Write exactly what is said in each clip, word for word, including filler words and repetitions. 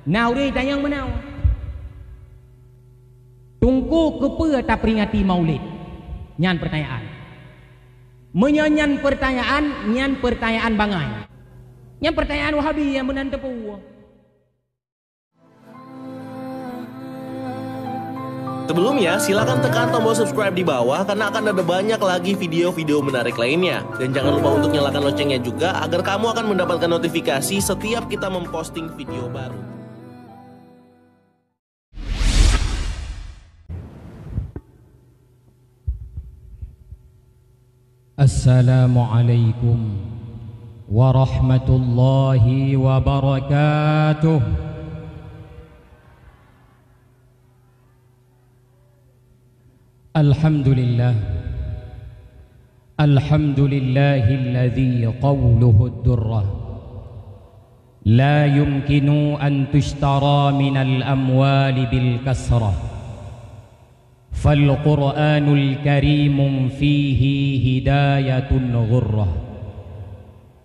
Na ureuëng tanyong meunoe, "Teungku, keupeue taperingati Maulid?" Nyan peurtanyaan. Meunyoe nyan peurtanyaan, nyan peurtanyaan bangai. Nyan peurtanyaan Wahabi nyang meunan teupeue. Sebelumnya, silakan tekan tombol subscribe di bawah karena akan ada banyak lagi video-video menarik lainnya. Dan jangan lupa untuk nyalakan loncengnya juga agar kamu akan mendapatkan notifikasi setiap kita memposting video baru. Assalamualaikum warahmatullahi wabarakatuh. Alhamdulillah. Alhamdulillahilladzi qawluhu durrah. La yumkinu an tushtara minal amwali bil kasrah. Fal Qur'anul Karim fihi hidayatun ghurrah.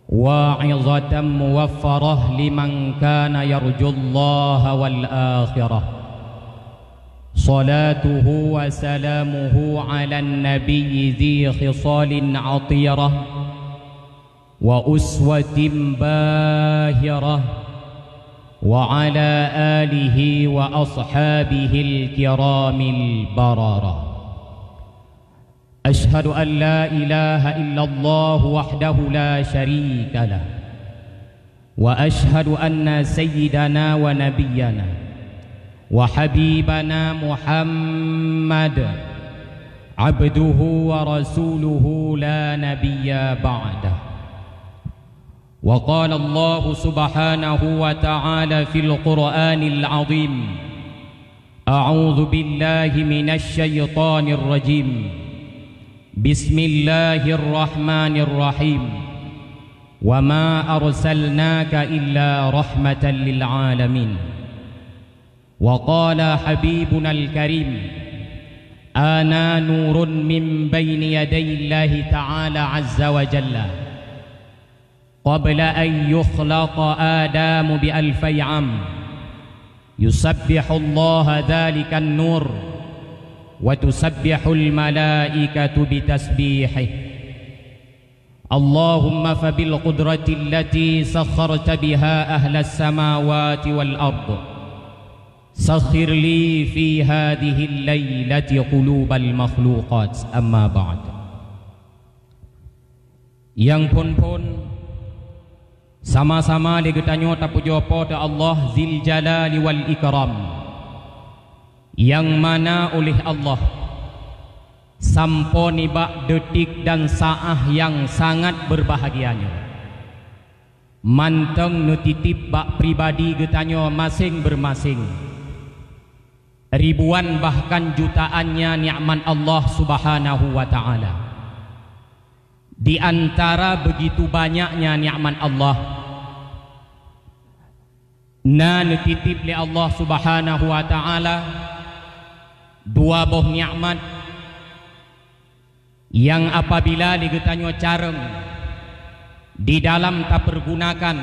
Wa'izatan muwaffarah liman kana yarjullaha wal akhirah. Salatuhu wa salamuhu ala nabiyyi dzi khisalin athirah. Wa uswatin bahirah. Wa ala alihi wa ashabihil kiramil bararah. Asyhadu an la ilaha illallah wahdahu la syarika lah. Wa asyhadu anna sayyidana wa nabiyyana wa habibana Muhammad abduhu wa rasuluhu la nabiyya ba'dah. Wa qala Allahu subhanahu wa ta'ala fil Qur'anil azim. A'udzu billahi minasy syaithanir rajim. Bismillahirrahmanirrahim. Wa ma arsalnaka illa rahmatan lil alamin. Wa qala habibunal karim, ana nurun min baini yadayillahi ta'ala azza wa jalla. Qabla an yukhlaqa Adamu bi alfai am, yusabbihullaha dzalikan nur, wa tusabbihul malaikatu bi tasbihih. Allahumma fabil qudratil lati sakharta biha ahlas samawati wal ard, sakhir li fi hadhil lailati qulubal makhluqat, amma ba'd. Nyang phon-phon, sama-sama lé geutanyoe tapujoe Po teu Allah Zil Jalali wal Ikram, nyang mana uléh Allah sampoe nibak deutik dan saáh nyang sangat beubahgia nyoe, mantong neutitip bak pribadi geutanyoe maséng-beumaséng ribuan bahkan jutaannya nikmat Allah Subhanahu wa Ta'ala. Di antara begitu banyaknya nikmat Allah, na neutitip lé Allah Subhanahu wa Ta'ala dua boh nikmat nyang apabila lé geutanyoe carông di dalam tapeurgunakan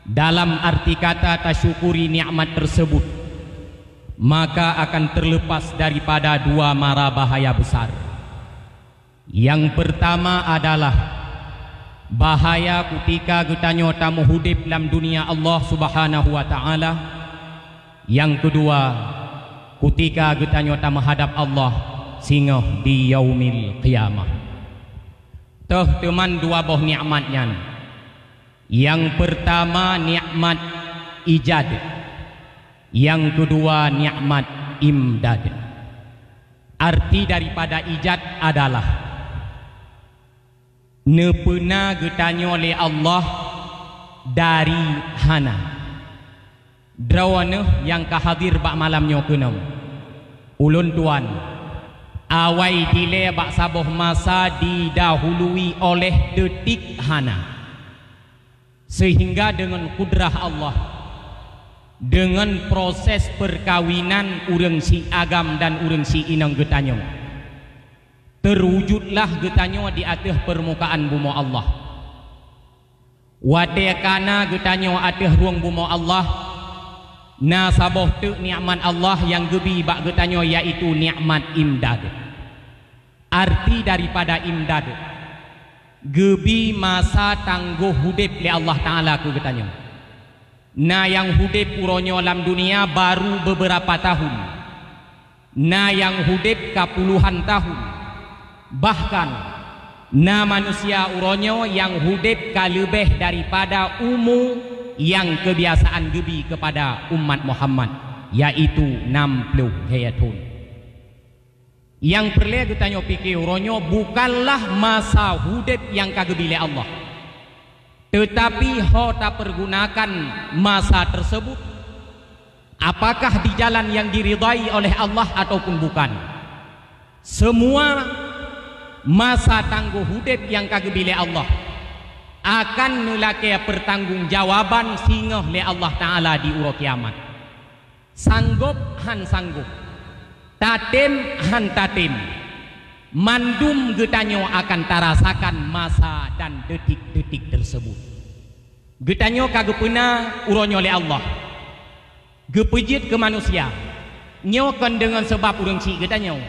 dalam arti kata tasyukuri nikmat tersebut, maka akan terlepas daripada dua mara bahaya besar. Nyang peurtama adalah bahaya kutika geutanyoe tameuhudép lam dunia Allah Subhanahu wa Ta'ala. Nyang keudua, kutika geutanyoe tameuhadab Allah singoh di Yaumil Qiyamah. Toh teuman dua boh nikmat nyan. Nyang peurtama nikmat ijad, nyang keudua nikmat imdad. Arti daripada ijad adalah neupeuna geutanyoe lé Allah dari hana. Droeneuh nyang ka hadir bak malam nyoe keunoe, ulôn tuan, awai dilée bak saboh masa didahului oleh deutik hana. Seuhingga deungon kudrah Allah, deungon proses peurkawinan ureuëng si agam dan ureuëng si inong geutanyoe, teuwujudlah geutanyoe di ateueh peurmukaan bumoe Allah. Watée kana geutanyoe ateueh rueng bumoe Allah, Na saboh teuk nikmat Allah nyang geubi bak geutanyoe, yaitu nikmat imdad. Arti daripada imdad, geubi masa tanggoh udeb lé Allah Taala keu geutanyoe. Na nyang udeb uroe nyoe lam dunia baru beberapa tahun. Na nyang udeb ka puluhan tahun. Bahkan, na manusia uroe nyoe nyang udeb ka leubeh daripada umu nyang keubiasaan geubi keupada umat Muhammad, yaitu nam ploh lhèe thon. Nyang peureulèe geutanyoe pike uroe nyoe bukanlah masa udeb nyang ka geubi lé Allah, teutapi ho tapeurgunakan masa teuseubut, apakah di jalan nyang diridhai oleh Allah ataupun bukan. Seumua masa tanggoh udeb nyang ka geubi lé Allah akan neulakèe peurtanggongjawaban singoh lé Allah Taala di uroe kiamat. Sanggôp han sanggôp, tatem han tatem, mandum geutanyoe akan tarasakan masa dan detik-detik teuseubut. Geutanyoe ka geupeuna uroe nyoe lé Allah, geupeujeuet keu manusia. Nyoe kon deungon sabab ureueng chik geutanyoe.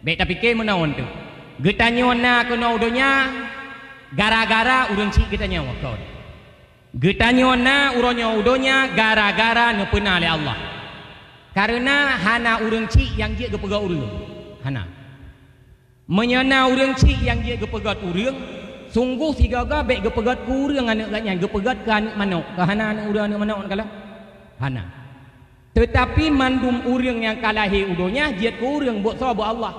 Bèk tapike meunan teuk. Geutanyoe na keunoe u donya gara-gara ureueng chik geutanyoe kon. Geutanyoe na uroe nyoe u donya gara-gara neupeuna lé Allah. Kareuna hana ureueng chik nyang jeuet geupeugöt ureueng. Hana. Meunyoe na ureueng chik nyang jeuet geupeugöt ureueng, sunggoh sigoe-goe bèk geupeugöt keu ureueng aneuk geuh nyan, geupeugöt keu aneuk manok. Keu hana aneuk ureueng, aneuk manok neukalon? Hana. Teutapi mandum ureueng nyang ka lahé u donya jeuet keu ureueng, buet soe? Buet Allah.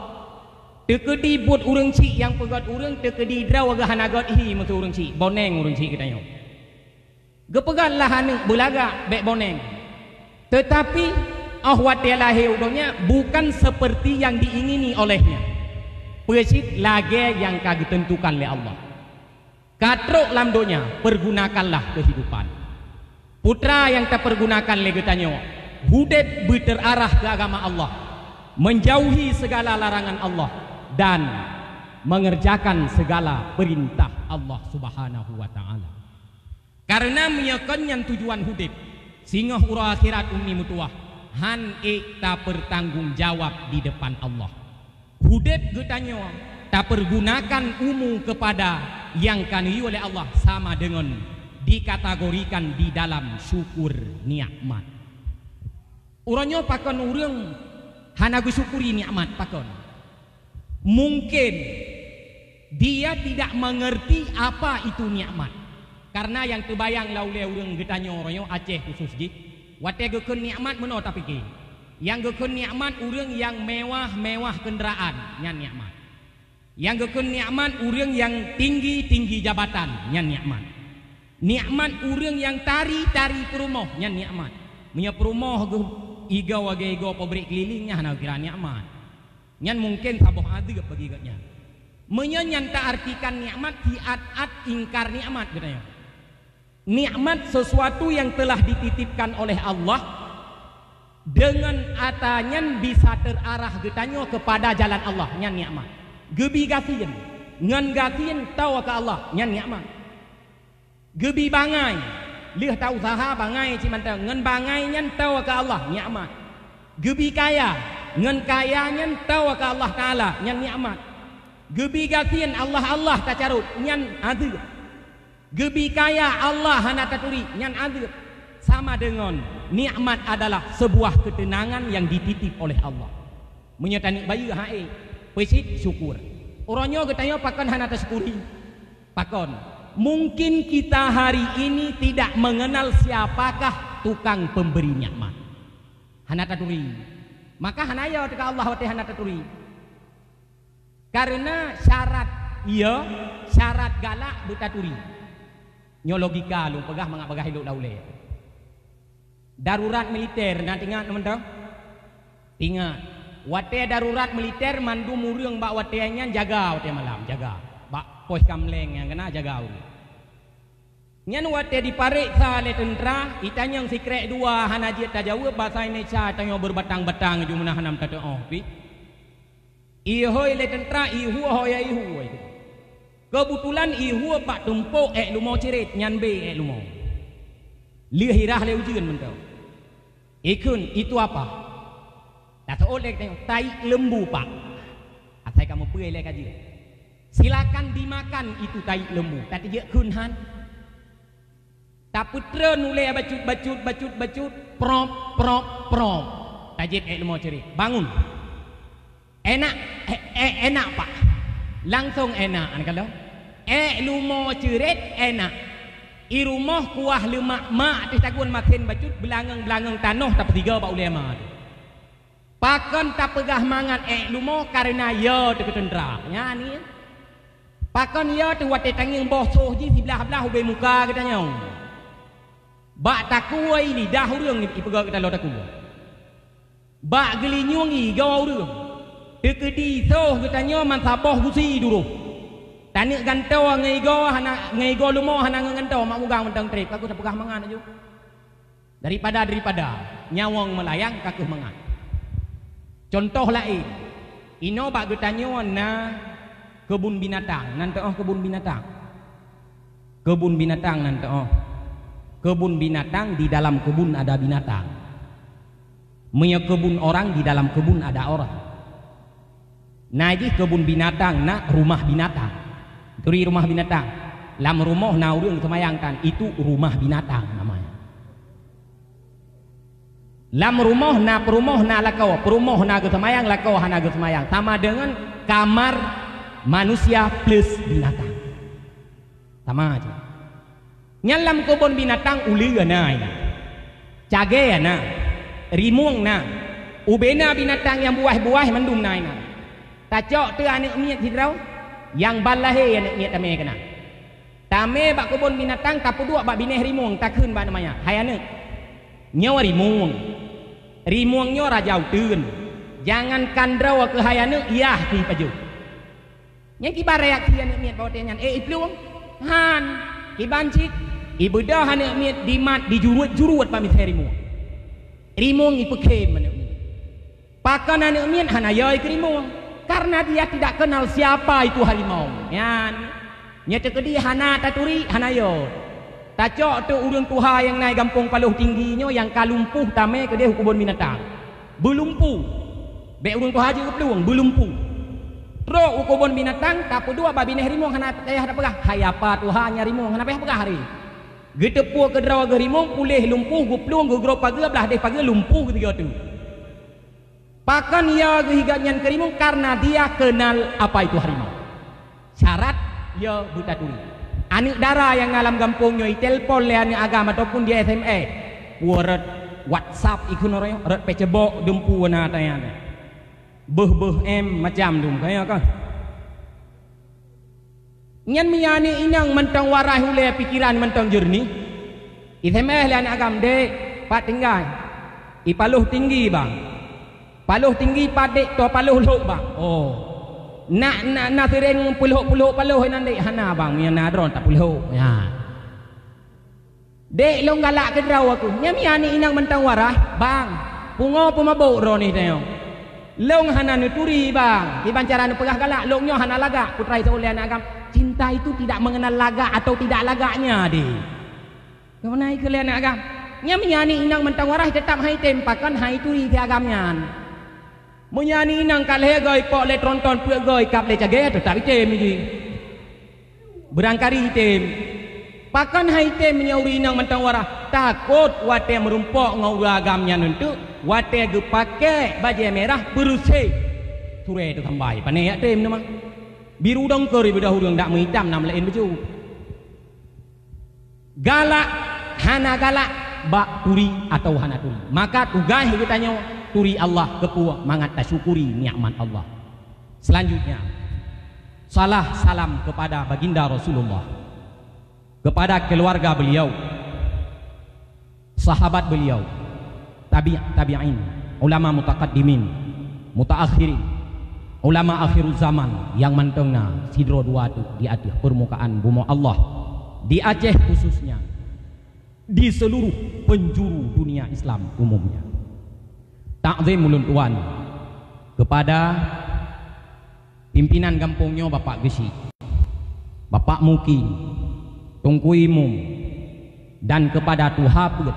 Teukeudi buet ureueng chik nyang peugöt ureueng, teukeudi droe geuh hana göt hi meusu ureueng chik, boneng ureueng chik geutanyoe. Geupeugöt lah aneuk beulagak bèk boneng. Teutapi, óh watèe lahé u donya bukan seperti yang diingini olehnya. Peue cit lagèe nyang ka geuteuntukan lé Allah. Ka trok lam donya, pergunakanlah kehidupan. Putra nyang tapeurgunakan lé geutanyoe, udeb beuteurarah keu agama Allah, menjauhi segala larangan Allah, dan mengerjakan segala perintah Allah Subhanahu wa Ta'ala. Kareuna meunyoe kon nyan tujuan udeb, singoh uroe akhirat umi meutuwah, han ék tapeurtanggong jawab di depan Allah. Udeb geutanyoe tapeurgunakan umu keupada nyang ka neuyue lé Allah sama deungon dikategorikan di dalam syukur nikmat. Uroe nyoe pakon ureueng hana geusyukuri nikmat pakon? Mungkin dia tidak mengerti apa itu nikmat. Karena nyang teubayang lam ulèe ureueng geutanyoe uroe nyoe Aceh khusus jih, watèe geukheun nikmat meunoe tapike. Nyang geukheun nikmat ureueng nyang mewah-mewah kendaraan, nyan nikmat. Nyang geukheun nikmat ureueng nyang tinggi-tinggi jabatan, nyan nikmat. Nikmat ureueng nyang tari-tari peurumoh, nyan nikmat. Meunyoe peurumoh geuh igoe lagèe igoe pabrik keliling, nyan hana kira nikmat. Nyan mungken saboh azeub bagi geuhnyan. Meunyoe nyan taartikan nikmat, siat-at ingkar nikmat geutanyoe. Nikmat sesuatu yang telah dititipkan oleh Allah, deungon atra nyan bisa teurarah geutanyoe keupada jalan Allah, nyan nikmat. Geubi gasien, ngon gasien toe keu Allah, nyan nikmat. Geubi bangai, lheueh ta-useuha bangai cit mantong, ngon bangai nyan toe keu Allah, nikmat. Geubi kaya, ngon kaya nyan toe keu Allah Taala, nyan nikmat. Geubi gasien Allah-Allah tacarôt, nyan azeub. Geubi kaya Allah hana taturi, nyan azeub. Sama deungon nikmat adalah sebuah keuteunangan nyang dititip oleh Allah. Meunyoe taneuk bayeue han ék, peue cit syukur. Uroe nyoe geutanyoe pakon hana tasyukuri? Pakon? Mungkin kita hari ini tidak mengenal siapakah tukang pemberi nikmat. Hana taturi. Maka hana yo teuka Allah watèe hana taturi. Kareuna syarat, iya, syarat galak beutaturi. Nyoe logika lôn peugah mangat bagah ilok lam ulèe. Darurat militer na teuingat mantong? Ingat, watèe darurat militer mandum ureueng bak watèe nyan jaga watèe malam, jaga. Bak pos kamleng nyang keunan jaga ureueng. Nyan watèe jipareksa lé teuntra, itanyong sikrek dua hana jeuet tajaweueb, basa Indonesia tanyoe beubatang-batang jumeulah hana tateuoh pih. Ihôi lé teuntra, ihue ho ya ihue. Keubetulan ihue bak tumpok èk lumo ciret, nyan bé èk lumo. Lheueh irah lé ujeuen mantong. Ikheun, "Itu apa?" Taseuôt lé geutanyoe, "Taik lembu, Pak." Asai kamoe peue lé ka jeuet. "Silakan dimakan itu taik lembu." Tateujeuet kheun han. Tapeutreun ulée bacut, bacut, bacut, bacut, prop, prop, prop. Tajieb ék leumo ceuret. "Bangun." "Enak, e-, e-, enak, Pak." Langsong enak, kan, kalau? Ék leumo ceuret enak. I rumoh kuah leumak-mak teuh tagun masen bacut, beulangöng-beulangöng tanoh tapeusigoe bak ulée ma teuh. Pakon tapeugah mangat ék leumo kareuna yo teuh keuteundra. Nyan ni. Pakon yo teuh watée tangieng boh soh jih siblah-blah ubé muka geutanyoe. Bak takue lidah ureuëng ipeugah geutanyoe takue. Bak geulinyueng igoe ureuëng. Teukeudi soh geutanyoe meusaboh gusi duroh. Taneuk gantoe ngon igoe hana, ngon igoe leumo hana ngon gantoe, mak mugang mantong treb, ka kheueh tapeugah mangat laju. Daripada, daripada nyawöng meulayang ka kheueh mangat. Cuntoh laén, inoe bak geutanyoe na keubun binatang, nan teuoh keubun binatang. Keubun binatang nan teuoh. Keubun binatang, di dalam kebun ada binatang. Meunyoe keubun orang, di dalam kebun ada orang. Na jih keubun binatang, na rumah binatang. Turi rumah binatang. Lam rumoh na ureuëng seumayang tan, itu rumah binatang namanya. Lam rumoh na peurumoh na lakoe, peurumoh na geuseumayang, lakoe hana geuseumayang. Sama deungon kamar manusia plus binatang. Sama aja. Nyan lam keubon binatang uleue na inan. Cagée na. Rimueng na. Ubena binatang nyang buwah-buwah mandum na inan. Tacok teuh aneuëk miet sidroe, nyang ban lahé aneuëk miet tamé keunan. Tamé bak keubon binatang, tapeuduek bak binéh rimueng, takheun bak aneuëk manyak, "Hai aneuëk, nyoe rimueng. Rimueng nyoe raja uteuen. Jangankan droe keuh hai aneuëk, yah pih pajoh." Nyang kiban reaksi aneuëk miet bak watée nyan, "Eh, iplueng?" Han. Kiban cit, ibeudôh aneuëk miet dimat, dijuruet-juruet bak misée rimueng. Rimueng ipeukhem aneuëk miet. Pakon aneuëk miet hana yo ikeu rimueng? Karena dia tidak kenal siapa itu harimau. Nyan, nyoe teukeudi hana taturi, hana yo. Tacok teuh ureuëng tuha nyang na i gampông Paloh Tinggi nyoe nyang ka lumpuh tamé keudeh u keubon binatang. Beulumpuh. Bék ureuëng tuha jeuet geuplueng, beulumpuh. Trok u keubon binatang, tapeuduek bak binéh rimueng hana payah tapeugah, "Hai apa tuha, nyan rimueng," hana payah peugah hari. Geuteupeue keudroe geuh rimueng, puléh lumpuh, geuplueng, geugrob pageue, blah deh pageue, lumpuh geusigoe teuh. Pakon ya geuhiga nyan keu rimueng? Karena dia kenal apa itu harimau. Syarat ya beutaturi. Aneuëk dara nyang na lam gampông nyoe itelpon lé aneuëk agam ataupun di S M S, puwoe rot WhatsApp ikheun roh, rot pecebok dumpu na tanya. Beuh-beuh em macam dum kaya kah? Nyan meunyo aneuëk inong mantong warai ulée, pikeran mantong jeureunih, i S M S lé aneuëk agam, "Dek, pat tinggai?" "I Paloh Tinggi, Bang." "Paloh Tinggi pat, Dek?" "Toh Paloh Lhok, Bang." "Oh. Nak, nak na seuréng peulhok-peulhok paloh inan, Dek?" "Hana, Bang, meunyo na droe tapeulhok." Nyan. "Dek, lôn galak keudroe aku." Nyan meunyo aneuëk inong mantong warai, "Bang, pungo peumabök droeneuh tanyoe." "Lôn hana neuturi, Bang. Kiban cara neupeugah galak, lôn nyoe hana lagak." Peutrai teuh ulée aneuëk agam, cinta itu tidak mengenal lagak atau tidak lagaknya, Dek. Keumanai keu lé aneuëk agam? Nyan meunyo aneuëk inong mantong warai, teutap han item, pakon han ituri si agam nyan. Meunyo aneuëk inong ka lhée goe ipok lé tronton, peuet goe ikab lé cagée, teutap item jih. Beurangkari item. Pakon han item meunyo ureuëng inong mantong warai? Takot watée meurumpok ngon ureuëng agam nyan eunteuk, watée geupakée bajée mirah beureuséh. Surée teuh sambai, pane jak tem teuma. Biru dongkor ibeudôh ureuëng, dak meuitam na meulaén beuju. Galak, hana galak, bak turi atawa hana turi. Maka tugaih geutanyoe turi Allah, keupeue? Mangat tasyukuri nikmat Allah. Selanjutnya, salah salam kepada baginda Rasulullah, kepada keluarga beliau, sahabat beliau, tabi', tabi'in, ulama mutaqaddimin, mutaakhirin, ulama akhiruz zaman nyang mantong na sidroe dua teuk di ateueh peurmukaan bumoe Allah di Aceh khususnya, di seluruh penjuru dunia Islam umumnya. Takzim ulôn tuan kepada pimpinan gampông nyoe, Bapak Geuchik, Bapak Mukim, Teungku Imum, dan kepada tuha peuet,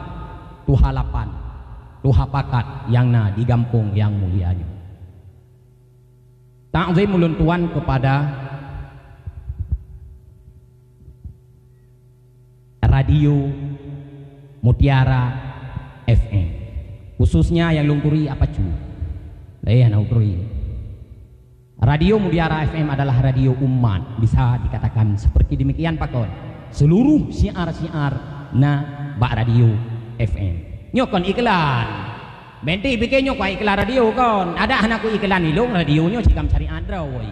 tuha lapan, tuha pakat nyang na di gampông nyang mulia nyoe. Takzim ulôn tuan kepada Radio Mutiara F M, khususnya nyang lôn turi Apacu. Eh, hana lôn turi. Radio Mutiara F M adalah radio umat, bisa dikatakan seperti demikian pakon. Seluruh syiar-syiar na bak Radio F M. Nyoe kon iklan. Bèk pike nyoe kon iklan radio kon. Adak hana ku iklan ilôn radio nyoe sikam syariat droe.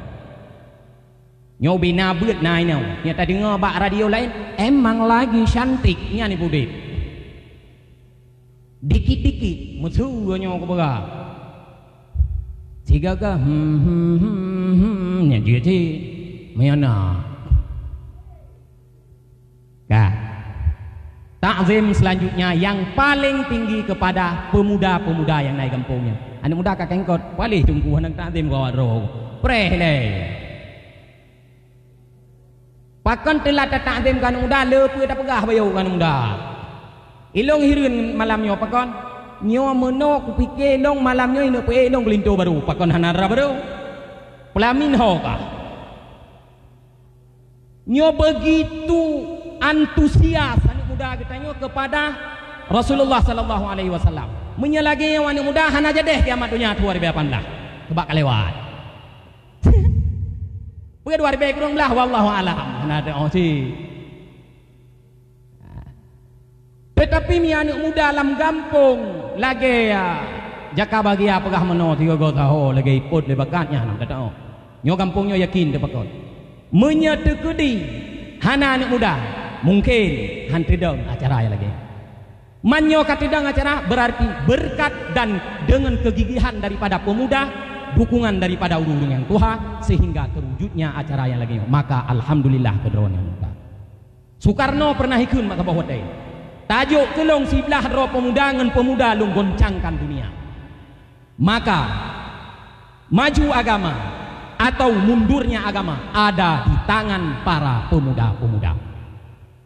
Nyoe bina beuet na inoe. Nyoe tadeungoe bak radio laén, emang lagi cantik nyan ibu dek. Dikit-dikit meusu nyoe kupeugah. Sigaga hmm, hmm, hmm, hmm, nyan jeuet cit. Meunyoe na. Ka. Takzim selanjutnya yang paling tinggi kepada pemuda-pemuda yang na di gampông nyan. Aneuk muda ka kengkot, paléh teungku hana takzim keu awak droe. Preh lé. Pakon teulat tatakzim keu aneuk muda, le peue tapeugah bayeue keu aneuk muda. Ilôn hireuen malam nyoe pakon? Nyoe meunoe kupike lôn malam nyoe ineuk peuék lôn keulinto barô, pakon hana dara barô. Peulamin ho kah. Nyoe begitu antusias aneuk muda geutanyoe kepada Rasulullah sallallahu alaihi wasallam. Meunyoe lagèe nyoe aneuk muda hana jadeh kiamat donya dua ribu lapan belas. Keubah ka lewat. Peue dua ribèe kureueng blah, wallahu alam. Hana teuoh cit. Teutapi meunyoe aneuk muda lam gampông lagèe, ya, Jaka Bahagia peugah meunoe, sigoe-goe saho lagèe ipot lé bakat nyan, hana teuoh. Nyoe gampông nyoe yakin teupakon. Meunyoe teukeudi hana aneuk muda, mungken han teudong acara nyang lagèe nyan. Man nyoe ka teudong acara, berarti berkat dan dengan kegigihan daripada pemuda, dukungan daripada ureueng-ureueng nyang tuha, sehingga terwujudnya acara nyang lagèe nyoe. Maka alhamdulillah keu droeneuh. Sukarno pernah ikheun bak saboh watèe, "Tajok keu lôn siblaih droe pemuda ngon pemuda lôn goncangkan dunia." Maka, maju agama atau mundurnya agama ada di tangan para pemuda-pemuda.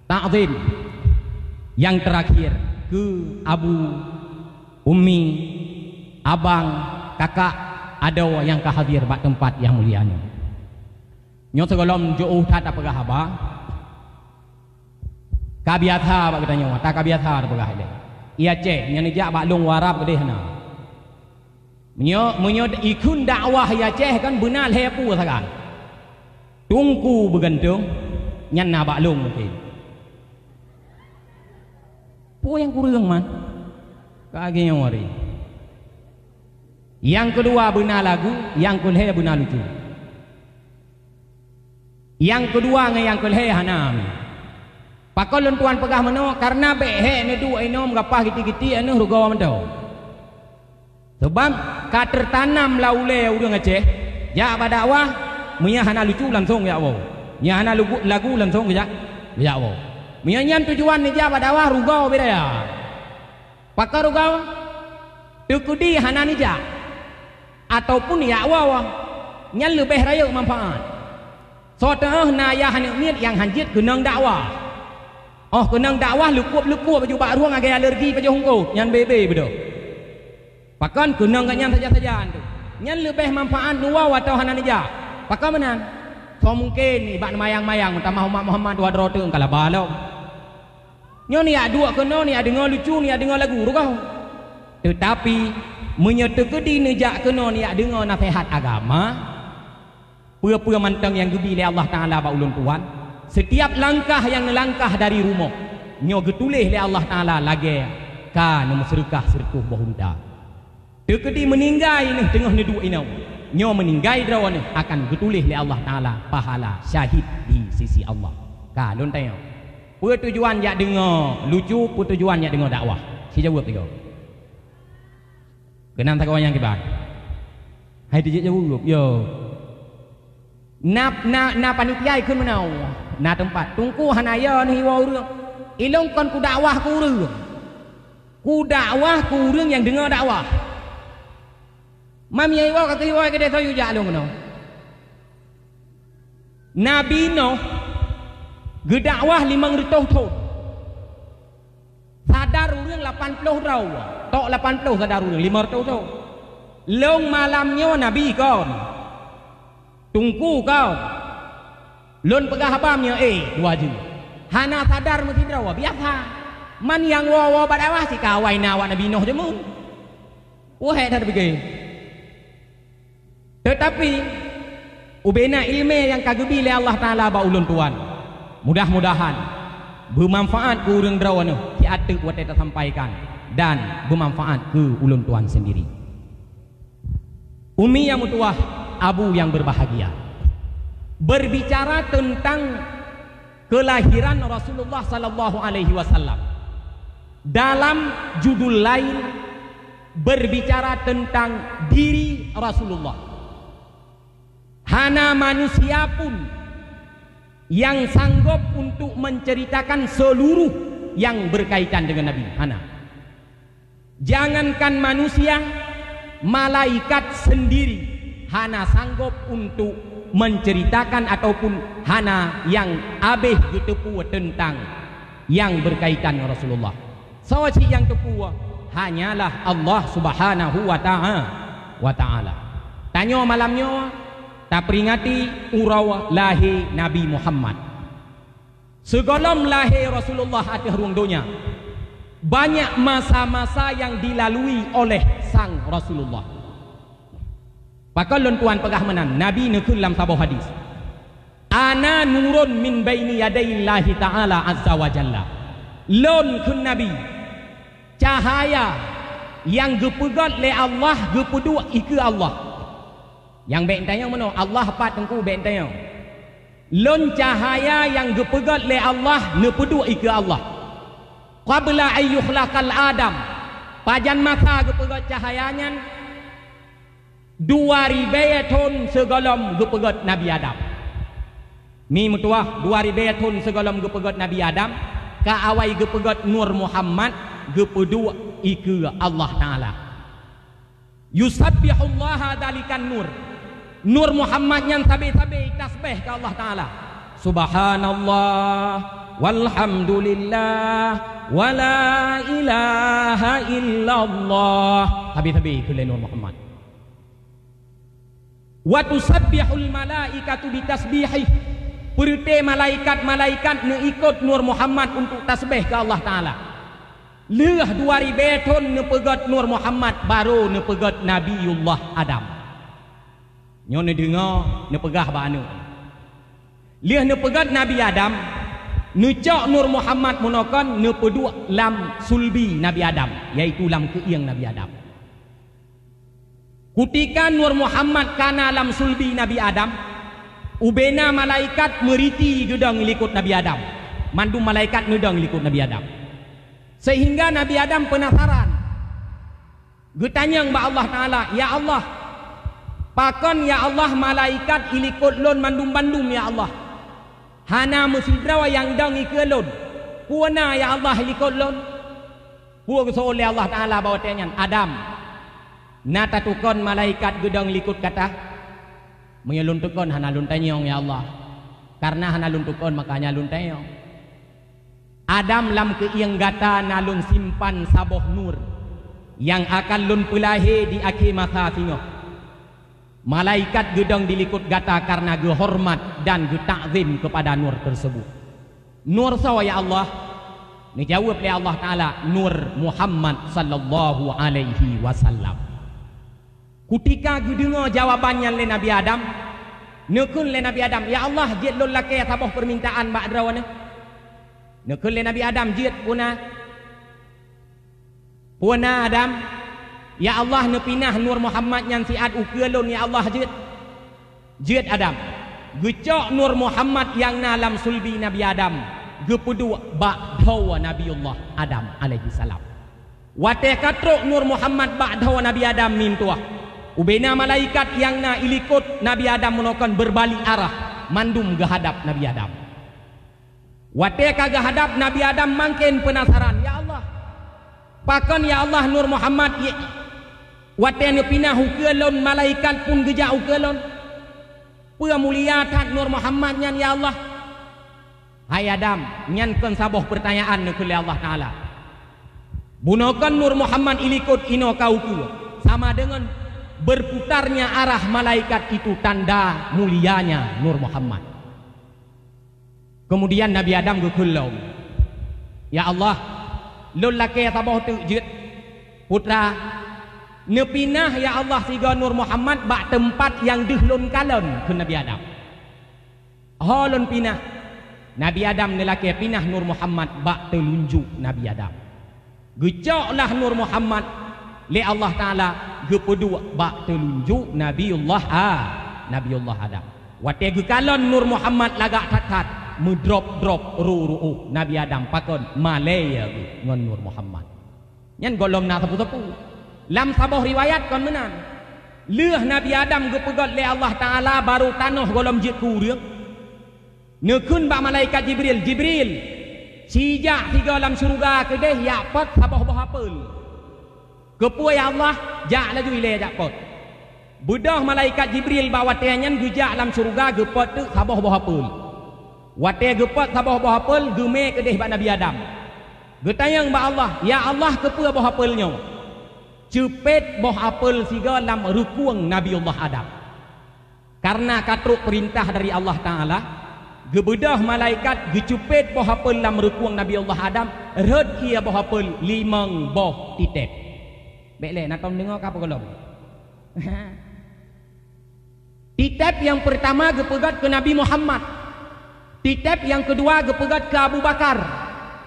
Takzim yang terakhir keu Abu, Ummi, Abang, Kakak, adoe nyang ka hadir bak teumpat nyang mulia nyoe. Nyoe sigohlom jiôh that tapeugah haba. Ka biasa bak geutanyoe, ata ka biasa tapeugah ilèe. I Aceh, nyan neujak bak lôn u Arab keudeh na. Meunyoe, meunyoe ikheun dakwah i Aceh kan beuna lhèe peue sagai. Teungku beugantung, nyan na bak lôn mungken. Peue nyang kureueng man? Ka lagèe nyoe hari. Nyang keudua beuna lagu, nyang keulhèe beuna lucu. Nyang keudua ngon nyang keulhèe hana. Pakon lôn tuan peugah meunoe? Kareuna bèk hèk neuduek inong meugapah giti-giti aneuk rugoe mantong. Sabab ka teutanam lam ulèe ureueng Aceh, jak bak dakwah, meunyo hana lucu langsong jak woe. Meunyo hana lugu-, lagu langsong jak, jak woe. Meunyo nyan tujuan neujak bak dakwah, rugoe beda ya. Pakon rugoe? Teukeudi hana neujak, ataupun jak woe, nyan leubeh rayeuk manfaat. Soe teuh na yah aneuk miet nyang hanjeuet keunong dakwah. Óh keunong dakwah leukueb-leukueb bak rueng lagèe alergi pajoh eungkôt, nyan bebe beudôh. Pakon keunong gobnyan saja-saja tu. Nyan leubeh manfaat neuwoe atawa hana neujak. Pakon meunan? Soe mungken nibak neumayang-mayang meutamah umat Muhammad dua droe teuh ka laba lom. Nyoe neujak duek keunoe, neujak deungoe lucu, neujak deungoe lagu rugoe. Teutapi, meunyoe teukeudi neujak keunoe neujak deungoe naseuhat agama, peue-peue mantong nyang geubi lé Allah Taala bak ulôn tuan, setiap langkah nyang neulangkah dari rumoh, nyoe geutuléh lé Allah Taala lagèe ka neumeuseudeukah sireutôh boh unta. Teukeudi meuninggai neuh teungoh neuduek inoe, nyoe meuninggai droeneuh akan geutuléh lé Allah Taala pahala syahid di sisi Allah. Ka lôn tanyong, peue tujuan jak deungoe lucu, peue tujuan jak deungoe dakwah? Sijaweueb tiga. Keunan sagoe nyang kiban. Hai dijak jaweueb, yo. Na, na, na panitia ikheun meunoe, na teumpat. Teungku hana yo neuh iwoe ureueng. Ilôn kon kudakwah keu ureueng. Kudakwah keu ureueng nyang deungoe dakwah. Mam nyang iwoe ka keuh iwoe keudeh soe yue jak lôn keunoe. Nabi Nuh geudakwah limong reutôh thon. Sadar ureuëng lapan ploh droe, tok lapan ploh sadar ureuëng, lima ratus tok. Lôn malam nyoe nabi kon, teungku kon. Lôn peugah haba meunyoe, eh, dua jeuet. Hana sadar meusidroe, biasa. Man nyang woe-woe bak dakwah cit ka awai na awak Nabi Nuh jameun. Wah, hék that pike. Teutapi, ubena iéleumé nyang ka geubi lé Allah Taala bak ulôn tuan, mudah-mudahan beumanfaat keu ureuëng droeneuh siat teuk watée tasampaikan dan beumanfaat keu ulôn tuan sendiri. Umi nyang meutuwah, abu nyang berbahagia, berbicara tentang kelahiran Rasulullah sallallahu alaihi wasallam. Dalam judul lain, berbicara tentang diri Rasulullah. Hana manusia pun yang sanggup untuk menceritakan seluruh yang berkaitan dengan Nabi. Hana. Jangankan manusia, malaikat sendiri hana sanggup untuk menceritakan ataupun hana nyang habéh geuteupeue teuntang nyang berkaitan ngon Rasulullah. Soe cit nyang teupeue? Hanyalah Allah Subhanahu wa ta'a-, wa Ta'ala. Tanyoe malam nyoe taperingati uroe lahé Nabi Muhammad. Sigohlom lahé Rasulullah ateueh rhueng donya, banyak masa-masa nyang dilalui oleh sang Rasulullah. Pakon lôn tuan peugah meunan, Nabi neukheun lam saboh hadis, "Ana nurun min baini yadaillahi ta'ala azza wa jalla." Lôn, kheun Nabi, cahaya nyang geupeugét lé Allah geupeuduek ikeue Allah. Nyang bék tanyong meunoe, Allah pat teungku bék tanyong. Lôn cahaya nyang geupeugét lé Allah neupeuduek ikeue Allah. Qabla an yukhlaqal Adam, pajan masa geupeugét cahaya nyan? Dua ribée thon sigohlom geupeugét Nabi Adam. Mi meutuwah, dua ribée thon sigohlom geupeugét Nabi Adam, ka awai geupeugét Nur Muhammad geupeuduek ikeue Allah Taala. Yusabbihullaha dzalikan nur. Nur Muhammad nyan sabe-sabe tasbih keu Allah Taala. Subhanallah, walhamdulillah, wala ilaha illallah. Sabe-sabe keu lé Nur Muhammad. Wa tusabbihul malaikatu bitasbihih. Peureuté malaikat-malaikat neuikot Nur Muhammad untuk tasbih keu Allah Taala. Lheueh dua ribée thon neupeugét Nur Muhammad, barô neupeugét Nabiullah Adam. Nyoe neudeungoe neupeugah bak aneuëk. Lheueh neupeugét Nabi Adam, neucok Nur Muhammad meunoe kon neupeuduek lam sulbi Nabi Adam, yaitu lam keuieng Nabi Adam. Kutika Nur Muhammad kana lam sulbi Nabi Adam, ubena malaikat meuriti geudong likot Nabi Adam. Mandum malaikat neudong likot Nabi Adam. Sehingga Nabi Adam peunasaran. Geutanyong bak Allah Taala, "Ya Allah, pakon ya Allah malaikat ilikot lôn mandum-bandum ya Allah? Hana meusidroe nyang dong ikeue lôn. Peue na ya Allah ilikot lôn?" Peue geuseuôt lé Allah Taala bak watée nyan, "Adam, na tatukon malaikat geudong likot gata?" "Meunyoe lôn tukon hana lôn tanyong ya Allah, kareuna hana lôn tukon maka hana lôn tanyong." "Adam, lam keuieng gata na lôn simpan saboh nur nyang akan lôn peulahé di akhé masa singoh. Malaikat geudong di likot gata kareuna geuhoreumat dan geutakzim keupada nur teuseubut." "Nur soe ya Allah?" Neujaweueb lé Allah Taala, "Nur Muhammad sallallahu alaihi wasallam." Kutika geudeungoe jawaban nyan lé Nabi Adam, neukheun lé Nabi Adam, "Ya Allah, jeuet lôn lakée saboh peumintaan bak Droeneueh." Neukheun lé Nabi Adam, "Jeuet, peue na?" "Peue na, Adam?" "Ya Allah, neupinah Nur Muhammad nyan siat ukeue lôn, ya Allah, jeuet." "Jeuet, Adam." Geucok Nur Muhammad nyang na lam sulbi Nabi Adam, geupeuduek bak dhoe Nabiullah Adam alaihissalam. Watée ka trok Nur Muhammad bak dhoe Nabi Adam mintoh, ubena malaikat nyang na ilikot Nabi Adam meunoe kon beubalik arah, mandum geuhadab Nabi Adam. Watée ka geuhadab, Nabi Adam mangken peunasaran, "Ya Allah, pakon ya Allah Nur Muhammad ye-, watée neupinah ukeue lôn, malaikat pun geujak ukeue lôn? Peue mulia that Nur Muhammad nyan, ya Allah?" "Hai Adam, nyan kon saboh peurtanyaan," neukheun lé Allah Taala. Bunoe kon Nur Muhammad ilikot inoe ka ukeue, sama deungon berputarnya arah malaikat itu tanda mulianya Nur Muhammad. Keumudian Nabi Adam geukheun lom, "Ya Allah, lôn lakée saboh teuk jeuet, putra. Neupinah, ya Allah, sigoe Nur Muhammad bak teumpat nyang deuh lôn kalon," kheun Nabi Adam. "Ho lôn pinah." Nabi Adam neulakée pinah Nur Muhammad bak teulunjuk Nabi Adam. Geucok lah Nur Muhammad lé Allah Taala geupeuduek bak teulunjuk Nabiullah A-, Nabiullah Adam. Watée geukalon Nur Muhammad lagak that-that, meudrop-drop ru-, ruôh Nabi Adam pakon malée geuh ngon Nur Muhammad. Nyan gohlom na sapeue-sapeue. Lam saboh riwayat kon meunan. Lheueh Nabi Adam geupeugét lé Allah Taala barô tanoh gohlom jeuet keu ureuëng, neukheun bak malaikat Jibril, "Jibril, sijak sigoe lam syeuruga keudeh jak pot saboh boh apel." "Keupeue ya Allah?" "Jak laju ilée jak pot." Beudôh malaikat Jibril bak watée nyan geujak lam syeuruga geupot teuk saboh boh apel. Watée geupot saboh boh apel, geumé keudeh bak Nabi Adam. Geutanyong bak Allah, "Ya Allah, keupeue boh apel nyoe?" "Ceupet boh apel sigoe lam reukueng Nabi Allah Adam." Karena ka trok peurintah dari Allah Taala, geubeudôh malaikat geuceupet boh apel lam reukueng Nabi Allah Adam, rhot ie boh apel limong boh titeb. Bék lé, na tom deungoe ka peugolom. Titeb nyang peurtama geupeugét keu Nabi Muhammad. Titeb nyang keudua geupeugét keu Abu Bakar.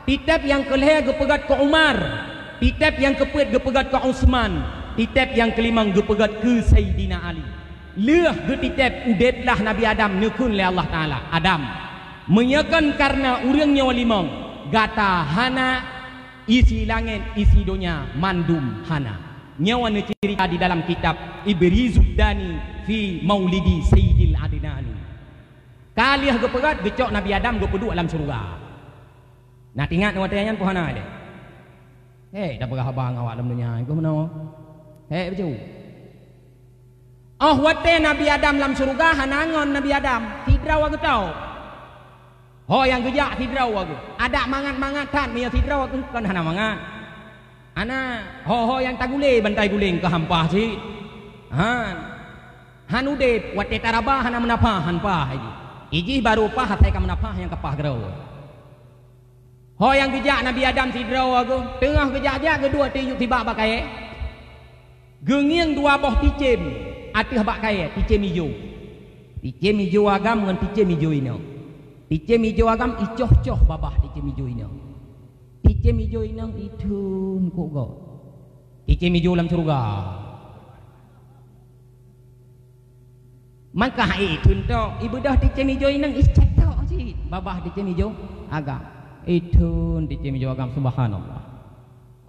Titeb nyang keulhée geupeugét keu Umar. Titeb nyang keupeuet geupeugét keu Utsman. Titeb nyang keulimong geupeugét keu Saidina Ali. Lheueh geutiteb udeb lah Nabi Adam, neukheun lé Allah Taala, "Adam, meunyoe kon kareuna ureuëng nyoe limong, gata hana isi langét, isi donya mandum hana." Nyoe neuceurita di dalam kitab Ibrizud Dani fi Maulidi Sayyidil Adnani. Ka lheueh geupeugét, geucok Nabi Adam geupeuduek lam syeuruga. Na teuingat watée nyan peue hana lé? Hék, tapeugah haba ngon awak lam donya, keuh meunoe. Hék, beujeuet. Óh watée Nabi Adam lam syeuruga hana ngon Nabi Adam, sidroe geutoe. Ho nyang geujak sidroe geuh. Adak mangat-mangat that meunyoe sidroe geuh kon hana mangat. Hana, ho-ho nyang tagulé bantai guléng keu hampah cit. Han. Han udeb, watée taraba hana meunapah, han pah ijih. Ijih barô pah asai ka meunapah nyang ka pah keudroe. Ho nyang geujak Nabi Adam sidroe geuh, teungoh geujak-jak geuduek tiyueb tibak bak kayée. Geungieng dua boh ticém ateueh bak kayée, ticém ijo. Ticém ijo agam ngon ticém ijo inong. Ticém ijo agam icoh-coh babah ticém ijo inong. Ticém ijo inong itheun kok gob. Ticém ijo lam syeuruga. Maka itheun tok, ibeudôh ticém ijo inong icetok cit babah ticém ijo agam. Itheun ticém ijo agam, subhanallah.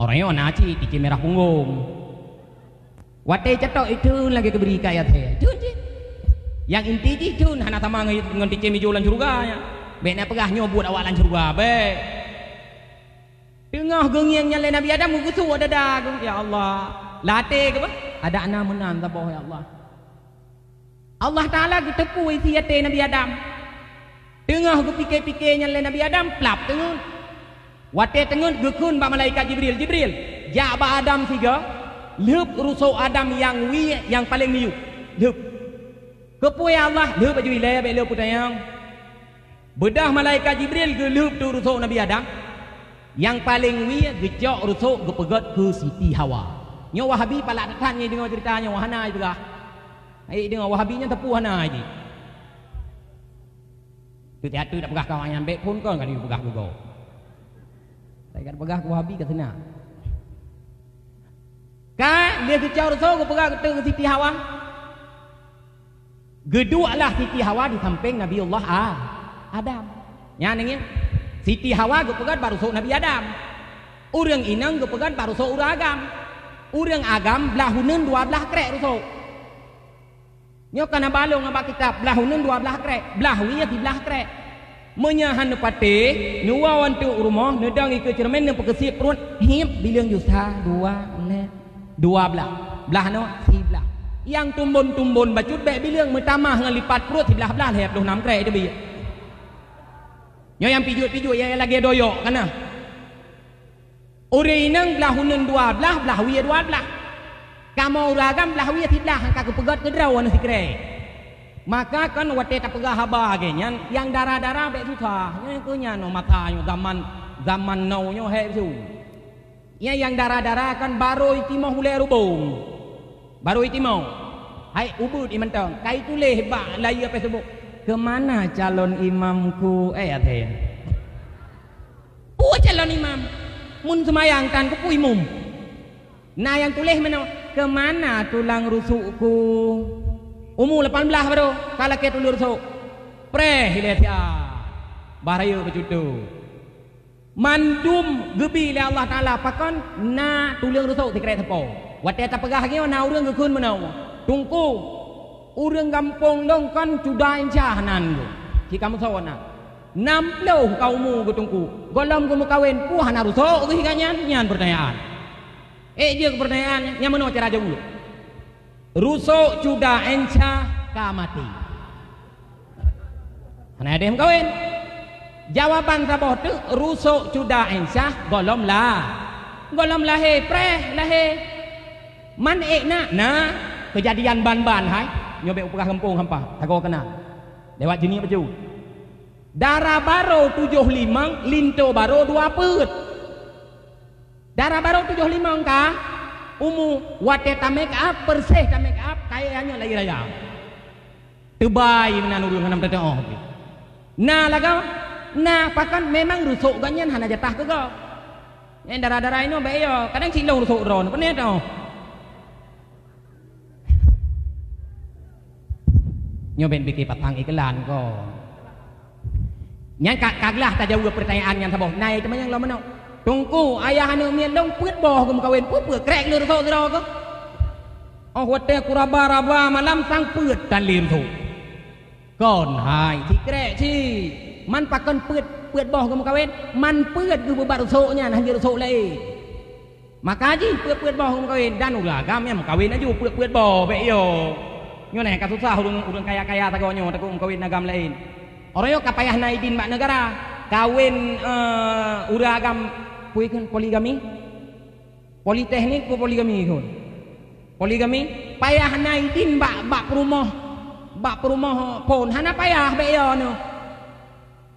Orang nyoe na cit ticém mirah punggong. Watée cetok itheun lagée keubri kayat hai. Itheun cit. Nyang inti jih itheun hana sama ngon, ngon ticém ijo lam syeuruga nyan. Bék na peugah nyoe buet awak lam syeuruga, bék. Teungoh geungieng nyan lé Nabi Adam, geugeusuek dada geuh, "Ya Allah, lam até geuh bah, adak na meunan saboh, ya Allah." Allah Taala geuteupeue isi até Nabi Adam. Teungoh geupike-pike nyan lé Nabi Adam, plap teungeut. Watée teungeut geukheun bak malaikat Jibril, "Jibril, jak bak Adam sigoe, lheueb rusok Adam nyang wie nyang paleng miyueb. Lheueb." "Keupeue ya Allah?" "Lheueb aju ilée, bék lé peutanyong." Beudôh malaikat Jibril geulheueb teuk rusok Nabi Adam. Nyang paleng wie geucok rusok geupeugét keu Siti Hawa. Nyoe Wahabi palak that-that nyoe deungoe ceurita nyoe, hana jipeugah. Hai deungoe Wahabi nyan teupeu hana jih. Tu tiatu tak peugah kawan nyan bék phon kon ka dipeugah geugo. Tapi ka peugah keu Wahabi ka seunang. Ka lheueh geucok rusok geupeugét keu Siti Hawa. Geudueklah Siti Hawa di sampéng Nabi Allah A-, Adam. Nyan ngieng, Siti Hawa geupeugét bak rusok Nabi Adam. Ureuëng inong geupeugét bak rusok ureuëng agam. Ureuëng agam blaih uneun dua blaih krek rusok. Nyoe kana balong bak kitab, blaih uneun dua blaih krek, blaih wie siblaih krek. Meunyoe hana patéh, neuwoe wan teuk u rumoh, neudong ikeue ceureumen, neupeukeusieb pruet, hieb bileueng jusa, dua, lhée, dua blaih. Blaih nyoe siblaih. Nyang tumbon-tumbon bacut bék bileueng, meutamah ngon lipat pruet siblaih blaih lhée ploh nam krek teubiet. Nyoe nyang pijuet-pijuet nyang lagée doyok kana. Ureuëng inong blah uneun dua blaih, blah wie dua blaih. Kamoe ureuëng agam blah wie siblaih, han ka geupeugét keudroe aneuk sikrek. Maka kon watée tapeugah haba lagée nyan, nyang dara-dara bék susah. Nyoe keuh nyan, oh, masa nyoe zaman, zaman now nyoe hék su. Nyan nyang dara-dara kan barô itimoh ulée rubông. Barô itimoh. Hai ubeuet ie mantong, ka ituléh bak layie Facebook, "Keumana calon imamku?" Eh, até. Peue calon imam? Mun seumayang tan keupeue imum? Na nyang tuléh meunoe, "Keumana tulang rusukku?" Umu lapan blaih baroe, ka lakée tulang rusuk. Preh ilée siat. Bah rayeuk beucutu. Mandum geubi lé Allah Taala pakon na tuleueng rusok sikrek sapo. Watée tapeugah nyoe na ureuëng geukheun meunoe, "Teungku, ureuëng gampông lôn kon cuda insya nan geuh." Cit ka meusawa na. Nam ploh ka umu geuh Teungku. Gohlom geumeukawen, peue hana rusok geuh nyan? Nyan peurtanyaan. Ék jeuet keu peurtanyaan nyan, meunoe cara jaweueb. Rusok cuda insya ka maté. Hana deh meukawen. Jawaban saboh teuk, rusok cuda insya gohlom la. Gohlom lahé, preh lahé. Man ék na, na keujadian ban-ban hai. Nyoe bék upeugah gampông hampa, tagoe keunan. Lewat jeuniek baju. Dara barô tujoh limong, linto barô dua peuet. Dara barô tujoh limong ka, umu watée ta-make up, peureséh ta-make up, kayée anyot lagi raya. Teubai meunan ureuëng hana meuteutoh. Na lagoe, na pakon memang rusok gobnyan hana jatah keu gob. Nyang dara-dara inoe bék yo, kadang silong rusok droe, peuneh toh. Nyoe ben bikin patang iklan ko. Nyang ka, ka glah tajaweueb peurtanyaan nyang saboh. Nai teuma nyang lom meunoe. Teungku, ayah aneuk miet lôn peuet boh geumeukawen. Peue-peue krek lé rusok sidroe ko? Oh watée kuraba-raba malam sang peuet tan lé rusok. Kon hai, sikrek cit. Man pakon peuet, peuet boh geumeukawen? Man peuet geubeubat rusok nyan, han jeuet rusok laén. Maka jih peuet-peuet boh geumeukawen dan ureuëng agam nyang meukawen laju peuet-peuet boh bék yo. Nyoe neh ka susah ureuëng, ureuëng kaya-kaya sagoe nyoe takot meukawen agam laén. Uroe nyoe ka payah na idin bak neugara. Kawen, eh, ureuëng agam pui kheun poligami. Politeknik pun poligami kheun. Poligami payah na idin bak, bak peurumoh, bak peurumoh phon hana payah bék yo nyoe.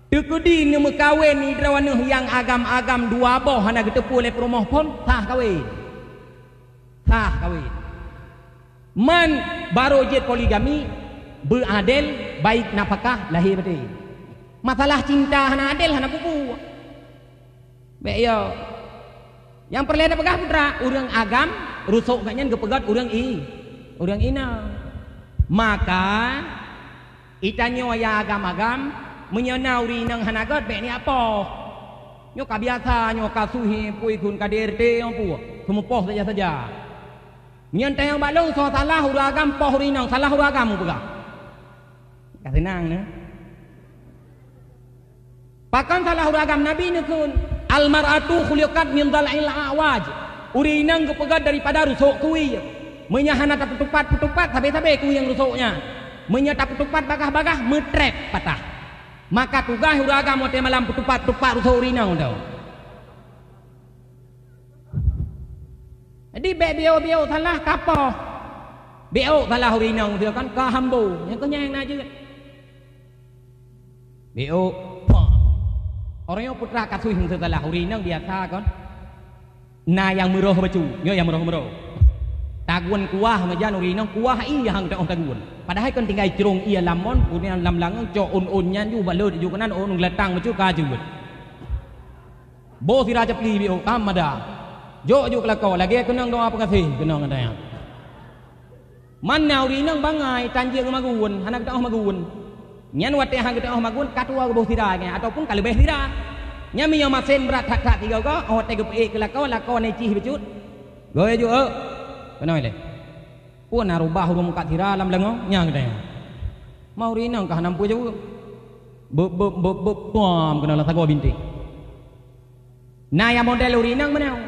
Teukeudi neumeukawen droeneuh nyang agam-agam dua boh hana geuteupeue lé peurumoh phon, sah kawen. Sah kawen. Man barô jeuet poligami, beuadel, baik nafakah, lahé batée. Masalah cinta hana adel hana kubu. Bék yo. Nyang peureulée tapeugah putra, ureuëng agam, rusok gobnyan geupeugét ureuëng i, ureuëng inong. Maka, itanyoe nyang agam-agam, meunyoe na ureuëng inong hana gét, bék niyak poh. Nyoe ka biasa, nyoe ka suhi, pui kheun ka di R T, nyoe peue, seumupoh saja-saja. Meunyoe tanyong bak lôn, soe salah ureuëng agam poh ureuëng inong, salah ureuëng agam peugah. Ka seunang, nah. Pakon salah ureuëng agam Nabi neukheun, "Al-mar'atu khuliqat min dhal'il a'waj." Ureuëng inong geupeugét daripada rusok kui. Meunyoe hana tapeutupat-peutupat, sabe-sabe kui nyang rusok nyan. Meunyoe tapeutupat bagah-bagah, meutrép patah. Maka tugaih ureuëng agam watée malam peutupat-tupat rusok ureuëng inong tu. Jadi bék biôk-biôk salah kapoh. Biôk salah ureuëng inong tu kan ka hambo. Nyang keu nyang na jeuet. Biôk, pah. Ureuëng nyoe putra kasus hingga salah ureuëng inong biasa kan. Na nyang meuroh bacu, nyoe nyang meuroh-meuroh. Tagun kuah meujan ureuëng inong kuah ié hang teuoh tagun. Padahai kan tinggai crong ié lam mon, kemudian lam langeung cok ôn-ôn nyan ju balot ju keunan ôn geulatang bacu ka jeuet. Boh sira capli biôk tam mada. Jok ju keulako lagée keunong doa peugaséh keunong gata nyan. Man na ureuëng inong bangai tan jeuet geumagun, hana geuteuoh magun. Nyan watée hana geuteuoh magun ka tuwoe geuboh sira nyan ataupun ka leubeh sira. Nyan meunyoe masen brat that-that sigoe-goe, oh watée geupeuék keu lakoe, lakoe nécih bacut. Goe ju, eu. Keunoe lé. Peue na rubah ureuëng mukat sira lam beulangong? Nyang geutanyoe. Ma ureuëng inong ka hana peue jaweueb. Beup, beup, beup, beup, bam, keunoe lam sagoe bintéh. Na nyang model ureuëng inong meunoe.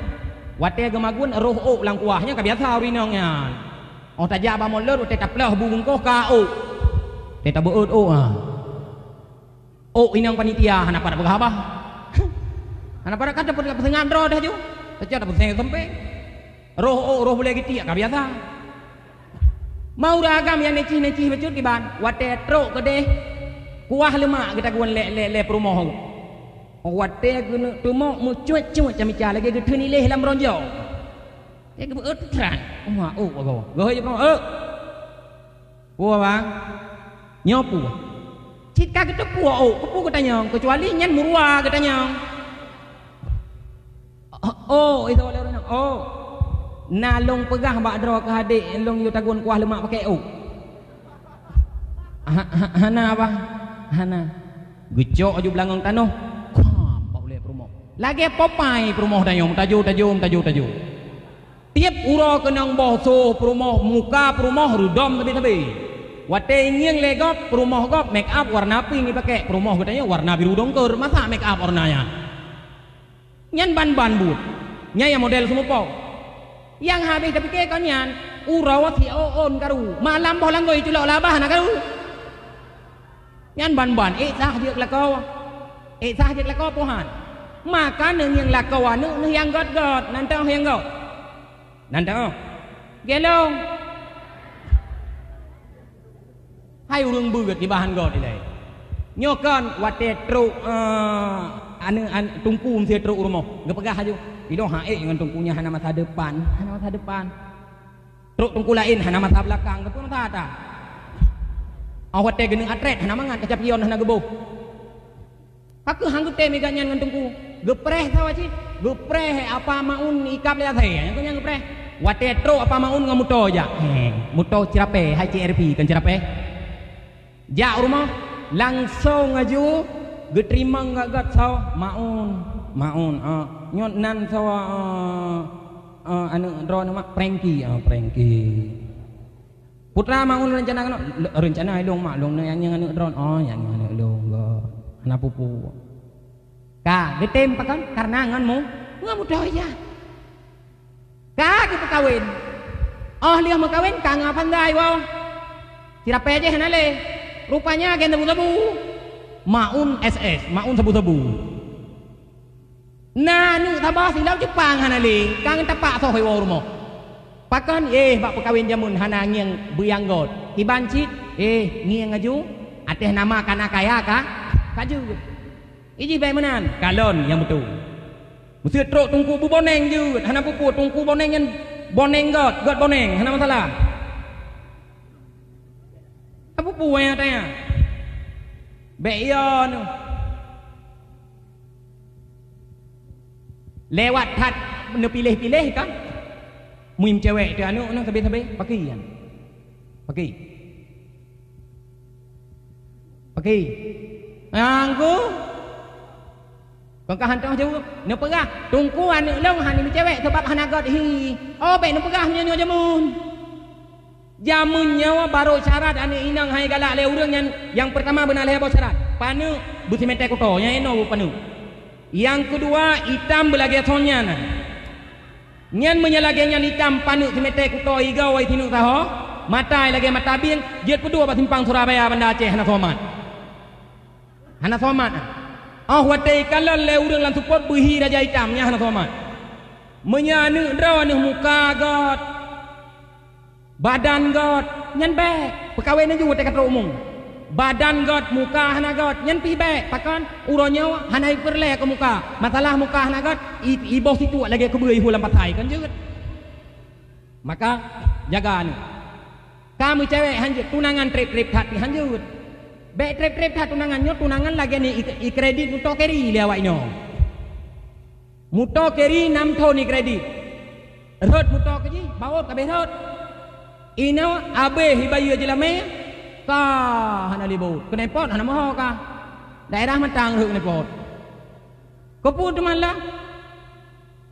Watée geumagun roh ôk lam kuah, nyan ka biasa ureuëng inong nyan. Oh tajak bak mulod, watée taploh bu bungkôh ka ôk. Watée tabeuôt ôk, ha. Ôk inong panitia hana padat peugah haba. Hana padat kata peuseungan droe dah ju. Teucok tapeuséng seumpéng. Roh ôk, roh bulèe geutik ka biasa. Meureuh agam nyang neucih-neucih bacut kiban, watèe trok keudeh kuah leumak geutagun lé, lé, lé peurumoh. Watèe geuneuk teumok meucuet-cuet camica lagèe geutheun iléh lam bronjong. Lagèe geubeuet tran. Uma ôk bagoe. Geuhôi jih peurumoh, "Ôk!" "Peue, Bang?" "Nyoe peue?" "Cit ka geuteupeue ôk, keupeue geutanyong, keucuali nyan meuruwa geutanyong." "Oh, oh, itu oleh ureueng nyoe. Oh, na lôn peugah bak droe keuh adék lôn yue tagun kuah leumak pakèk ôk." "Ha, ha, hana, Bang. Hana." Geucok aju beulangong tanoh. Kram bak ulèe peurumoh. Lagèe Popeye peurumoh tanyoe, meutajô-tajô, meutajô-tajô. Tiep uroe keunong boh soh peurumoh, muka peurumoh reudom sabe-sabe. Watèe ingieng lé gob, peurumoh gob make up warna pink jipakèk, peurumoh geutanyoe warna biru dongker, masa make up warna nyan? Nyan ban-ban buet. Nyan nyang model seumeupo. Nyang habéh tapike kon nyan, uroe siôn karu, malam boh langgôi culok labah na karu. Nyan ban-ban, ék sah jeuet lakoe. Ék sah jeuet lakoe pohan. Maka neungieng lakoe aneuk neuh nyang göt-göt, nan teuh nyang göt. Nan teuh. Gelong. Hai ureueng beuet nibak han göt ilèe. Nyoe kon watèe trok, eh, aneuk, an-, teungku meusé trok u rumoh. Geupeugah aju, "Ilôn han ék ngon teungku nyan, hana masa depan, hana masa depan." Trok teungku laén hana masa beulakang, keupeue masa ata? Óh watèe geuneuk atlet hana mangat, keucapion hana geuboh. Pakon han geutem gobnyan ngon teungku? Geupreh sawa cit, geupreh Apa Maun ikab lé asèe, nyan keuh nyang geupreh. Watèe trok Apa Maun ngon moto jak. Heh, moto ceurapèe, hai C R V, kon ceurapèe. Jak u rumoh, langsong aju geuteurimong göt-göt sawa, "Maun, Maun, ah, nyoe nan sawa, ah, ah, aneuk droeneuh mak, Prengki, ah, Prengki." "Peue teuma Maun reuncana keunoe?" "Reuncana ilôn mak, lôn neuk ngieng aneuk droeneuh." "Oh, ngieng aneuk lôn göt. Hana peue-peue." Ka geutem pakon? Kareuna ngon mu-, ngon moto ijak. Ka geupeukawen. Óh lheueh meukawen ka ngon pandai woe. Ceurapèe jih hana lé. Rupanya gen sabu-sabu. Maun S S, Maun sabu-sabu. Na aneuk saboh silop Jepang hana lé, ka ngon tapak soh iwoe u rumoh. Pakon, eh, bak peukawen jameun hana ngieng beuyang göt. Kiban cit, eh, ngieng aju, ateueh nama kana kaya ka, ka jeuet. Ijih bèk meunan, kalon nyang beutôi. Meusé trok teungku beuboneng jeuet, hana peue-peue, teungku boneng nyan boneng göt, göt boneng, hana masalah. Hana peue-peue nyang tanya. Bèk yo neuh. Lewat that neupiléh-piléh kan. Muim cewek teuh aneuk neuh sabe-sabe, pakri nyan. Pakri. Pakri. Nyang ku. Kon ka hantom jaweueb. Neupeugah, "Teungku aneuk lôn hana meucewek sabab hana göt hi." Oh, bèk neupeugah meunyoe nyoe jameun. Jameun nyoe barô syarat aneuk inong hai galak lé ureueng nyan, nyang peurtama beuna lhèe boh syarat. Paneuk beusimeté kuto, nyang inoe beupaneuk. Nyang keudua, itam beulagèe son nyan. Nyan meunyoe lagèe nyan itam paneuk simeté kuto igoe wai sineuk saho, mata lagèe mata bieng, jeuet peudua bak simpang Surabaya Banda Aceh hana somat. Hana somat. Óh watèe ikalon lé ureueng lam seupôt beuhi raja itam, nyan hana somat. Meunyoe aneuk droeneuh muka göt, badan göt, nyan bèk. Peukawen aju watèe ka trok umu. Badan göt, muka hana göt, nyan pih bèk. Pakon? Uroe nyoe hana ipeureulèe keu muka. Masalah muka hana göt, i-, iboh situek lagèe keubeue ihue lam pasai, kon jeuet. Maka, jaga aneuk. Ka meucewek han jeuet, tunangan trép-trép that pih han jeuet. Bèk trép-trép that tunangan nyoe, tunangan lagèe ni i-, ikredit muto keri lé awak nyoe. Muto keri nam thon ikredit. Rhot muto keu jih, bawot ka abéh rhot. Inoe abéh ibayeue jilamé, ka hana lé bawot. Keuneupot hana meuho ka. Daerah mantang rhot keuneupot. Keupeue teuma lah?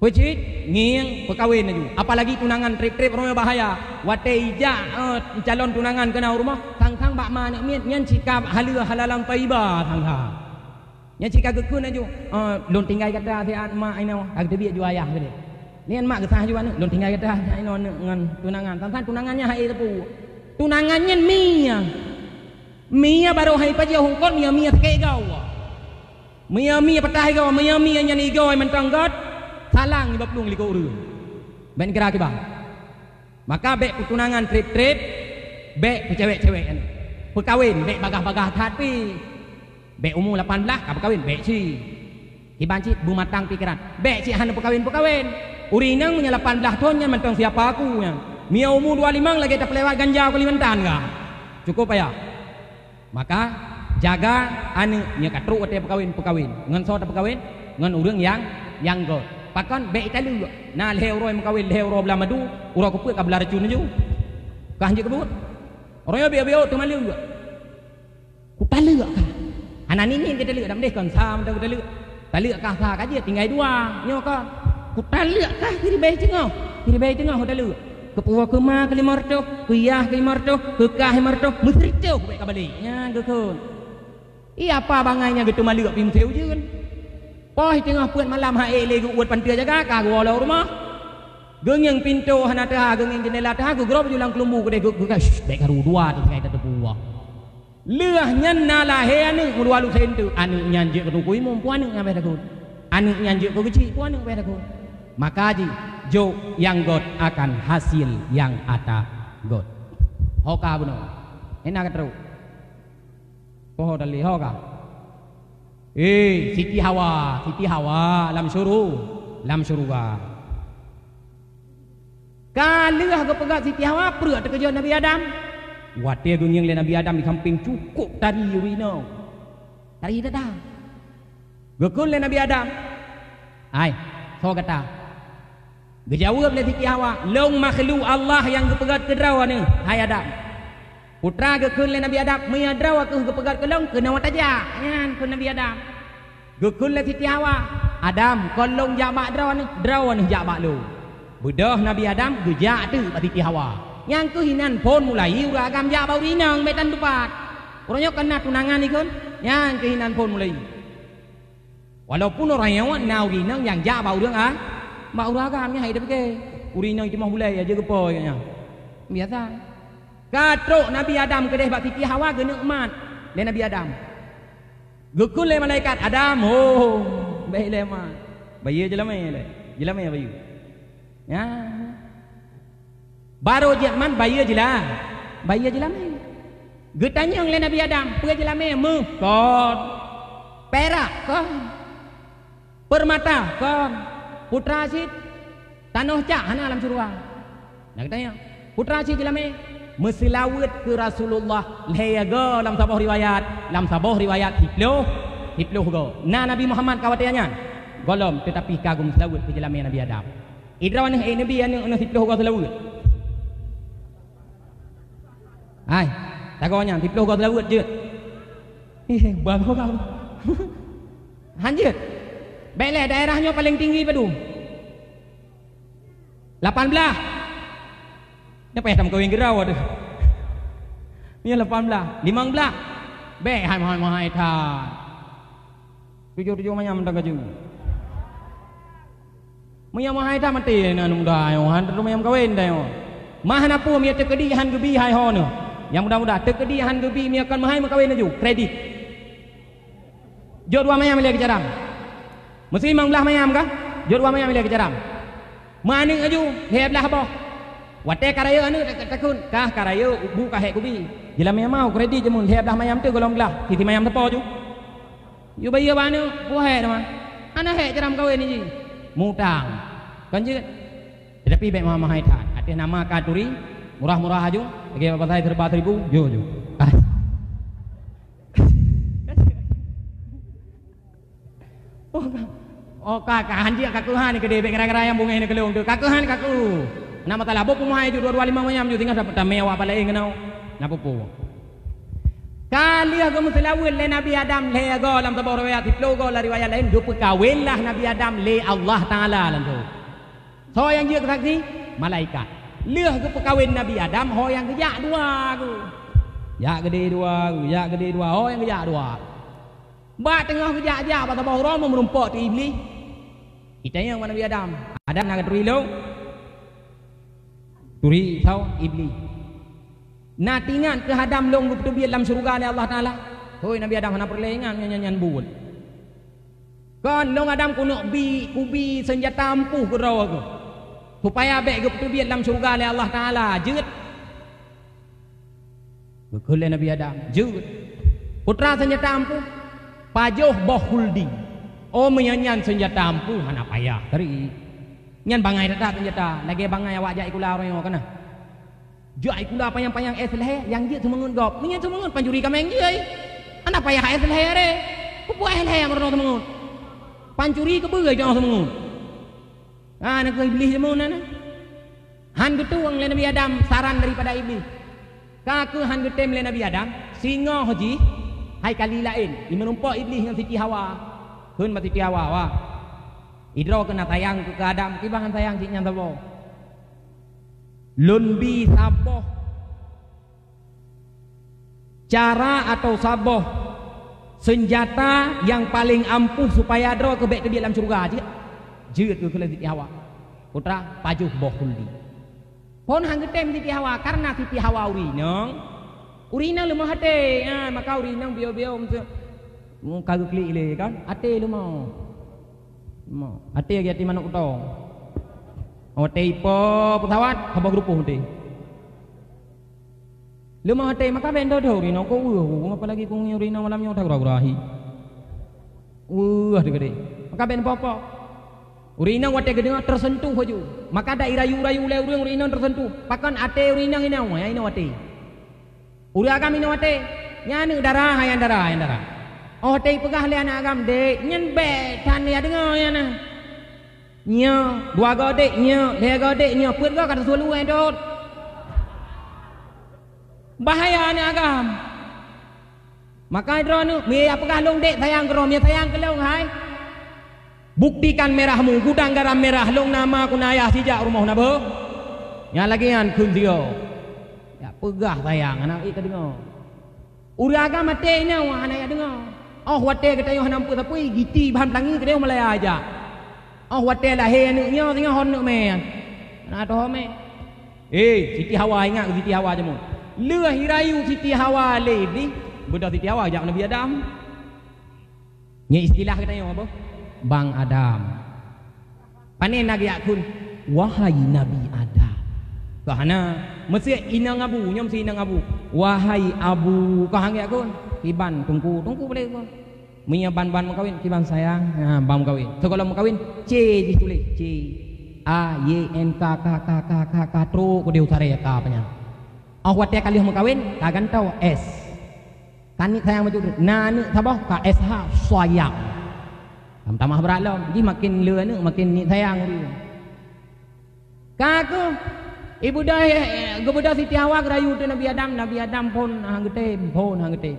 Peucit, ngieng, peukawen laju. Apalagi tunangan trép-trép uroe nyoe bahaya. Watèe ijak, eh, calon tunangan keunan u rumoh, sang-sang bak ma aneuk miet, nyan sikap haleue halalan thayyibah, sang-sang. Nyan cit ka geukheun laju, "Ah, lôn tinggai gata siat mak inoe, ka geuteubiet ju ayah keudeh." Nyan mak geusah ju aneuk, "Lôn tinggai gata siat inoe aneuk ngon tunangan." Sang-sang tunangan nyan hai teupeu. Tunangan nyan mie. Mie barô hai pajoh hungkot mie, mie sakét goe. Mie, mie patah igoe, mie, mie nyan igoe mantong göt. Salang nibak plueng likot ureuëng. Bèk neukira kiban. Maka bèk peutunangan trép-trép, bèk peucewek-cewek. Peukawen bèk bagaih-bagaih that pih. Bèk umu lapan blaih ka peukawen, bèk cit. Kiban cit beumatang pikeran. Bèk cit hana peukawen-peukawen. Ureuëng inong meunyoe lapan blaih thon nyan mantong siapa aku nyan. Meunyoe umu dua limong lagèe tapeulewat ganja u Kalimantan ka. Cukôp payah. Maka jaga aneuëk, nyoe ka trok watèe peukawen, peukawen. Ngon soe tapeukawen? Ngon ureuëng nyang, nyang göt. Pakon bèk italeuek. Na lhèe uroe meukawen, lhèe uroe blah madu, uroe keupeuet ka blah racun laju. Kah jeuet keu buet. Uroe nyoe biôk-biôk teuma leuek. Kutaleuek kah? Hana niniet geutaleuek, dak meudeh kon sa mantong geutaleuek. Taleuek kah sa ka jeuet, tinggai dua. Nyoe kon. Kutaleuek kah siribèe teungoh? Siribèe teungoh kutaleuek. Keupuwoe keu ma keu limong reutôh, keu yah keu limong reutôh, keu kah limong reutôh, meusireutoh bèk ka balek. Nyan geukheun. Iya apa bangai nyan geuteumaleuek pih meusé ujeuen. Poh teungoh peuet malam han ék lé geuuet panteue jaga, ka geuwoe lom u rumoh. Geungieng pintoe hana teuha, geungieng jeundela teuha, geugrob ju lam keulumbu keudeh geu-, geu-, shh, bèk karu dua teuh tinggai tateupeue. Lheueh nyan na lahé aneuëk meuluwa lusén teuk, aneuëk nyan jeuet keu teungku imum, peue aneuëk nyang bèk takot. Aneuëk nyan jeuet keu geuchik, peue aneuëk bèk takot. Maka jih, jok nyang göt akan hasil nyang ata göt. Ho ka bunoe. Hana ka trok. Poh dalé ho ka. Eh, Siti Hawa, Siti Hawa lam syuru-, lam syeuruga. Ka lheueh geupeugöt Siti Hawa, preuek teukeujot Nabi Adam. Watèe geungieng lé Nabi Adam di sampéng cukôp tari ureuëng inong. Tari that-that. Geukheun lé Nabi Adam, "Hai, soe gata?" Geujaweueb lé Siti Hawa, "Lôn makhluk Allah nyang geupeugöt keu droeneuh, hai Adam." Putra geukheun lé Nabi Adam, "Meunyoe droe kheueh geupeugöt keu lôn, keunoe tajak." Nyan kheun Nabi Adam. Geukheun lé Siti Hawa, "Adam, kon lôn jak bak droeneuh, droeneuh jak bak lôn." Beudôh Nabi Adam geujak teuk bak Siti Hawa. Nyang kheueh inan phôn mulai ureuëng agam jak bak ureuëng inong bèk tan teupat. Uroe nyoe kon na tunangan ikheun, nyang kheueh inan phôn mulai. Walaupun uroe nyoe na ureuëng inong nyang jak bak ureuëng a-, bak ureuëng agam nyan hai tapike. Ureuëng inong timoh bulèe aja geupo nyan. Biasa. Ka trok Nabi Adam keudeh bak Siti Hawa geuneuk mat lé Nabi Adam. Geukheun lé malaikat, "Adam, ho, bèk lé mat. Bayeue jeulamèe lé. Jeulamèe bayeue." Nyan. Barô jeuet mat bayeue jeula-, bayeue jeulamèe. Geutanyong lé Nabi Adam, "Peue jeulamèe, meuh?" "Kon." "Perak?" "Kon." "Peurmata?" "Kon." "Putra cit?" "Tanoh cak hana lam syeuruga." Nah, geutanyong, "Putra cit jeulamèe?" "Meuseulaweuet keu Rasulullah lhèe goe lam saboh riwayat, lam saboh riwayat siploh, siploh goe." Na Nabi Muhammad ka watèe nyan? Gohlom, teutapi ka geumeuseulaweuet keu jeulamèe Nabi Adam. Idroeneuh, eh, Nabi, aneuëk neuh siploh goe seulaweuet. Hai, sagoe nyan siploh goe seulaweuet jeuet. Ih, bang ho ka. Han jeuet. Bèk lé daerah nyoe paleng tinggi padum? Lapan blaih. Nyoe payah tameukawen keudroe teuh. Nyoe lapan blaih, limong blaih. Bèk hai mahai-mahai that. Tujoh-tujoh manyam mantong ka jeuet. Meunyoe meuhai that maté na aneuk muda nyoe, han teuma nyang meukawen dah nyoe. Mah na peue meunyoe teukeudi han geubi hai ho nyoe. Nyang muda-muda teukeudi han geubi meunyoe kon meuhai meukawen laju, kredit. Jok dua manyam ilèe keu caram. Meusi limong blaih manyam kah? Jok dua manyam ilèe keu caram. Meuaneuk laju, lhèe blaih boh. Watèe ka rayeuk aneuk, ta-, ta-, takheun, kah ka rayeuk, bu ka hék kubi. Jeulamèe mau kredit jameun lhèe blaih manyam teuh gohlom glah, siti manyam sapo ju. Yue bayeue bak aneuk, peue hék teuma? Hana hék cara meukawen jih. Mutang. Kon jeuet. Teutapi bèk meuhai-meuhai that. Ateueh nama khanduri, murah-murah aju, lagèe bak pasai serba seribu, jok ju. Ah. Oh, ka, oh, ka, ka, han jeuet ka keuhan keudeh, bèk ngeurang-ngeurang nyang bungéh nyoe keu lôn teuh. Ka keuhan ka keuh. Na masalah, boh peumeuhai ju dua dua limong manyam ju, singoh ta-, tamé awak paleng keunoe. Na peue-peue. Ka lheueh geumeuseulaweuet lé Nabi Adam lhèe goe lam saboh riwayat, siploh goe lam riwayat laén, geupeukawenlah Nabi Adam lé Allah Taala langsông. Soe nyang jeuet keu saksi? Malaikat. Lheueh geupeukawen Nabi Adam, ho nyang geujak dua geuh. Jak geudeh dua geuh, jak geudeh dua, ho nyang geujak dua. Bak teungoh geujak-jak bak saboh uroe meureumpok teuk Iblih. Itanyong bak Nabi Adam, "Adam, na katuri lôn?" Turi soe? Iblih. "Na teuingat keu Adam lôn geupeuteubiet lam syeuruga lé Allah Taala?" Hôi Nabi Adam, hana peureulèe ingat nyan, nyan, nyan buet. Kon lôn Adam keuneuk bi, kubi seunjata ampuh keudroe keuh, supaya bék geupeuteubiet lam syeuruga lé Allah Taala. Jeuet. Geukheun lé Nabi Adam, "Jeuet." Peue teuma seunjata ampuh? Pajoh boh khuldi. Oh, meunyo nyan seunjata ampuh, hana payah tari. Nyan bangai that-that seunjata, lagée bangai awak jak sikula uroe nyoe kana. Jak sikula panyang-panyang éh seulhèe, nyang jeuet seumeungeut gob. Meunyo seumeungeut pancuri kaméng jih. Hana payah éh seulhèe re. Peue éh seulhèe meurunoe seumeungeut? Pancuri keubeue jih seumeungeut. Ah, na keuh Iblih jameun na. Han geutueng lé Nabi Adam saran daripada Iblih. Ka keuh han geutem lé Nabi Adam, singoh jih hai kali laén, imeurumpok Iblih ngon Siti Hawa. Kheun bak Siti Hawa, "Wah, idroe keuh na sayang keu Adam, kiban han sayang cit nyan saboh. Lôn bi saboh cara atau saboh seunjata nyang paleng ampuh supaya droe keuh bék teubiet lam syeuruga." Jeuet, jeuet geukheun lé Siti Hawa. Peue teuma, pajoh boh khuldi. Phon han geutem Siti Hawa, kareuna Siti Hawa ureueng inong, ureueng inong leumah até. Ha, maka ureueng inong biôh-biôh meuseu-, mu ka geuklik lé kan, até leumah. Leumah. Até lagée até manok kutong. Watée ipo peusawat, saboh geurupoh até. Leumah até, maka bék dodo ureueng inong, kok weueh, apalagi kong ureueng inong malam nyoe that gura-gura hi. Weueh teuh keudeh. Maka bék neupo-po. Ureueng inong watée geudeungoe teuseuntuh laju. Maka dak irayu-rayu lé ureueng, ureueng inong teuseuntuh. Pakon até ureueng inong inong, ya inong até. Ureueng agam inong até. Nyan aneuk dara, hai nyang dara, nyang dara. Oh, watée ipeugah lé aneuk agam, "Dek, nyan bék that ya deungoe nyan na." Nyoe, dua go dek nyoe, lhée go dek nyoe, peuet go ka teusulut, eh, dot. Bahaya aneuk agam. Maka droeneuh, meunyo peugah lôn dek sayang keu droe, meunyo sayang keu lôn, hai. Buktikan merahmu, gudang garam merah, lôn na ma keu na ayah sijak rumoh na beuh. Nyang lagée nyan kheun sioe. Ya peugah sayang, hana ék tadeungoe. Ureueng agam até inong hana jak deungoe. Oh watée geutanyoe hana peue-peue, giti bahan pelangi keudeh Malaya jak. Oh watée lahé aneuk nyoe singoh hon aneuk mè. Hana teuh mè. Eh, Siti Hawa, ingat Siti Hawa jameun. Lheueh irayu Siti Hawa lé Iblih, beudôh Siti Hawa jak Nabi Adam. Nyan istilah geutanyoe apa? Bang Adam. Pane na geujak kheun, "Wahai Nabi Adam." Ka hana, meusti inong abu, nyoe meusti inong abu. "Wahai abu," ka han geujak kheun. Kiban teungku, teungku boleh kheun. Meunyo ban-ban meukawen, kiban sayang, ha, ban meukawen. Sigohlom meukawen, C jituléh, C. A Y N K K K K K K, trok keudeh u saré ka panyang. Oh watée ka lheueh meukawen, ka gantoe S. Ka niet sayang bacut, na aneuk saboh ka S H sayang. Tamah brat lom, jih maken le aneuk maken niet sayang ureueng. Ka keuh, ibeudôh, geubeudôh Siti Hawa geurayu teuk Nabi Adam, Nabi Adam phon han geutem, phon han geutem.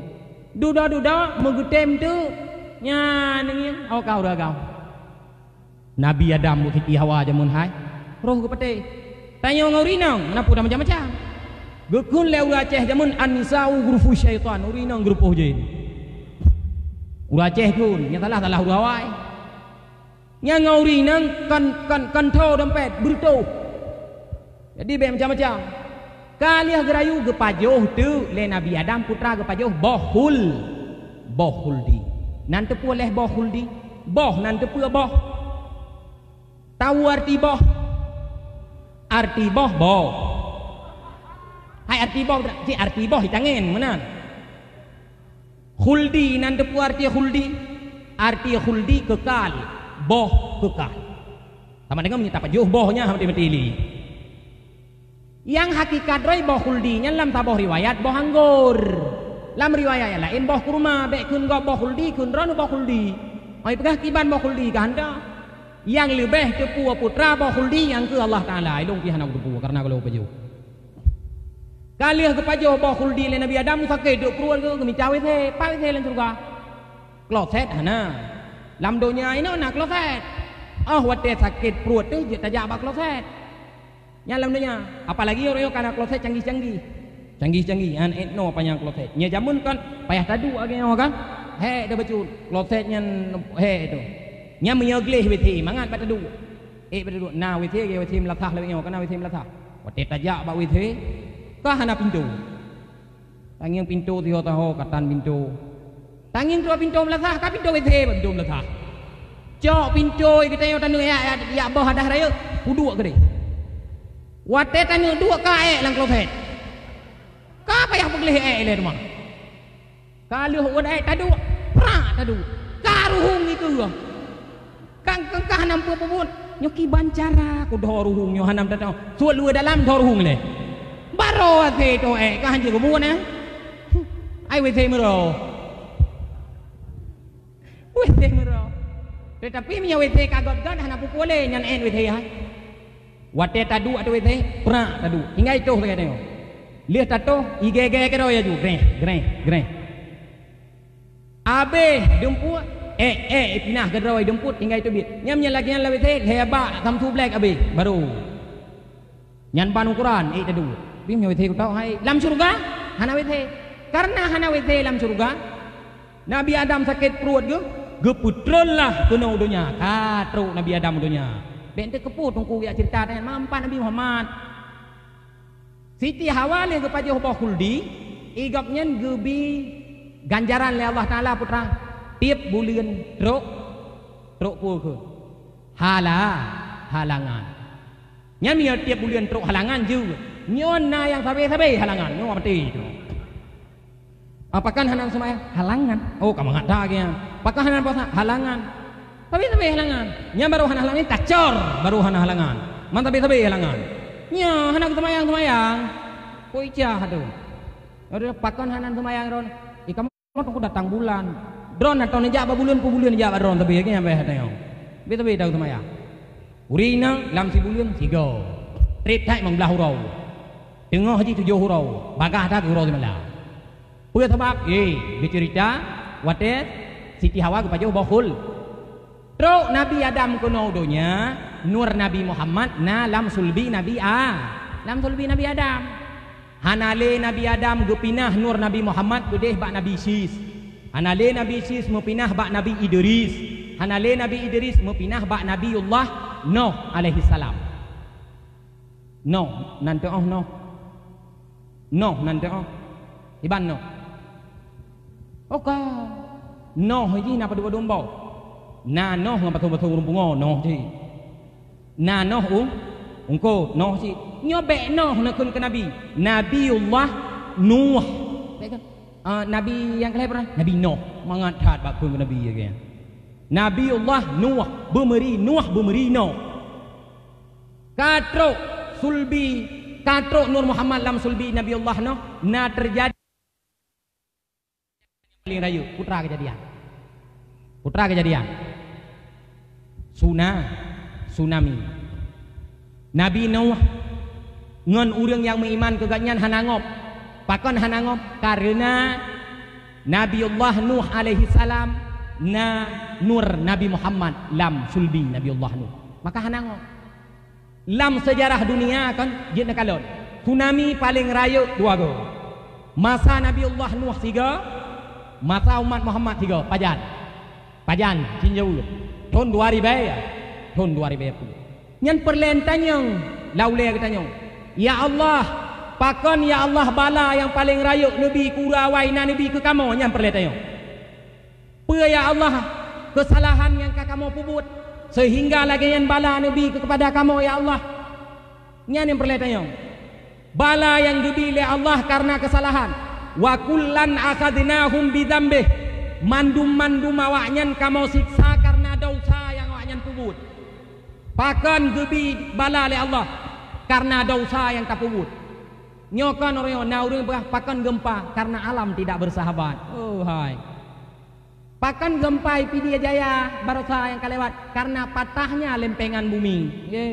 Dudoe-dudoe meugeutem teuk, nyan ngieng, oh ka ureueng agam. Nabi Adam buet Siti Hawa jameun hai, roh geupatéh. Tanyoe ngon ureueng inong na peue macam-macam. Geukheun lé ureueng Aceh jameun, "An-nisa'u ghurfu syaitan," ureueng inong geurupoh jén. Ureueng Aceh kheun, nyang salah-salah ureueng awai. Nyang ngon ureueng inong kon, kon, kon tho dompet, beureutôh. Jadi bék macam-macam. Ka lheueh geurayu geupajoh teuk lé Nabi Adam, peue teuma geupajoh boh khul-, boh khuldi. Nan teupeue lé boh khuldi? Boh nan teupeue boh? Tahu arti boh? Arti boh, boh. Hai arti boh, cit arti boh itangen meunan. Khuldi nan teupeue arti khuldi? Arti khuldi kekal, boh kekal. Sama dengan meunyoe tapajoh boh nyan mati-mati lé. Nyang hakikat droe boh khuldi nyan lam saboh riwayat boh anggor. Lam riwayat nyang laén boh kurma, bék kheun gob boh khuldi, kheun droeneuh boh khuldi. Oi peugah kiban boh khuldi ka hana. Nyang leubeh teupeue peue teuma boh khuldi nyang keu Allah Taala, ilong pih hana kuteupeu karena kalau pajoh. Ka lheueh geupajoh boh khuldi lé Nabi Adam, sakét duek pruet geuh, geumita W C, pat W C lam syeuruga? Kloset hana. Lam donya inoe na kloset. Oh watée sakét pruet teuh jeuet tajak bak kloset. Nyan lam donya, apalagi uroe nyoe ka na kloset canggih-canggih. Canggih-canggih, han étno panyang kloset. Nyoe jameun kan payah taduek lagée nyoe kan? Hék dah bacut, kloset nyan hék tu. Nyan meunyoe gleh W C, mangat bak taduek. Ék bak taduek, na W C, W C meulasah lagée nyoe, ka na W C meulasah. Watée tajak bak W C, ka hana pintoe. Tangieng pintoe siho taho ka tan pintoe. Tangieng dua pintoe meulasah, ka pintoe W C bak pintoe meulasah. Cok pintoe geutanyoe taneuk jak, jak, jak boh adah rayeuk, peuduek keudeh. Watée taneuk duek ka ék lam kloset. Ka payah peugleh ék ilée teuma. Ka lheueh uet ék taduek, prak taduek. Ka ruhueng ikeue. Ka, ka, ka hana peue-peue buet. Nyoe kiban cara kudho ruhueng nyoe hana meutatong. Suet luweue dalam dho ruhueng lé. Baroe até to ék ka hanjeuet keubuet, eh. Ai W C meuro. W C meuro. Tetapi meunyoe W C ka göt-göt hana peue-peue lé nyan ék W C hai. Watée taduek ateueh W C, prak taduek. Tinggai toh sagai tanyoe. Lheueh tatoh, igée-gée keudroe laju, greh, greh, greh. Abéh deumpuk, ék, ék, pinah keudroe deumpuk, tinggai teubiet. Nyan meunyoe lagée nyan lam W C, lhée bak samsu black abéh, baru. Nyan ban ukoran, ék taduek. Tapi meunyoe W C kutok hai, lam syeuruga hana W C. Karena hana W C lam syeuruga, Nabi Adam sakét pruet geuh, geupeutrön lah keunoe u donya. Ka trok Nabi Adam u donya. Bék teukeupue teungku jak ceurita nyan, mampat Nabi Muhammad. Siti Hawa lheueh geupajoh boh khuldi, i gobnyan geubi ganjaran lé Allah Taala putra. Tieb buleuen trok, trok peue kheun? Hala, halangan. Nyan meunyoe tieb buleuen trok halangan jeuet. Nyoe na nyang sabe-sabe halangan, nyoe maté tu. Ah, pakon hana seumayang? Halangan. Oh, ka mangat that lagée nyan. Pakon hana puasa? Halangan. Sabe-sabe halangan. Nyan baru hana halangan, tacor baru hana halangan. Man sabe-sabe halangan. Nyoe hana seumayang-seumayang. Kok icah tu. Aduh, pakon hana seumayang droen? Ih, kamoe teungku datang bulan. Droen atau neujak bak buleuen, peue buleuen neujak bak droen, tapi lagée nyan beh tanyoe. Tapi, tapi tahu seumayang. Ureueng inong lam sibuleuen sigoe. Trép that meublah uroe. Teungoh jih tujoh uroe. Bagaih that uroe simalam. Peue sabab? Eh, geuceurita watée Siti Hawa geupajoh boh khul. Trok Nabi Adam keunoe u donya, nur Nabi Muhammad na lam sulbi Nabi A-, lam sulbi Nabi Adam. Hana lé Nabi Adam geupinah nur Nabi Muhammad keudeh bak Nabi Sis. Hana lé Nabi Sis meupinah bak Nabi Idris. Hana lé Nabi Idris meupinah bak Nabiullah Nuh alaihissalam. Noh, nan teuoh noh. Noh, nan teuoh. Iban noh. Oka. Noh jih na padum-padum boh. Na noh ngon pasoe-pasoe ureueng pungo noh jih. Na noh u, ungko noh jih. Nyoe bék noh neukheun keu nabi. Nabiullah Nuh. Bék kan? Ah, nabi nyang keu lhée peureunah? Nabi Noh. Mangat that bak kheun keu nabi lagée nyan. Nabiullah Nuh, beumeuri Nuh, beumeuri Noh. Ka trok sulbi, ka trok Nur Muhammad lam sulbi Nabiullah Nuh, na teujadi paléng rayeuk, putra keujadian. Putra keujadian. Suna-, tsunami. Nabi Nuh ngon ureueng nyang meuiman keu gobnyan hana ngop. Pakon hana ngop? Kareuna Nabiullah Nuh alaihissalam na nur Nabi Muhammad lam sulbi Nabiullah Nuh. Maka hana ngop. Lam seujarah dunia kan jeuet neukalon, tsunami paléng rayeuk dua goe. Masa Nabiullah Nuh sigoe, masa umat Muhammad sigoe, pajan. Pajan, cit jaweueb. Thon dua ribèe, thon dua ribèe peuet. Nyan peureulèe tanyong, lam ulèe geutanyoe, "Ya Allah, pakon ya Allah bala nyang paléng rayeuk neubi keu ureueng awai na neubi keu kamoe?" Nyan peureulèe tanyong. Peue ya Allah keusalahan nyang ka kamoe peubuet, seuhingga lagèe nyan bala neubi keupada kamoe ya Allah? Nyan nyang peureulèe tanyong. Bala nyang geubi lé Allah kareuna keusalahan. "Wa kullan akhadnahum bidzambih." Mandum-mandum awaknyan kamoe siksa kareuna desya nyang awaknyan peubuet. Pakon geubi bala lé Allah? Kareuna desya nyang tapeubuet. Nyoe kon uroe nyoe na ureueng peugah, "Pakon geumpa?" Kareuna alam tidak bersahabat. Oh hai. Pakon geumpa di Pidie Jaya barosa nyang ka lewat? Kareuna patahnya lempengan bumi. Ye.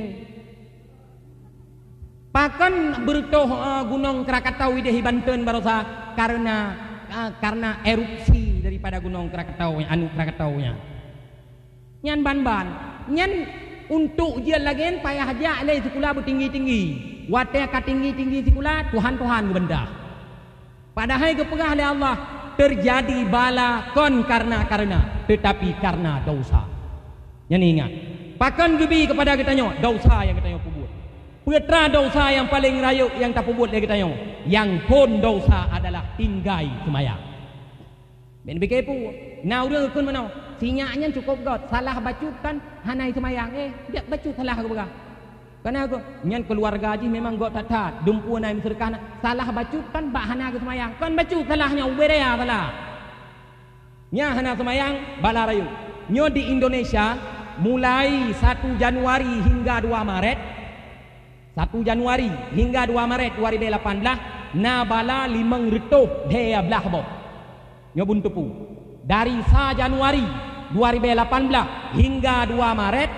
Pakon beureutoh, eh, Gunong Krakatau idéh i Banten barosa? Kareuna, eh, kareuna erupsi daripada Gunong Krakatau, anu Krakatau nyan. Nyan ban-ban. Nyan untuk ujian lagèe nyan payah jak lé sikula beutinggi-tinggi. Watèe ka tinggi-tinggi sikula, tuhan-tuhan geubeuntah. Padahai geupeugah lé Allah, "Teujadi bala kon kareuna-kareuna, teutapi kareuna desya." Nyan ingat, pakon geubi keupada geutanyoe desya nyang geutanyoe peubuet. Peue teuma desya nyang paléng rayeuk nyang tapeubuet lé geutanyoe? Nyang phon desya adalah tinggai seumayang. Bèk neupiké peue. Na ureueng geukheun meunoe, Si nyak nyan cukôp göt, salah bacut kan hana seumayang. Eh, jak bacut salah geupeugah. Kana geuh, nyan keuluwarga jih memang göt that-that, dumpeue na meuseudeukah na, salah bacut kan bak hana geuseumayang. Kon bacut salah nyoe, ubé raya salah. Nyan hana seumayang, bala rayeuk. Nyoe di Indonesia, mulai satu Januari hingga dua Maret, satu Januari hingga dua Maret dua ribu lapan belas, na bala limong reutôh lhèe blah boh. Nyoe beuteupeu. Dari sa Januari dua ribu lapan belas hingga dua Maret,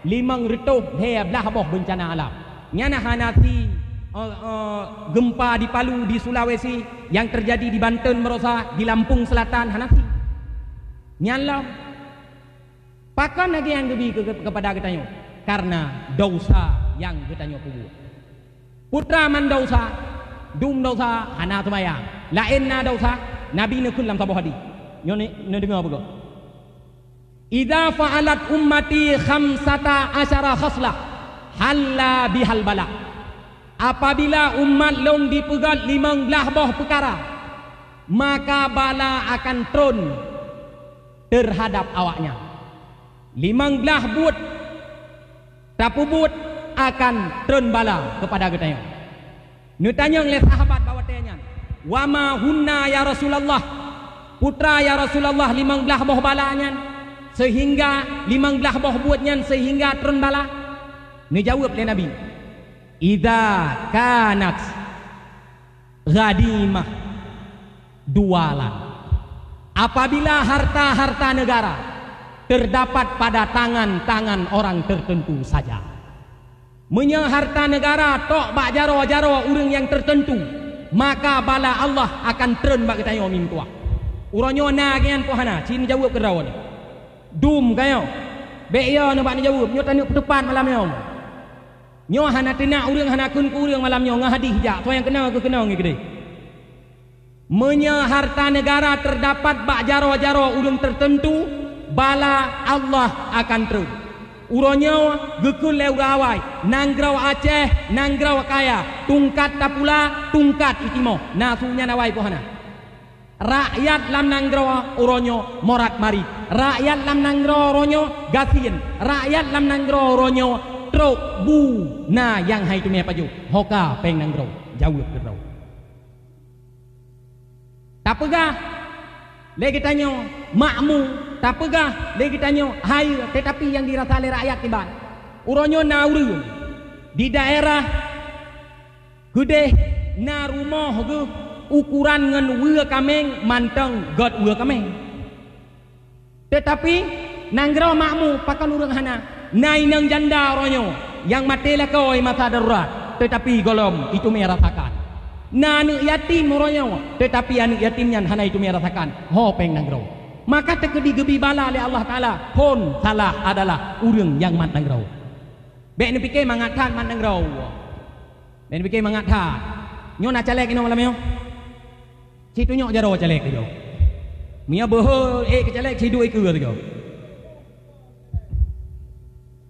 limong reutôh lhèe blah boh beuncana alam. Nyan hana si, eh, eh, gempa di Palu, di Sulawesi, yang terjadi di Banten, Merosa, di Lampung Selatan, hana si. Nyan lom. Pakon lagèe nyan geubi keu, keu, keupada geutanyoe? Karena desya nyang geutanyoe peubuet. Peue teuma desya? Dum desya hana seumayang. Laén na desya, Nabi neukheun lam saboh hadih. Nyoe ni, neudeungoe beugöt. "Idza fa'alat ummati khamsata asyara khaslah, halla bihal bala." Apabila umat lôn dipeugöt limong blah boh peukara, maka bala akan trôn teuhadap awaknyan. Limong blah buet tapeubuet akan trôn bala keupada geutanyoe. Neutanyong lé sahabat bak watèe nyan, "Wa ma hunna ya Rasulullah?" Peue teuma ya Rasulullah limong blah boh bala nyan, seuhingga limong blah boh buet nyan seuhingga trôn bala? Neujaweueb lé Nabi, "Idza kanat ghanimah duwalan." Apabila harta-harta negara terdapat pada tangan-tangan orang tertentu saja. Meunyoe harta negara tok bak jaroe-jaroe ureuëng nyang tertentu, maka bala Allah akan trôn bak geutanyoe meutuah. Uroe nyoe na geuh nyan peue hana, ci neujaweueb keudroe nyoe. Dum kayong. Bék yo neuh bak neujaweueb, nyoe taneuk peuteupat malam nyoe. Nyoe hana teunak ureuëng, hana kheun keu ureuëng malam nyoe, ngon hadih jak, soe nyang keunong keu keunong ngon keudeh. Meunyoe harta negara terdapat bak jaroe-jaroe ureuëng tertentu, bala Allah akan trôn. Uroe nyoe geukheun lé ureuëng awai, nanggroe Aceh, nanggroe kaya, tungkat tapula, tungkat itimoh, na su nyan awai peue hana. Rakyat lam nanggroe uroe nyoe morat marit. Rakyat lam nanggroe uroe nyoe gasien. Rakyat lam nanggroe uroe nyoe trok bu na nyang hai teumé pajoh. Ho ka péng nanggroe, jaweueb keudroe. Tapeugah lé geutanyoe makmu, tapeugah lé geutanyoe hayeue, teutapi nyang dirasa lé rakyat kiban. Uroe nyoe na ureuëng di daerah keudeh na rumoh geuh ukuran ngon weue kaméng mantong göt weue kaméng. Teutapi nanggroe makmu pakon ureuëng hana. Na inong janda uroe nyoe nyang maté lakoe masa darurat, teutapi gohlom iteumé rasakan. Na aneuëk yatim uroe nyoe, teutapi aneuëk yatim nyan hana iteumé rasakan ho péng nanggroe. Maka teukeudi geubi bala lé Allah Taala, phon salah adalah ureuëng nyang mat nanggroe. Bék neupike mangat that mat nanggroe. Bék neupike mangat that. Nyoe na caleg inoe malam nyoe? Situnyok jaroe caleg tu. Meunyoe beuhe ék keu caleg, siduek ikeue tu.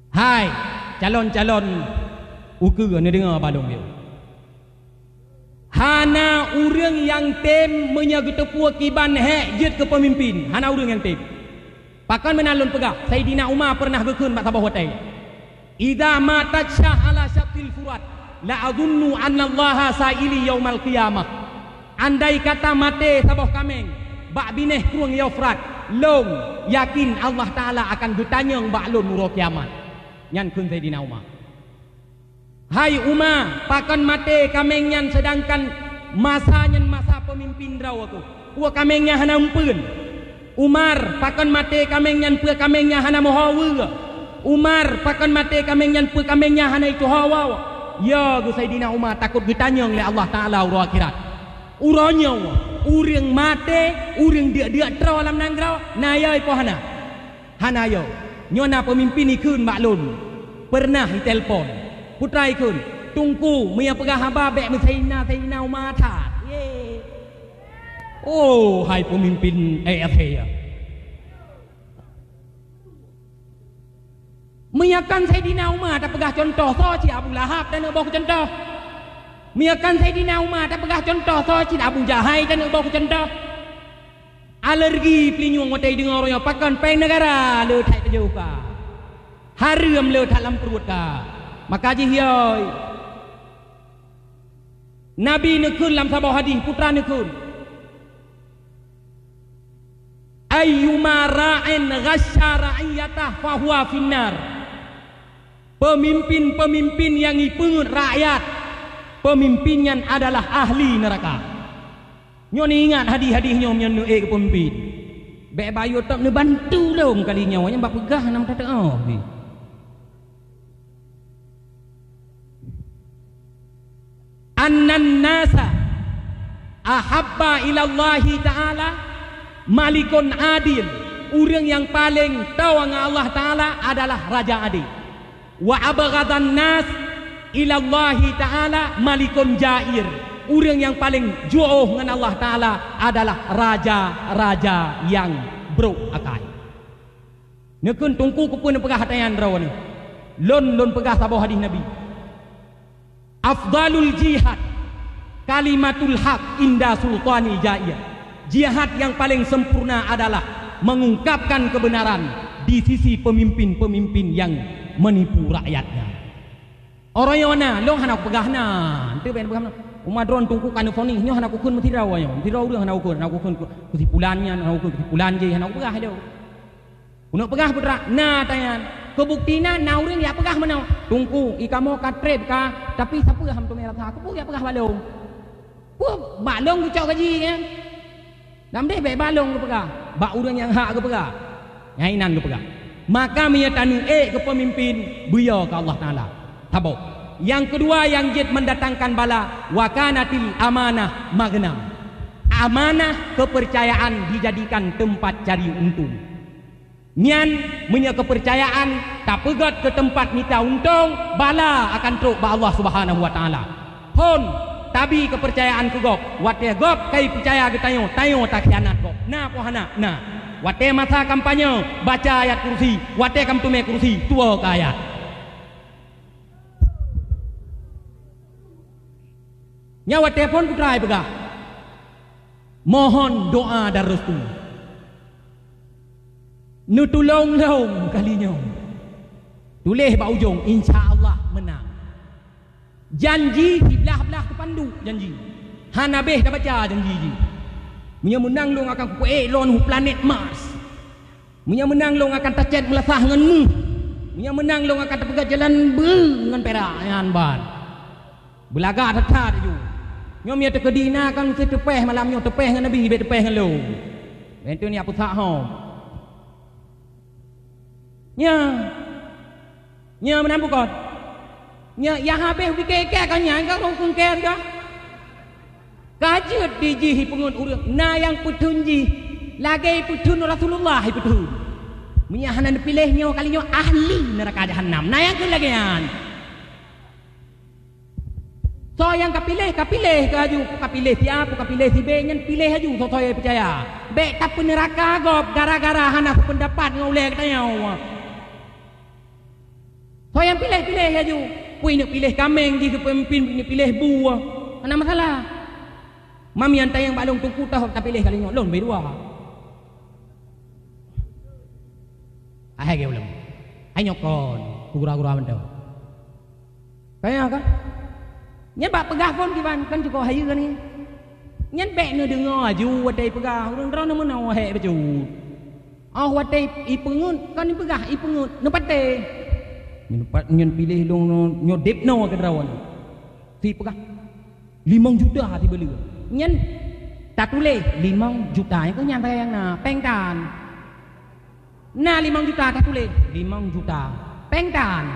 Hai, calon-calon ukeue, neudeungoe bak lôn nyoe. Hana ureuëng nyang tem meunyoe geuteupeue kiban hék jeuet keu peumimpin. Hana ureuëng nyang tem. Pakon meunan lôn peugah, Saidina Umar peureunah geukheun bak saboh watée, "Idza matat syah ala syattil furat, la azunnu annallaha sa'ili yaumal qiyamah." Andai kata maté saboh kaméng bak binéh krueng Eufrat, lôn yakin Allah Taala akan geutanyong bak lôn uroe kiamat. Nyan kheun Saidina Umar. Hai Uma, pakon maté kaméng nyan, seudangkan masa nyan masa peumimpin droe keuh? Peue kaméng nyan hana umpeuen? Umar, pakon maté kaméng nyan, peue kaméng nyan hana meuho weue? Umar, pakon maté kaméng nyan, peue kaméng nyan hana ituho woe? Ya, geu Saidina Umar takot geutanyong lé Allah Taala uroe akhirat. Uroe nyoe, ureuëng maté, ureuëng deuk-deuk troe lam nanggroe, na yai po hana? Hana yo. Nyoe na peumimpin ikheun bak lôn. Peureunah itelpon. Putra ikheun, "Teungku, meunyoe peugah haba bék meusaina-saina u mata." Ye. Oh, hai peumimpin, eh, eh, ya. Meunyoe kan Saidina Umar tapeugah cuntoh, soe cit Abu Lahab taneuk boh keu cuntoh? Meunyoe kan Saidina Umar tapeugah cuntoh, soe cit Abu Jahai taneuk boh keu cuntoh? Alergi peulinyueng watée deungoe uroe nyoe, pakon péng neugara le that pajoh ka. Hareuem le that lam pruet ka. Maka jih yoi. Nabi neukheun lam saboh hadih, putra neukheun, "Ayyuma ra'in ghasya ra'iyatah fahuwa finnar." Peumimpin-peumimpin nyang ipeungeuet rakyat, peumimpin nyan adalah ahli neuraka. Nyoe neuingat hadih-hadih nyoe meunyoe neuék keu peumimpin. Bék bayeue tôb neubantu lom kali nyoe, nyang bak peugah nam tateuoh jih. "Annan nasa ahabba ilallahi ta'ala malikun adil." Ureuëng nyang paleng toe ngon Allah Ta'ala adalah raja adil. "Wa abghadan nas ilallahi ta'ala malikun jair." Ureuëng nyang paleng jiôh ngon Allah Ta'ala adalah raja-raja nyang brok akai. Neukheun, "Teungku, keupeue neupeugah ata nyan droeneuh?" "Lôn, lôn peugah saboh hadih Nabi, 'Afdalul jihad kalimatul haq inda sultani jair.'" Jihad nyang paleng sempurna adalah mengungkapkan kebenaran di sisi pemimpin-pemimpin nyang menipu rakyatnya. Uroe nyoe na, lôn hana kupeugah na. Enteuk bèk neupeugah na. Uma droen Teungku ka neufonis, nyoe hana kukheun meusidroe nyoe. Meusidroe ureuëng hana kukheun, hana kukheun keu, keu si pulan nyan, hana kukheun keu si pulan jih, hana kupeugah lôn. Keuneuk peugah putra, na ata nyan. Keu bukeuti na, na ureuëng jak peugah meunoe, "Teungku, i kamoe ka treb ka, tapi sapeue hana meuteumé rasa, keupeue jak peugah bak lôn?" Peue bak lôn geucok gaji nyan? Lam deh bèk bak lôn geupeugah, bak ureuëng nyang hak geupeugah. Nyan inan geupeugah. Maka meunyoe taneuk ék keu peumimpin, beuyo keu Allah Taala. Saboh. Nyang keudua nyang jeuet mendatangkan bala, wa kanatil amanah maghnam. Amanah keupeurcayaan dijadikan teumpat cari untông. Nyan, meunyoe keupeurcayaan tapeugöt keu teumpat mita untông, bala akan trok bak Allah Subhanahu wa Taala. Phon tabi keupeurcayaan keu gob, watèe gob ka ipeucaya geutanyoe, tanyoe takhianat gob. Na po hana? Na. Watèe masa kampanye, baca ayat kursi, watèe ka meuteumé kursi, tuwoe keu ayat. Nyan watèe phon putra ipeugah, mohon doa dan restu. Neutulông lôn kali nyoe. Tuléh bak ujông, insya Allah meunang. Janji siblah-blah keu panduk janji. Hana bèh tabaca janji jih. Meunyoe meunang lôn akan kupeuék droeneuh u planet Mars. Meunyoe meunang lôn akan tacèt meulasah ngon méuh. Meunyoe meunang lôn akan tapeugöt jalan beu ngon pirak nyan ban. Beulagak that-that laju. Nyoe meunyoe teukeudi na kan meusti teupèh malam nyoe, teupèh ngon Nabi, bèk teupèh ngon lôn. Bèk teungoh jak peusak hom. Nyan. Nyan meunan bukon. Nyan nyang habéh pike-pike ka nyan ka ureueng keungkén ka. Ka jeuet di jih ipeungeuet ureueng, na nyang peutheun jih lagèe peutheun Rasulullah ipeutheun. Meunyoe hana neupiléh nyoe kali nyoe ahli neuraka jahanam. Na nyang kheun lagèe nyan. Soe nyang ka piléh, ka piléh keu aju, ka piléh si A, ka piléh si B, nyan piléh aju soe-soe nyang peucaya. Bèk tapeuneuraka gob gara-gara hana seupeundapat ngon ulèe geutanyoe. Soe nyang piléh, piléh aju. Peue neuk piléh kaméng jih keu peumimpin, peue neuk piléh bu. Hana masalah. Mamian tanyong bak lôn teungku toh tapiléh kali nyoe, lôn beu dua. Hai geu ulôn. Hai nyoe kon, gura-gura mantong. Kaya kan? Nyan bak peugah phon kiban, kan cukôp hayeue kan nyan. Nyan bèk neudeungoe aju watèe peugah, ureueng droeneuh meunoe hék bacut. Oh watèe ipeungeuet, kan ipeugah ipeungeuet, neupatéh. Nyan pat-, nyan piléh lôn nyoe deb noe keudroe nyoe. Si peugah, limong juta sibeuleu. Nyan tatuléh limong juta, nyang keuh nyan sagai nyang na, péng tan. Na limong juta tatuléh, limong juta, péng tan.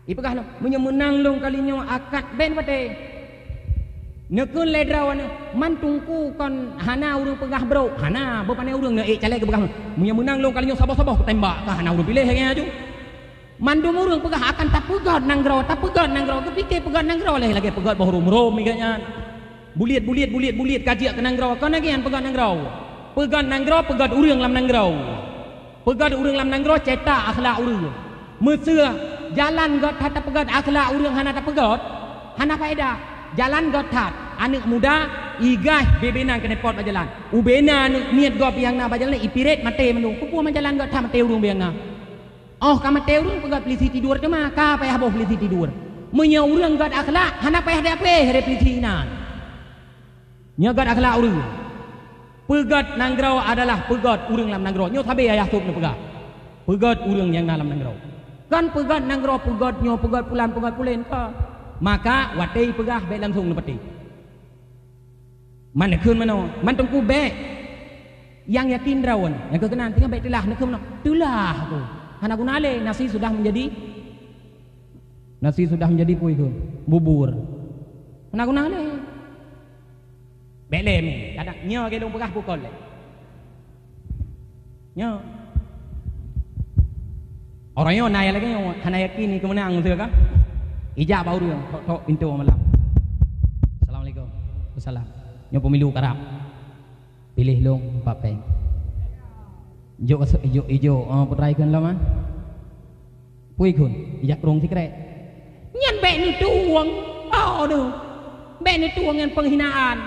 Ipeugah lom, meunyoe meunang lôn kali nyoe akad bèk neupatéh. Neukheun lé droeneuh, man teungku kon hana ureueng peugah brôk, hana, beupané ureueng neuék caleg geupeugah, meunyoe meunang lôn kali nyoe saboh-saboh kutembak, ka hana ureueng piléh lagèe nyan aju. Mandum ureueng peugah akan tapeugöt nanggroe, tapeugöt nanggroe, geupike peugöt nanggroe lé lagèe peugöt boh rom-rom lagèe nyan. Buliet, buliet, buliet, buliet ka jeuet keu nanggroe, kon lagèe nyan peugöt nanggroe. Peugöt nanggroe, peugöt ureueng lam nanggroe. Peugöt ureueng lam nanggroe cetak akhlak ureueng. Meuseu jalan göt that tapeugöt akhlak ureueng hana tapeugöt, hana faedah. Jalan göt that. Aneuk muda, igaih bubena keuneuk pot bak jalan. Ubena aneuk miet gob nyang na bak jalan, ipiret maté mandum. Peue ban jalan gata maté ureuëng nyang na. Oh ka maté ureuëng peugöt polisi tidur teuma, ka payah boh polisi tidur. Meunyoe ureuëng göt akhlak, hana payah diape lé polisi inan. Nyoe göt akhlak ureuëng. Peugöt nanggroe adalah peugöt ureuëng lam nanggroe. Nyoe sabe ayah sôb neupeugah. Peugöt ureuëng nyang na lam nanggroe. Kon peugöt nanggroe, peugöt nyoe, peugöt pulan, peugöt pulen ka. Maka watée peugah bék langsung neupatéh. Man neukheun meunoe, man teungku bék. Nyang yakin droe, nyang keukeunang tinggai bék teulah neukheun meunoe. Teulah aku. Hana guna lé, nasi sudah menjadi, nasi sudah menjadi peue kheun? Bubur. Hana guna lé. Bék lé mé, kadang nyoe lagée lôn peugah bukon lé. Nyoe. Orang nyoe na lagée nyoe, hana yakin ni keumeunang, beutôi kan? Ijak bak ureuëng, tok-tok pintoe malam. Assalamualaikum. Waalaikumsalam. Nyoe pemilu karab. Piléh lôn empat péng. Ijok, ijok, ijok, ah, putra ikon lama. Peue kheun? Ijak krong sikrek. Nyan bék neutueng. Oh, aduh. Bék neutueng nyan penghinaan.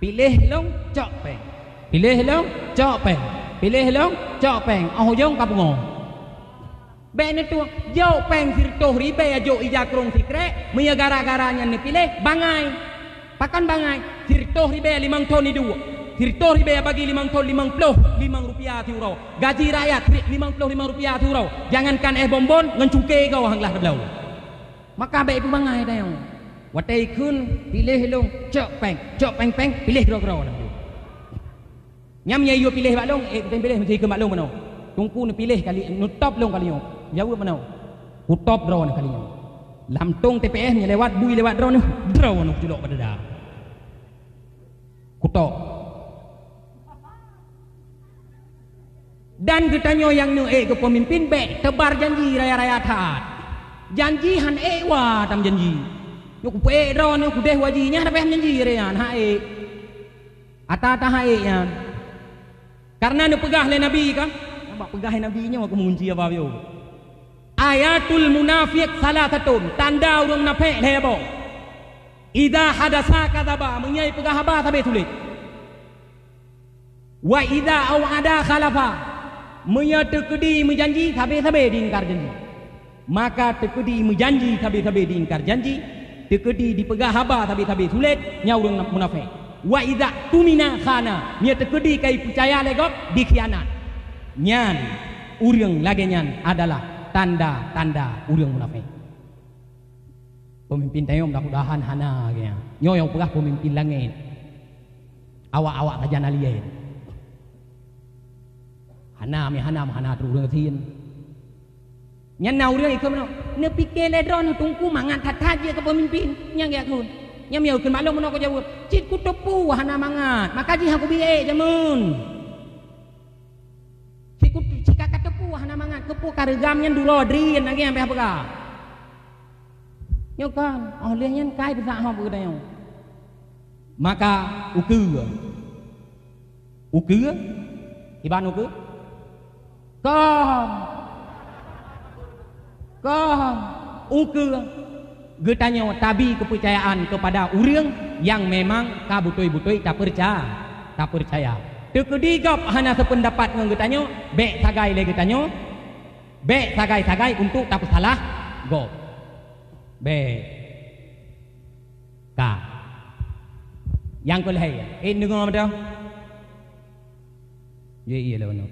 Piléh lôn cok péng. Piléh lôn cok péng. Piléh lôn cok péng. Oh ujong ka pungo. Bék neutueng. Jok péng siratoh ribée jok ija krong sikrek. Meunyoe gara-gara nyan neupiléh, bangai. Pakon bangai? Siratoh ribée limong thon iduek. Siratoh ribée bagi limong thon, limong ploh limong rupiah siuroe. Gaji rakyat limong ploh limong rupiah siuroe. Jangankan éh bonbon, ngon cuke goe han glah teubloe. Maka bék ipeubangai tanyoe. Watée ikheun piléh lôn cok péng, cok péng-péng, piléh keudroe-keudroe lom. Nyam nyang yue piléh bak lôn, ék kutem piléh meusti keu bak lôn meunoe. Teungku neupiléh kali, neutop lôn kali nyoe. Jaweueb meunoe. Kutop droeneuh kali nyoe. Lam tong T P S nyoe lewat bui lewat droeneuh, droeneuh kujulok bak dada. Kutop. Dan geutanyoe nyang neuék keu peumimpin bék teubar janji raya-raya that. Janji han ék wa tam janji. Nyoe kupeuék droeneuh kudeh waji nyan tapi han janji raya han ék. Ata-ata han ék nyan. Karena neupeugah lé Nabi kan? Nampak peugah lé Nabi nyoe keuh meungunci haba yoh. Ayatul munafiq salasatun, tanda ureuëng munafék lhée boh. Idza hadasa kadzaba, meunyoe peugah haba sabe sulet. Wa idza au'ada khalafa, meunyoe teukeudi meujanji sabe-sabe diingkar janji. Maka teukeudi meujanji sabe-sabe diingkar janji, teukeudi dipeugah haba sabe-sabe sulet, nyan ureuëng munafék. Wa idza tumina khana, meunyoe teukeudi ka ipeucaya lé gob dikhianat. Nyan ureuëng lagée nyan adalah tanda-tanda ureuëng munafék. Peumimpin tanyoe mudah-mudahan hana lagée nyan. Nyoe nyang peugah peumimpin langét. Awak-awak sajan alien. Hana meuhana meuhana trok ureuëng gasien. Nyan na ureuëng ikheun meunoe, neupike lé droeneuh teungku mangat that-that jeuet keu peumimpin. Nyang geukheun. Nyang miyueb kheun maklum meunoe kujaweueb. Cit kuteupeue hana mangat, maka jih han kubiet jameun. Cit ku, cit ka kateupeue hana mangat, keupeue kareugam nyan duroe drien lagée nyang payah peugah. Nyoe kan, oh lheueh nyan kai peusak hom keu geutanyoe. Maka ukeue. Ukeue? Iban ukeue? Kon. Kon. Ukeue. Geutanyoe tabi keupeurcayaan keupada ureuëng nyang memang ka beutôi-beutôi tapeureca-, tapeureukaya. Teukeudi gob hana seupeundapat ngon geutanyoe, bék sagai lé geutanyoe, bék sagai-sagai untuk tapeusalah gob. Bék. Ka. Nyang keu lhée, eh, deungoe meudoh. Ye, iya lé unoe.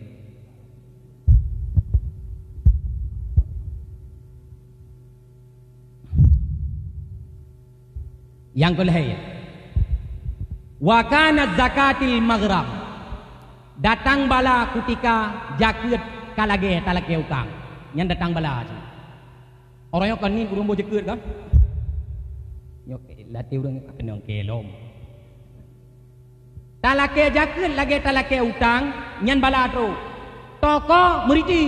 Nyang keu lhée, wa kana zakatil maghram, datang bala kutika jakeuet ka lagée talakée utang. Nyan datang bala cit. Orang nyoe kan ni ureuëng boh jakeuet kan? Nyoe latih ureuëng keunong kelom. Talakée jakeuet lagée talakée utang, nyan bala trok. Toko meuriti.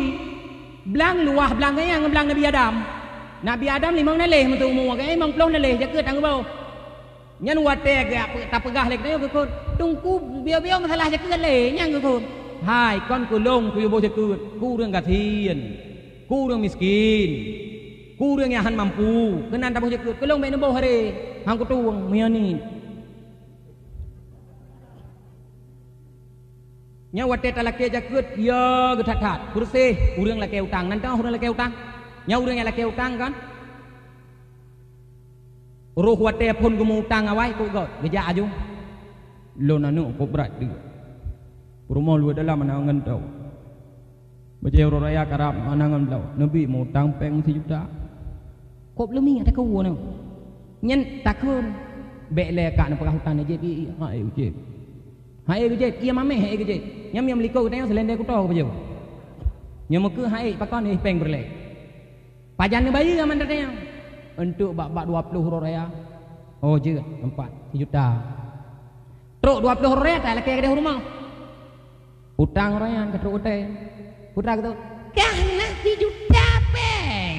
Blang luwah blang nyang blang Nabi Adam. Nabi Adam limong naleh meunteuk umu, keu limong ploh naleh jakeuet nyang geuboh. Nyan watée geupeugah lé geutanyoe geukheun, teungku biyo-biyo masalah jakeuet lé nyang geukheun. Hai kon keu lôn kuyue boh jakeuet, keu ureuëng gasien, keu ureuëng miskin, keu ureuëng nyang han mampu, keunan taboh jakeuet, keu lôn bék neuboh haré, han kutueng meunyoe ni. Nyan watée talakée jakeuet, ya geuthat-that, beureuséh ureuëng lakée utang. Nan teuh ureuëng lakée utang. Nyan ureuëng nyang lakée utang kan? Roh watée phon geumeu-utang awai keu gob, geujak aju. Lôn aneuëk kok brat deuh. Peurumoh luwah dalam aneuëk ngon tau. Bajée uroe raya karab aneuëk ngon bloe. Neubi meu-utang péng sijuta. Kok leumi atawa keu uroe nyoe. Nyan takheun. Bék lé kak neupeugah utang na jép, i, i, hai ujép. Hai ujép, iya mameh hai ujép. Nyam nyam liko geutanyoe seulendé kuto keu bajée. Nyam meukeue hai pakon ih péng beureuléh. Pajan neubayeue aman tatanyong. Untuk bak-bak dua ploh uroe raya. Oh, jeuet, empat juta. Trok dua ploh uroe raya talakée keudeh rumoh. Utang uroe nyan ka trok utée. Putra keu tu, "Kah na sijuta péng."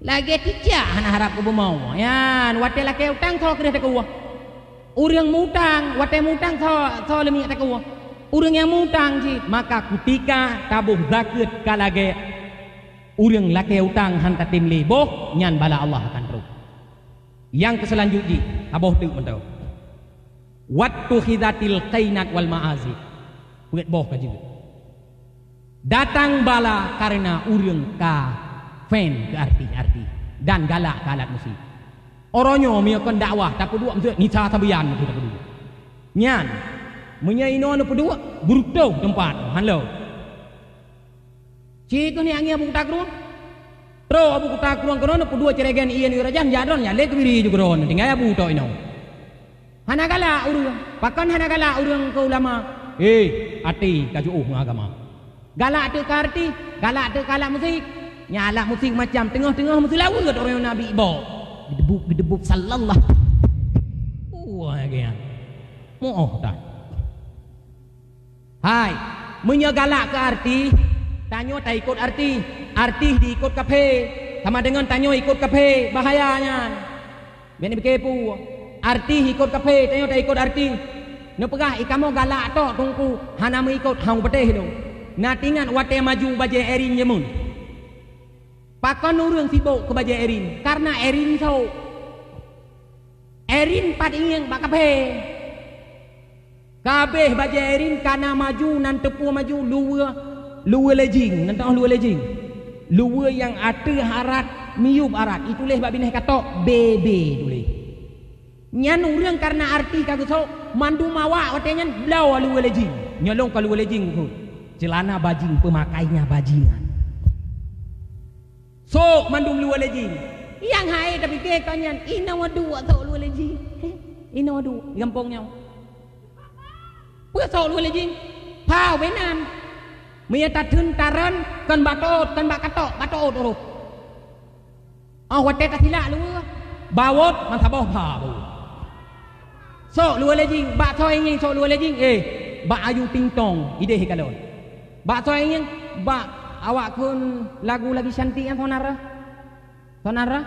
Lagée cicak hana harab keu bumoe. Nyan, watée lakée utang soe keudeh takeuwah. Ureuëng mutang, watée mutang soe, soe leumiek takeuwah. Ureuëng nyang mutang cit, maka kutika taboh zakeuet ka lagée ureuëng lakée utang han tatem lé boh, nyan bala Allah akan trok. Nyang keuseulanjut jih, taboh teuk mantong. Wattukhizatil qainat wal ma'azif. Peuet boh ka jeuet. Datang bala kareuna ureuëng ka fan keu artis-artis dan galak keu alat musik. Uroe nyoe meunyoe kon dakwah tapeuduek meuseujid nisa sabian meuseujid tapeuduek. Nyan, meunyoe inoe neupeuduek, beurutoh teumpat, han lom. Ci keuh ni angin Abu Kuta Krueng. Trok Abu Kuta Krueng keunoe neupeuduek ceureugan ié nibak rajan, jak droeneuh, jak lé keubiri ju keudroe, tinggai Abu tok inoe. Hana galak ureuëng. Pakon hana galak ureuëng keu ulama? Eh, até ka jiôh ngon agama. Galak teuk keu artis, galak teuk keu alat musik. Nyan alat musik macam teungoh-teungoh meuseulaweuet ureuëng Nabi iboh. Geudebuk, geudebuk, sallallahu. Wah, lagée nyan. Moh that. Hai, meunyoe galak keu artis, tanyoe taikot artis. Artis diikot kaphé, sama deungon tanyoe ikot kaphé, bahaya nyan. Bék neupiké peue. Artis ikot kaphé, tanyoe taikot artis. Neupeugah, "I kamoe galak tok, Teungku, hana meuikot, hana patéh lôn." Na teuingat watée maju bajée Erin jameun? Pakon ureuëng sibok keu bajée Erin? Kareuna Erin sôk. Erin pat ingieng bak kaphé. Ka abéh bajée Erin ka na maju nan teupue maju luweue, luweue lejing, nan teuh luweue lejing. Luweue nyang ateueh arat, miyueb arat, ituléh bak binéh katok, B B tuléh. Nyan ureuëng kareuna artis ka geusôk, mandum awak watée nyan bloe luweue lejing. Nyoe lôn ka luweue lejing keuh. Ceulana bajing, peumakainya bajingan. Sôk mandum luweue lejing. Nyang hai tapiké kon nyan, inoe duek sôk luweue lejing. Heh, inoe duek gampông nyoe. Peue sôk luweue lejing? Pha ubé nan. Meunyoe tatheun tarön kon bak tôt, kon bak katok, bak tôt uroh. Óh watée tasilak luweue, bawot meusaboh pha bawot. Sôk luweue lejing, bak soe ingieng sôk luweue lejing, eh, bak Ayu Ting Tong, idéh kalon. Bak soe ingieng, bak awak kheun lagu lagi cantik nyan, Sonara. Sonara.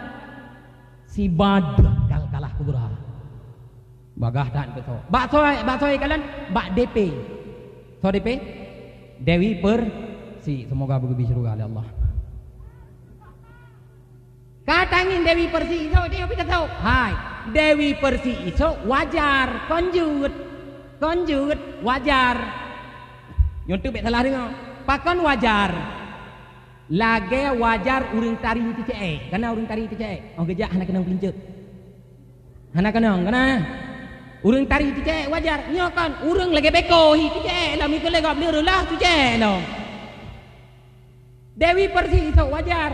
Sibadah kal kalah kubra. Bagah that keu soe. Bak soe, bak soe kalon, bak D P. Soe D P? Dewi Persik. Semoga beugeubri syeuruga lé Allah. Ka tangieng Dewi Persik isôk, tanyoe pih tasôk. Hai, Dewi Persik isôk wajar, kon jeuet. Kon jeuet, wajar. Nyoe teuk bék salah deungoe. Pakon wajar? Lagée wajar ureuëng tari teucék. Kana ureuëng tari teucék? Oh, geujak hana keunong peulinceuk. Hana keunong, kana? Ureuëng tari teucék wajar. Nyoe kon ureuëng lagée béko hi teucék lom, ikeu lé gob lé reulah teucék lom. Dewi Persik isôk wajar.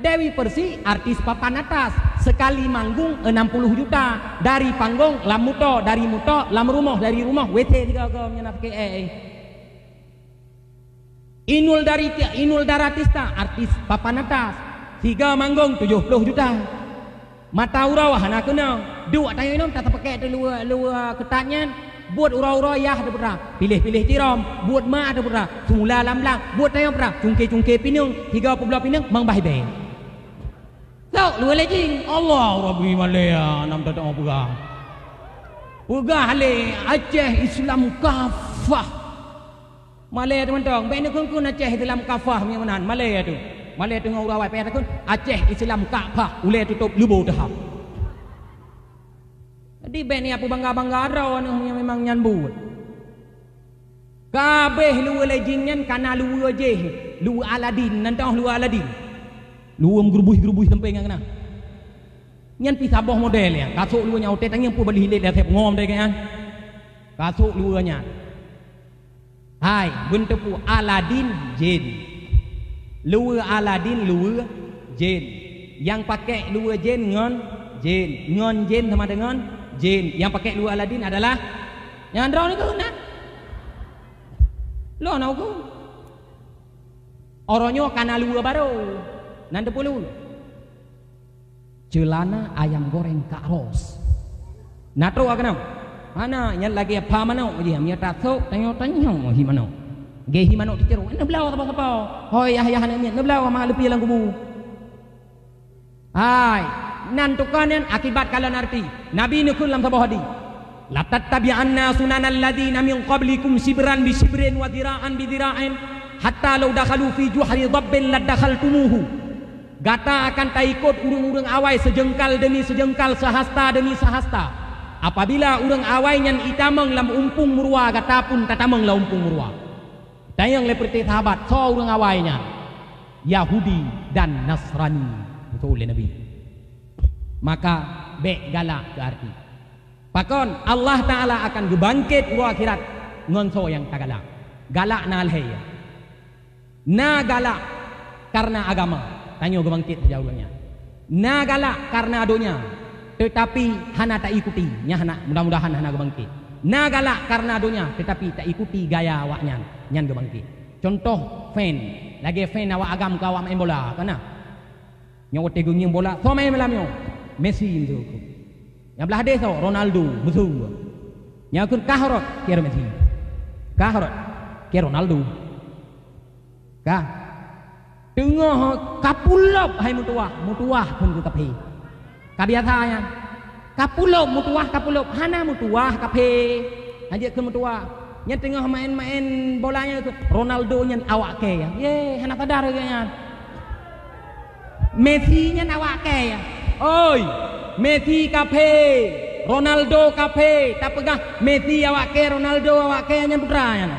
Dewi Persik artis papan atas, sekali manggung enam puluh juta, dari panggong lam moto, dari moto lam rumoh, dari rumoh W C tiga gom nyang na pakai, eh, eh. Inul Dari-, Inul Daratista artis papan atas, siga manggung tujoh ploh juta. Mata uroe hana keunong. Duek tanyoe inong tateupeukek teuh luwa, luwa keutat nyan. Buet uroe-uroe yah teuh putra. Piléh-piléh tirom. Buet ma teuh putra. Seumula lam blang. Buet tanyoe putra. Cungke-cungke pineung. Tiga peuet bloe pineung. Mang bah ibée. Sok luwa lejing. Allahu Rabbi malée nam teutoe peugah. Peugah lé Aceh Islam kafah. Malée teuh mantong, bék neukheun-kheun Aceh Islam kafah meunyoe meunan, malée teuh. Malée teuh ngon ureuëng awai payah takheun, Aceh Islam kafah, ulée tutôp leubo teuhab. Jadi bék ni apa bangga-bangga droe neuh nyang memang nyan buet. Ka abéh luweue lé jén nyan ka na luweue jéh, luweue Aladin, nan teuh luweue Aladin. Luweue meugeureubuih-geureubuih sampoe ngon na. Nyan pih saboh model nyan, ka sôk luweue nyan, watèe tangieng peue bali hilet lam sép ngom deh nyan. Ka sôk luweue nyan. Hai, beuneuteupeu Aladin jén. Luweue Aladin luweue jén. Nyang pakèk luweue jén ngon jén. Ngon jén sama dengan jén. Nyang pakèk luweue Aladin adalah nyang droeneuh keuh na. Lôn na ukeue. Uroe nyoe ka na luweue barô. Nan teupeue luweue? Ceulana ayam goreng Kak Ros. Na trôk keunoe? Hana, nyan lagèe pha manok jih, meunyoe tasôk, tanyoe-tanyoe hi manok. Lagèe hi manok teucrôk, neubloe sapo-sapo. Hôi yah-yah aneuk miet, neubloe ma leupie lam kubu. Hai, nan teuka nyan akibat kalon arti. Nabi neukheun lam saboh hadis, "Latattabi'anna sunanal ladzina min qablikum shibran bi shibrin wa dzira'an bi dzira'in, hatta law dakhalu fi juhri dhabbin ladakhaltumuhu." Gata akan taikot ureuëng-ureuëng awai seujeungkal deumi seujeungkal, seuhasta deumi seuhasta. Apabila ureuëng awai nyan itamong lam umpung meuruwa, gata pun tatamong lam umpung meuruwa. Tanyong lé peureuté sahabat, soe ureuëng awai nyan? Yahudi dan Nasrani, beutôi lé Nabi. Maka bék galak keu arti. Pakon Allah Taala akan geubangket uroe akhirat ngon soe nyang tagalak. Galak na lhée. Na galak karena agama, tanyoe geubangket saja ureuëng nyan. Na galak karena donya, tetapi hana taikuti, nyan hana, mudah-mudahan hana geubangket. Na galak karena donya, tetapi taikuti gaya awaknyan, nyan geubangket. Contoh fan, lagée fan awak agam keu awak main bola, kan na? Nyoe watée geungieng bola, soe main malam nyoe? Messi meusu. Nyang blah deh soe? Ronaldo meusu. Nyang kheun kah rot, keu Messi. Kah rot, keu Ronaldo. Kah. Teungoh kapulop hai meutuwah, meutuwah phon keu kaphé. Ka biasa nyan. Kapulop meutuwah, kapulop hana meutuwah kaphé. Hanjeuet keu meutuwah. Nyan teungoh main-main bola nyan keu Ronaldo nyan awak kée. Ye, hana sadar lagée nyan. Messi nyan awak kée. Oi, Messi kaphé, Ronaldo kaphé, tapeugah Messi awak kée, Ronaldo awak kée nyan putra nyan.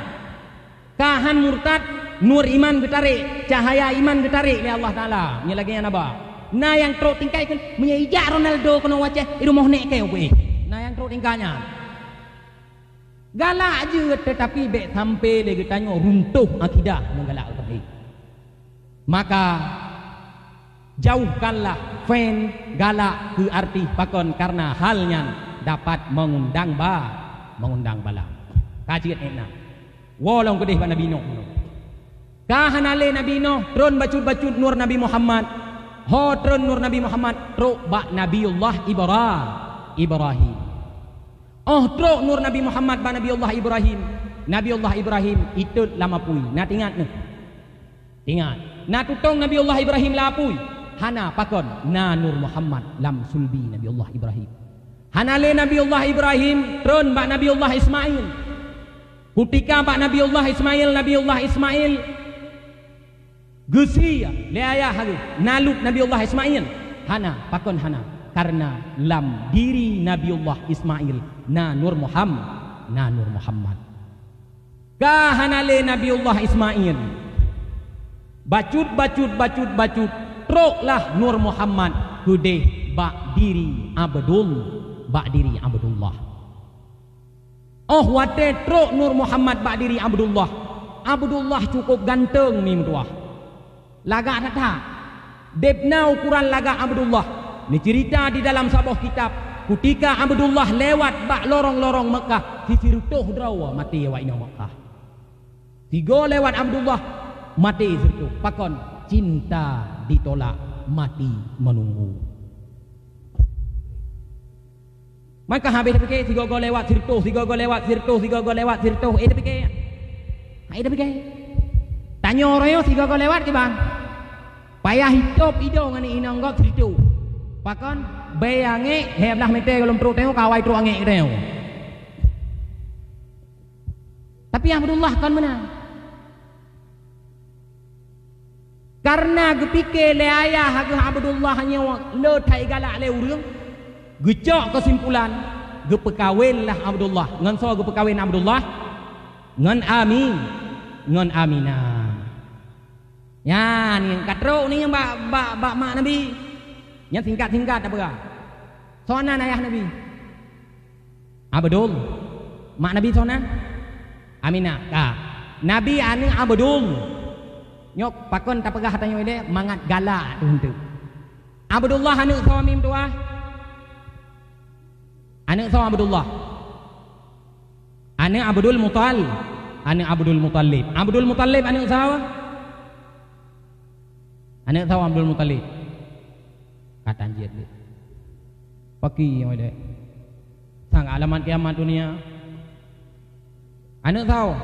Ka han murtad, nur iman geutarek, cahaya iman geutarek lé Allah Taala. Nyan lagée nyan haba. Na nyang trok tingkai kheun, meunyoe ijak Ronaldo keunoe wacée, i rumoh nek kée ubé. Na nyang trok tingkai nyan. Galak jeuet, tetapi bék sampai lé geutanyoe runtoh akidah nyang galak keu kaphé. Maka jauhkanlah fan galak keu artis pakon, karena hal nyan dapat mengundang ba, mengundang bala. Ka jeuet ék na. Woe lom keudeh bak Nabi Nuh. Ka hana lé Nabi Nuh, tron bacut-bacut nur Nabi Muhammad. Ho tron nur Nabi Muhammad, trok bak Nabiullah Ibra-, Ibrahim. Óh trok nur Nabi Muhammad bak Nabiullah Ibrahim, Nabiullah Ibrahim itot lam apui. Na teuingat neuh? Teuingat. Na tutong Nabiullah Ibrahim lam apui? Hana, pakon? Na nur Muhammad lam sulbi Nabiullah Ibrahim. Hana lé Nabiullah Ibrahim tron bak Nabiullah Ismail. Kutika bak Nabiullah Ismail, Nabiullah Ismail geusie lé ayah geuh, na luet Nabiullah Ismail? Hana, pakon hana? Karena lam diri Nabiullah Ismail na nur Muham-, na nur Muhammad. Ka hana lé Nabiullah Ismail, bacut, bacut, bacut, bacut, troklah nur Muhammad keudeh bak diri Abdul-, bak diri Abdullah. Óh watée trok nur Muhammad bak diri Abdullah, Abdullah cukup ganteng mi meutuwah. Lagak that-that. Deb na ukuran lagak Abdullah. Neuceurita di dalam saboh kitab, kutika Abdullah lewat bak lorong-lorong Meukah, sireutôh droe maté awak inong Meukah. Sigoe lewat Abdullah, maté sireutôh. Pakon? Cinta ditolak, mati menunggu. Maka habéh tapike, sigoe-goe lewat sireutôh, sigoe-goe lewat sireutôh, sigoe-goe lewat sireutôh, eh, tapike. Hai tapike. Tanyoe uroe nyoe sigoe-goe lewat kiban. Payah itôb idong aneuk inong gob sireutôh. Pakon? Bèe angék, lhèe blaih meter gohlom trok tanyoe, ka awai trok angék tanyoe. Tapi Abdullah kon meunan. Karena geupike lé ayah geuh Abdullah nyoe le that galak lé ureuëng, geucok keusimpulan, geupeukawenlah Abdullah. Ngon soe geupeukawen Abdullah? Ngon Ami, ngon Aminah. Nyan nyang ka trok ni nyang bak, bak, bak mak Nabi. Nyan singkat-singkat tapeugah. Soe nan ayah Nabi? Abdul. Mak Nabi soe nan? Aminah. Ka. Nabi aneuëk Abdul. Nyoe pakon tapeugah tanyoe ilée mangat galak teuh. Abdullah aneuëk soe mi meutuah? Aneuëk soe Abdullah? Aneuëk Abdul Mutal-, aneuëk Abdul Muthalib. Abdul Muthalib aneuëk soe? Aneuëk soe Abdul Muthalib? Ka tan jeuet lé. Pakri nyang dek. Sang alamat kiamat dunia. Aneuëk soe?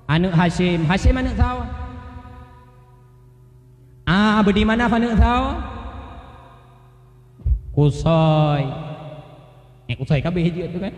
Aneuëk Hasyim. Hasyim aneuëk soe? Ah, Abdi Manaf aneuëk soe? Kusai. Eh, Kusai kabeh jeuet tu kan?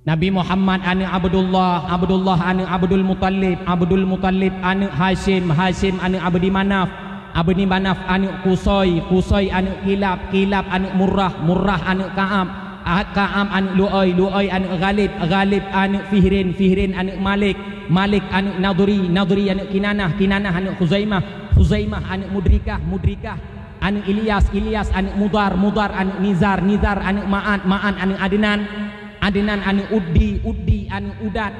Nabi Muhammad aneuëk Abdullah, Abdullah aneuëk Abdul Muthalib, Abdul Muthalib aneuëk Hasyim, Hasyim aneuëk Abdi Manaf, Abdi Manaf aneuëk Kusai, Kusai aneuëk Kilab, Kilab aneuëk Murrah, Murrah aneuëk Ka'ab, Ah, Ka'ab aneuëk Lu'ai, Lu'ai aneuëk Ghalib, Ghalib aneuëk Fihrin, Fihrin aneuëk Malik, Malik aneuëk Nadri, Nadri aneuëk Kinanah, Kinanah aneuëk Khuzaimah, Khuzaimah aneuëk Mudrikah, Mudrikah aneuëk Ilyas, Ilyas aneuëk Mudhar, Mudhar aneuëk Nizar, Nizar aneuëk Ma'ad, Ma'ad aneuëk Adnan, Adnan aneuëk Uddi, Uddi aneuëk Udat,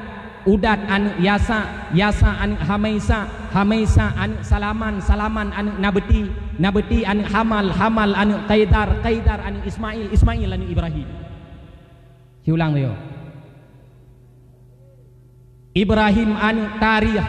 Udat aneuëk Yasa, Yasa aneuëk Hamaisa, Hamaisa aneuëk Salaman, Salaman aneuëk Nabti, Nabti aneuëk Hamal, Hamal aneuëk Kaidar, Kaidar aneuëk Ismail, Ismail aneuëk Ibrahim. Siulang lé. Ibrahim aneuëk Tarikh,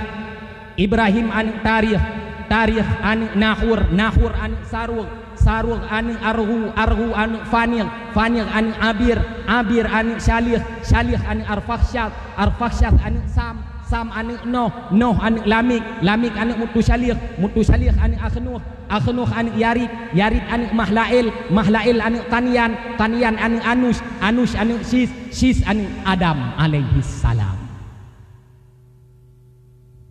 Ibrahim aneuëk Tarikh, Tarikh aneuëk Nahur, Nahur aneuëk Sarukh, Sarukh aneuëk Arghu, Arghu aneuëk Fanikh, Fanikh aneuëk Abir, Abir aneuëk Syalih, Syalih aneuëk Arfakhsyad, Arfakhsyad aneuëk Sam, Sam aneuëk Noh, Noh aneuëk Lamik, Lamik aneuëk Mutusyalih, Mutusyalih aneuëk Akhnuh, Akhnuh aneuëk Yarid, Yarid aneuëk Mahlael, Mahlael aneuëk Kanyan, Kanyan aneuëk Anush, Anush aneuëk Sis, Sis aneuëk Adam alaihissalam.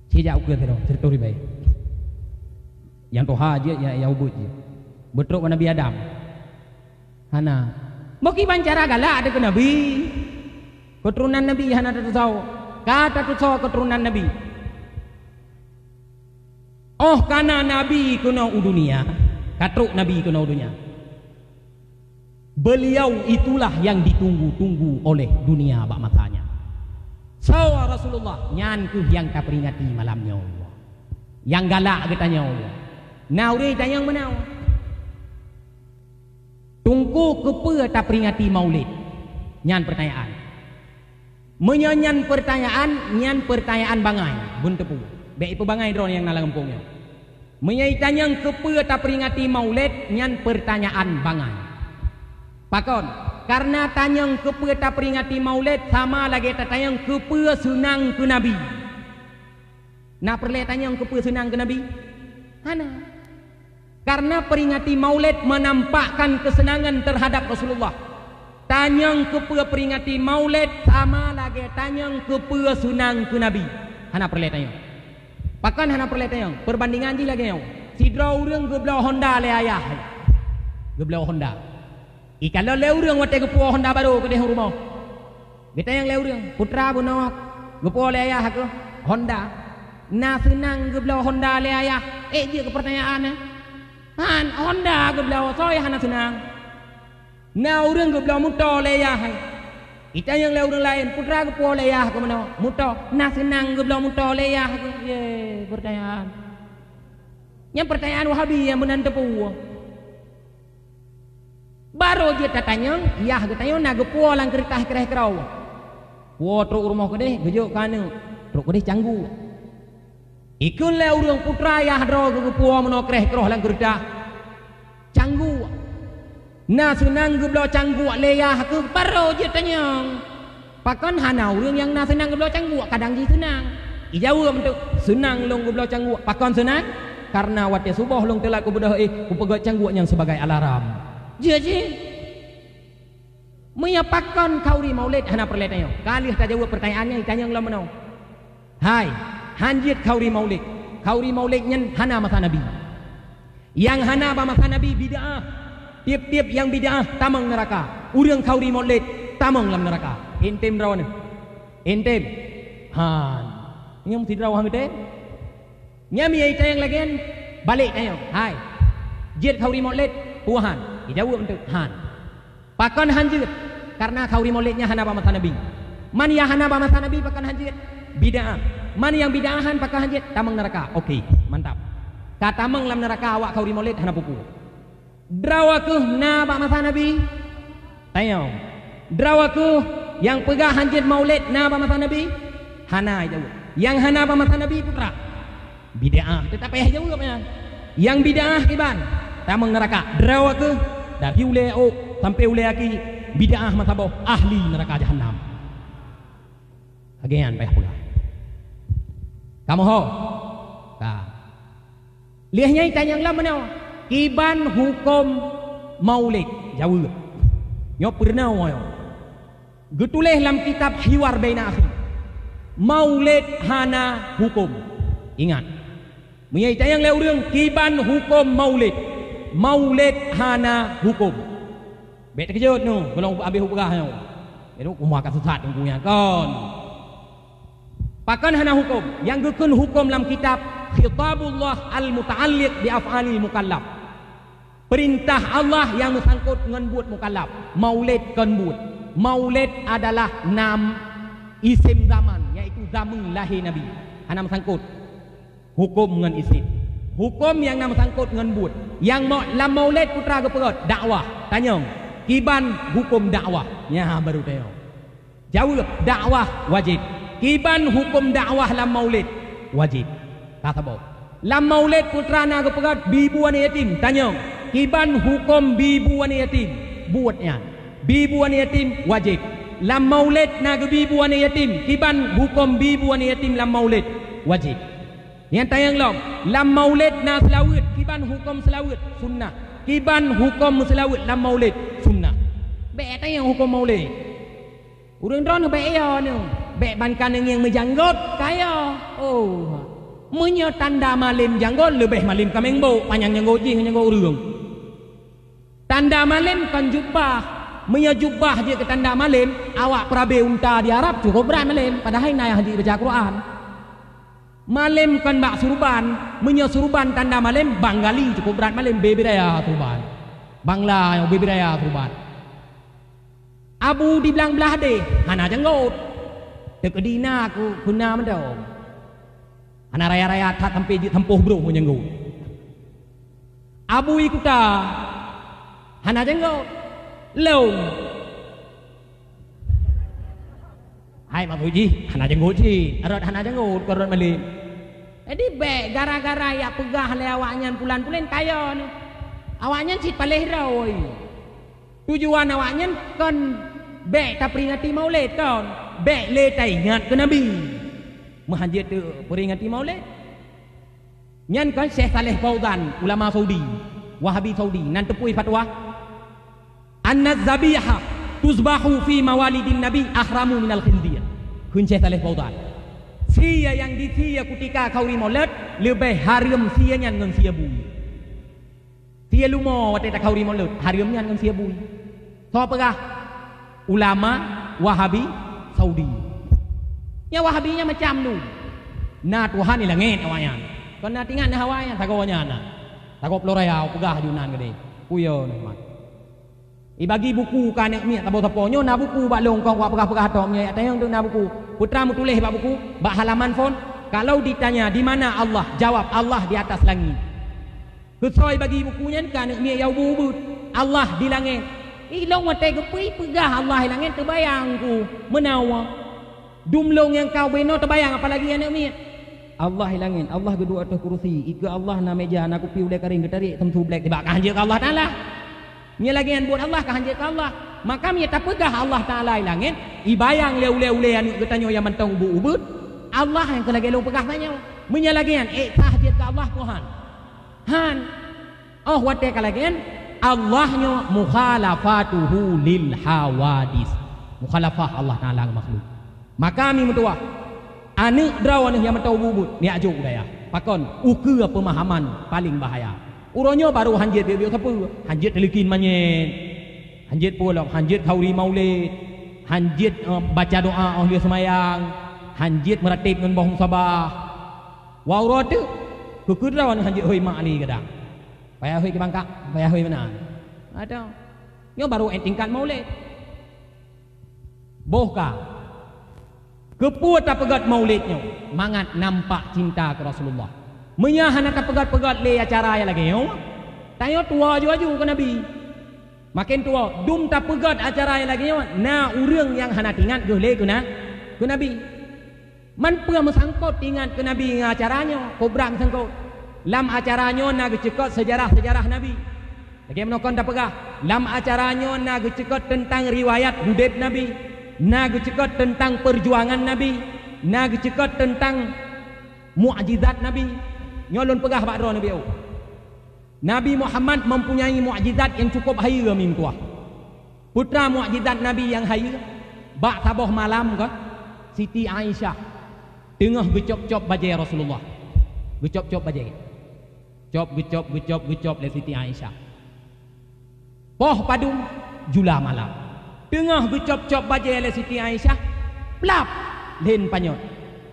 Cijak ukeue sidroe, sireutoh ribée. Nyang tuha jeuet, nyang, nyang ubit jeuet. Beutrok bak Nabi Adam. Hana. Meukiban cara galak ada keu Nabi. Keuturonan Nabi hana tatusoe. Ka tatusoe keuturonan Nabi. Óh kana Nabi keunoe u dunia, ka trok Nabi keunoe u dunia. Beliau itulah yang ditunggu-tunggu oleh dunia bak masa nyan. Soe Rasulullah, nyan kheueh nyang taperingati malam nyoe. Nyang galak geutanyoe. Na ureuëng tanyong meunoe. Teungku, keupeue taperingati Maulid? Nyan peurtanyaan. Meunyoe nyan peurtanyaan, nyan peurtanyaan bangai, beuneuteupeue. Bék ipeubangai droe nyang na lam gampông nyoe. Meunyoe itanyong keupeue taperingati Maulid, nyan peurtanyaan bangai. Pakon? Kareuna tanyong keupeue taperingati Maulid sama lagée tatanyong keupeue seunang keu Nabi. Na peureulée tanyong keupeue seunang keu Nabi? Hana. Kareuna peringati Maulid menampakkan keuseunangan teuhadab Rasulullah. Tanyong keupeue peringati Maulid sama lagée tanyong keupeue seunang keu Nabi. Hana peureulée tanyong. Pakon hana peureulée tanyong? Peurbandingan jih lagée nyoe. Sidroe ureuëng geubloe Honda lé ayah. Geubloe Honda. Ikalon lé ureuëng watée geupuwoe Honda barô keudeh u rumoh. Geutanyong lé ureuëng, "Putra bunoe geupuwoe lé ayah keuh Honda. Na seunang geubloe Honda lé ayah?" Ék jeuet keu peurtanyaan nyan. Han, Honda geubloe, soe hana seunang? Na ureuëng geubloe muto lé ayah. Itanyong lé ureuëng laén, "Putra geupuwoe lé ayah keuh bunoe muto. Na seunang geubloe muto lé ayah keuh?" Ye, peurtanyaan. Nyan peurtanyaan Wahabi nyang meunan teupeue. Barô jeuet tatanyong, yah geutanyoe na geupuwoe lam keureutah kreh keudroe. Puwoe trok u rumoh keudeh, geujok keu aneuëk, trok keudeh cangguek. Ikheun lé ureuëng, "Putra yah droe geupuwoe meunoe kreh keudroe lam keureutah, cangguek. Na seunang geubloe cangguek lé yah keuh?" Barô jeuet tanyong. Pakon hana ureuëng nyang na seunang geubloe cangguek, kadang jih seunang. Ijaweueb teuk, "Seunang lôn geubloe cangguek." Pakon seunang? Kareuna watée suboh lôn teulat kubeudôh éh, kupeugét cangguek nyan sibagai alarm. Jeuet jih. Meunyoe pakon khauri Maulid hana peureulée tanyong. Ka lheueh tajaweueb peurtanyaan nyan, itanyong lom meunoe. Hai, han jeuet khauri Maulid. Khauri Maulid nyan hana masa Nabi. Nyang hana bak masa Nabi bid'ah. Tieb-tieb nyang bid'ah tamong neuraka. Ureuëng khauri Maulid tamong lam neuraka. Intem droeneuh. Intem. Han. Nyoe meusidroe han geutem. Nyan meunyo itanyong lagée nyan, balek tanyong, "Hai, jeuet khauri Maulid, peue han?" Ijaweueb eunteuk, "Han." Pakon han jeuet? Kareuna khauri Maulid nyan hana bak masa Nabi. Man nyang hana bak masa Nabi pakon han jeuet? Bid'ah. Man nyang bid'ah han pakon han jeuet? Tamong neuraka. Oke, mantap. Ka tamong lam neuraka awak khauri Maulid hana peue-peue. Droe kheueh na bak masa Nabi? Tanyong. Droe kheueh nyang peugah han jeuet Maulid na bak masa Nabi? Hana, ijaweueb. Nyang hana bak masa Nabi peue treuk? Bid'ah. Teutap payah jaweueb nyan. Nyang bid'ah kiban? Tamong neuraka. Droe kheueh dari ulée ôk sampoe ulée aki, bid'ah meusaboh, ahli neuraka jahanam. Lagée nyan payah peugah. Kamoe ho? Ka. Lheueh nyan itanyong lom meunoe, "Kiban huköm Maulid?" Jaweueb. Nyoe peurunoe nyoe. Geutuléh lam kitab Hiwar Baina Akhi, "Maulid hana huköm." Ingat, meunyo itanyong lé ureuëng, "Kiban huköm Maulid?" Maulid hana huköm. Bék teukeujot nyoe, gohlom abéh upeugah nyoe. Jadi, uma ka sesat nyoe nyan kon. Pakon hana huköm? Nyang geukheun huköm lam kitab Khitabullah al-Muta'alliq bi Af'alil Mukallaf. Peurintah Allah nyang meusangkot ngon buet mukallaf. Maulid kon buet. Maulid adalah nam isim zaman, yaitu zaman lahé Nabi. Hana meusangkot huköm ngon isim. Huköm nyang na meusangkot ngon buet. Nyang mau-, lam Maulid peue treuk geupeugét? Dakwah. Tanyong, "Kiban huköm dakwah?" Nyan baru tanyong. Jaweueb, dakwah wajéb. Kiban huköm dakwah lam Maulid? Wajéb. Ka saboh. Lam Maulid peue treuk na geupeugét bi bu aneuk yatim? Tanyong, kiban huköm bi bu aneuk yatim? Buet nyan. Bi bu aneuk yatim wajéb. Lam Maulid na geubi bu aneuk yatim, kiban huköm bi bu aneuk yatim lam Maulid? Wajéb. Nyan tanyong lom, lam Maulid na seulaweuet, kiban huköm seulaweuet? Sunnah. Kiban huköm meuseulaweuet lam Maulid? Sunnah. Bék tanyong huköm Maulid. Ureuëng droeneuh bék yo neuh, bék ban ka neungieng meujanggot, ka yo. Oh. Meunyoe tanda malem janggot, leubeh malem kaméng bok, panyang janggot jih ngon janggot ureuëng. Tanda malem kon jubah. Meunyoe jubah jeuet keu tanda malem, awak peurabé unta di Arab cukup brat malem, padahai na nyang jeuet baca Quran. Malem kon bak surban, meunyoe surban tanda malem, Bangali cukup brat malem, bébé raya surban. Bangla, bébé raya surban. Abu di blang blah deh, hana janggot. Teukeudi na ku, ku na mantong. Hana raya-raya that sampoe jeuet sampôh broh ngon janggot. Abu i kuta, hana janggot. Lôn. Hai, maksud jih, hana janggot cit. Rot hana janggot, kon rot malem. Jadi, bék gara-gara jak peugah lé awaknyan pulan-pulan kaya nyoe. Awaknyan cit paléh rhoi. Tujuan awaknyan kon bék taperingati Maulid kon, bék lé taingat keu Nabi. Meuhan jeuet teuperingati Maulid. Nyan kon Syekh Saleh Fauzan, ulama Saudi, Wahabi Saudi, nan teupeue fatwa, "Anna zabiha tuzbahu fi mawalidin Nabi ahramu minal khinzir." Kheun Syekh Saleh Fauzan, "Sie nyang disie kutika khauri Maulid leubeh hareuem sie nyan ngon sie bui." Sie lumoe watée takhauri Maulid, hareuem nyan ngon sie bui. Soe peugah? Ulama Wahabi Saudi. Nyang Wahabi nyan macam lu. Na Tuhan di langét awaknyan. Kon na tingat na hawa nyan, sagoe nyan na. Sagoe Pulo Raya peugah ju nan geude. Kuyo nikmat. Ibagi buku keu aneuk miet saboh sapo. Nyoe na buku bak lôn kong wak peugah-peugah tok nyoe, tanyong tu na buku. Putra meutuléh bak buku, bak halaman phon, "Kalau ditanya di mana Allah, jawab Allah di atas langit." Keusoe bagi buku nyan keu aneuk miet nyang ubit-ubit. Allah di langét. Ilôn watée geupeu peugah Allah di langét teubayang ku meunawa. Dumlong nyang ka ubenoe teubayang apalagi aneuk miet. Allah di langét, Allah geuduek ateueh kurusi, ikeue Allah na meja, na kupi ulée karéng geutarek teumsu blek tibak ka hanjeuet keu Allah Taala. Nyoe lagée nyan buet Allah ka hanjeuet keu Allah. Maka meunyoe tapeugah Allah Taala di langét, ibayang lé ulée-ulée aneuk geutanyoe nyang mantong ubit-ubit, Allah nyang keu lagée lôn peugah tanyoe. Meunyoe lagée nyan, ék sah jeuet keu Allah peue han? Han. Oh watée ka lagée nyan, Allah nyoe mukhalafatuhu lil hawadis. Mukhalafah Allah Taala ngon makhluk. Maka mi meutuwah, aneuk droe nyoe nyang mantong ubit-ubit, neujak jok u dayah. Pakon? Ukeue peumahaman paleng bahaya. Uroe nyoe barô hanjeuet biôk-biôk sapeue, hanjeuet teuleukin manyét, hanjeuet peue lom, hanjeuet khauri Maulid, Han jeuet, eh, baca doa óh lheueh seumayang, han jeuet meuratéb ngon boh musabah. Wau uroe teuk, keu keudroe han jeuet hôi mak lé gadang. Payah hôi keu bangkak, payah hôi meunan. Adoh. Nyoe baru tingkat maulid. Boh ka. Keupeue tapeugét maulid nyoe? Mangat nampak cinta keu Rasulullah. Meunyo hana tapeugét-peugét lé acara nyang lagée nyoe, tanyoe tuwoe aju-aju keu Nabi. Maken tuwoe, dum tapeugét acara nyang lagée nyoe, na ureuëng nyang hana teuingat geuh lé keu na-, keu Nabi. Man peue meusangkot teuingat keu Nabi ngon acara nyoe? Kobra meusangkot. Lam acara nyoe na geuceukeut seujarah-seujarah Nabi. Lagée meunoe kon tapeugah, lam acara nyoe na geuceukeut teuntang riwayat udeb Nabi, na geuceukeut teuntang peujuangan Nabi, na geuceukeut teuntang mukjizat Nabi. Nyoe lôn peugah bak droe Nabi, oh. Nabi Muhammad mempunyai mukjizat nyang cukup hayeue meutuah. Putra mukjizat Nabi nyang hayeue, bak saboh malam ka, Siti Aisyah teungoh geucop-cop bajée Rasulullah. Geucop-cop bajée. Cop, geucop, geucop, geucop lé Siti Aisyah. Poh padum, jula malam. Teungoh geucop-cop bajée lé Siti Aisyah, plap! Lén panyöt.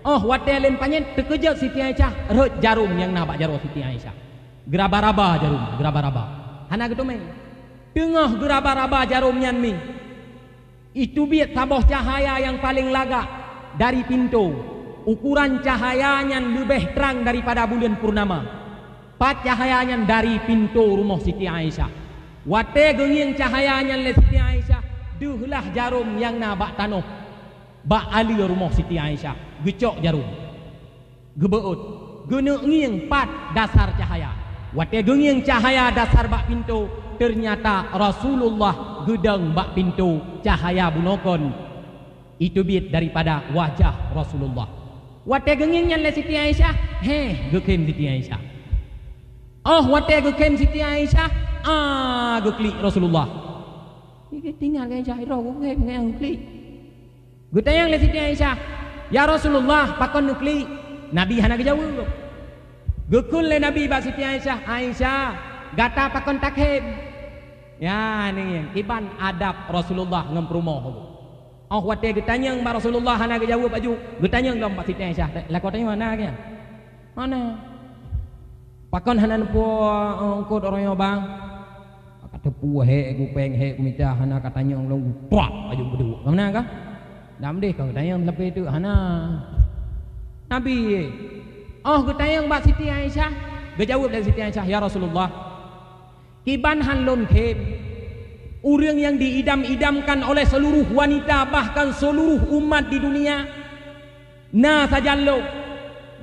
Óh watée lén panyöt, teukeujot Siti Aisyah, rhot jarom nyang na bak jaroe Siti Aisyah. Geuraba-raba jarom, geuraba-raba. Hana geuteumé. Teungoh geuraba-raba jarom nyan mi, jiteubiet saboh cahya nyang paleng lagak dari pintoe. Ukuran cahya nyan leubeh trang daripada buleuen purnama. Pat cahya nyan? Dari pintoe rumoh Siti Aisyah. Watée geungieng cahya nyan lé Siti Aisyah, deuhlah jarom nyang na bak tanoh, bak aleue rumoh Siti Aisyah, geucok jarom. Geubeuet, geuneuk ngieng pat dasar cahya. Watée geungieng cahya dasar bak pintoe, teunyata Rasulullah geudong bak pintoe, cahya bunoe kon jiteubiet daripada wajah Rasulullah. Watée geungieng nyan lé Siti Aisyah, heh, geukhem Siti Aisyah. Óh watée geukhem Siti Aisyah, ah, geuklik Rasulullah. Tinggai Aisyah, roh geukhem, geuklik. Geutanyong lé Siti Aisyah, "Ya Rasulullah, pakon neuklik?" Nabi hana geujaweueb. Geukheun lé Nabi bak Siti Aisyah, "Aisyah, gata pakon takhem?" Ya, nyan kiban adab Rasulullah ngon peurumoh. Óh watée geutanyong bak Rasulullah hana geujaweueb aju, geutanyong lom bak Siti Aisyah, "Lakoe tanyoe hana geuh?" Hana. Pakon hana neupue, eh, eungkôt uroe nyoe, Bang? Ka teupue hék gupéng, hék gumita, hana ka tanyong lom, guprak aju beuduek. Ka meunan kah? Dam deh ka geutanyong leupie teuk, hana. Nabi, óh geutanyong bak Siti Aisyah, geujaweueb lé Siti Aisyah, "Ya Rasulullah, kiban han lôn khem, ureuëng nyang diidam-idamkan oleh seluruh wanita, bahkan seluruh umat di dunia, na sajan lôn.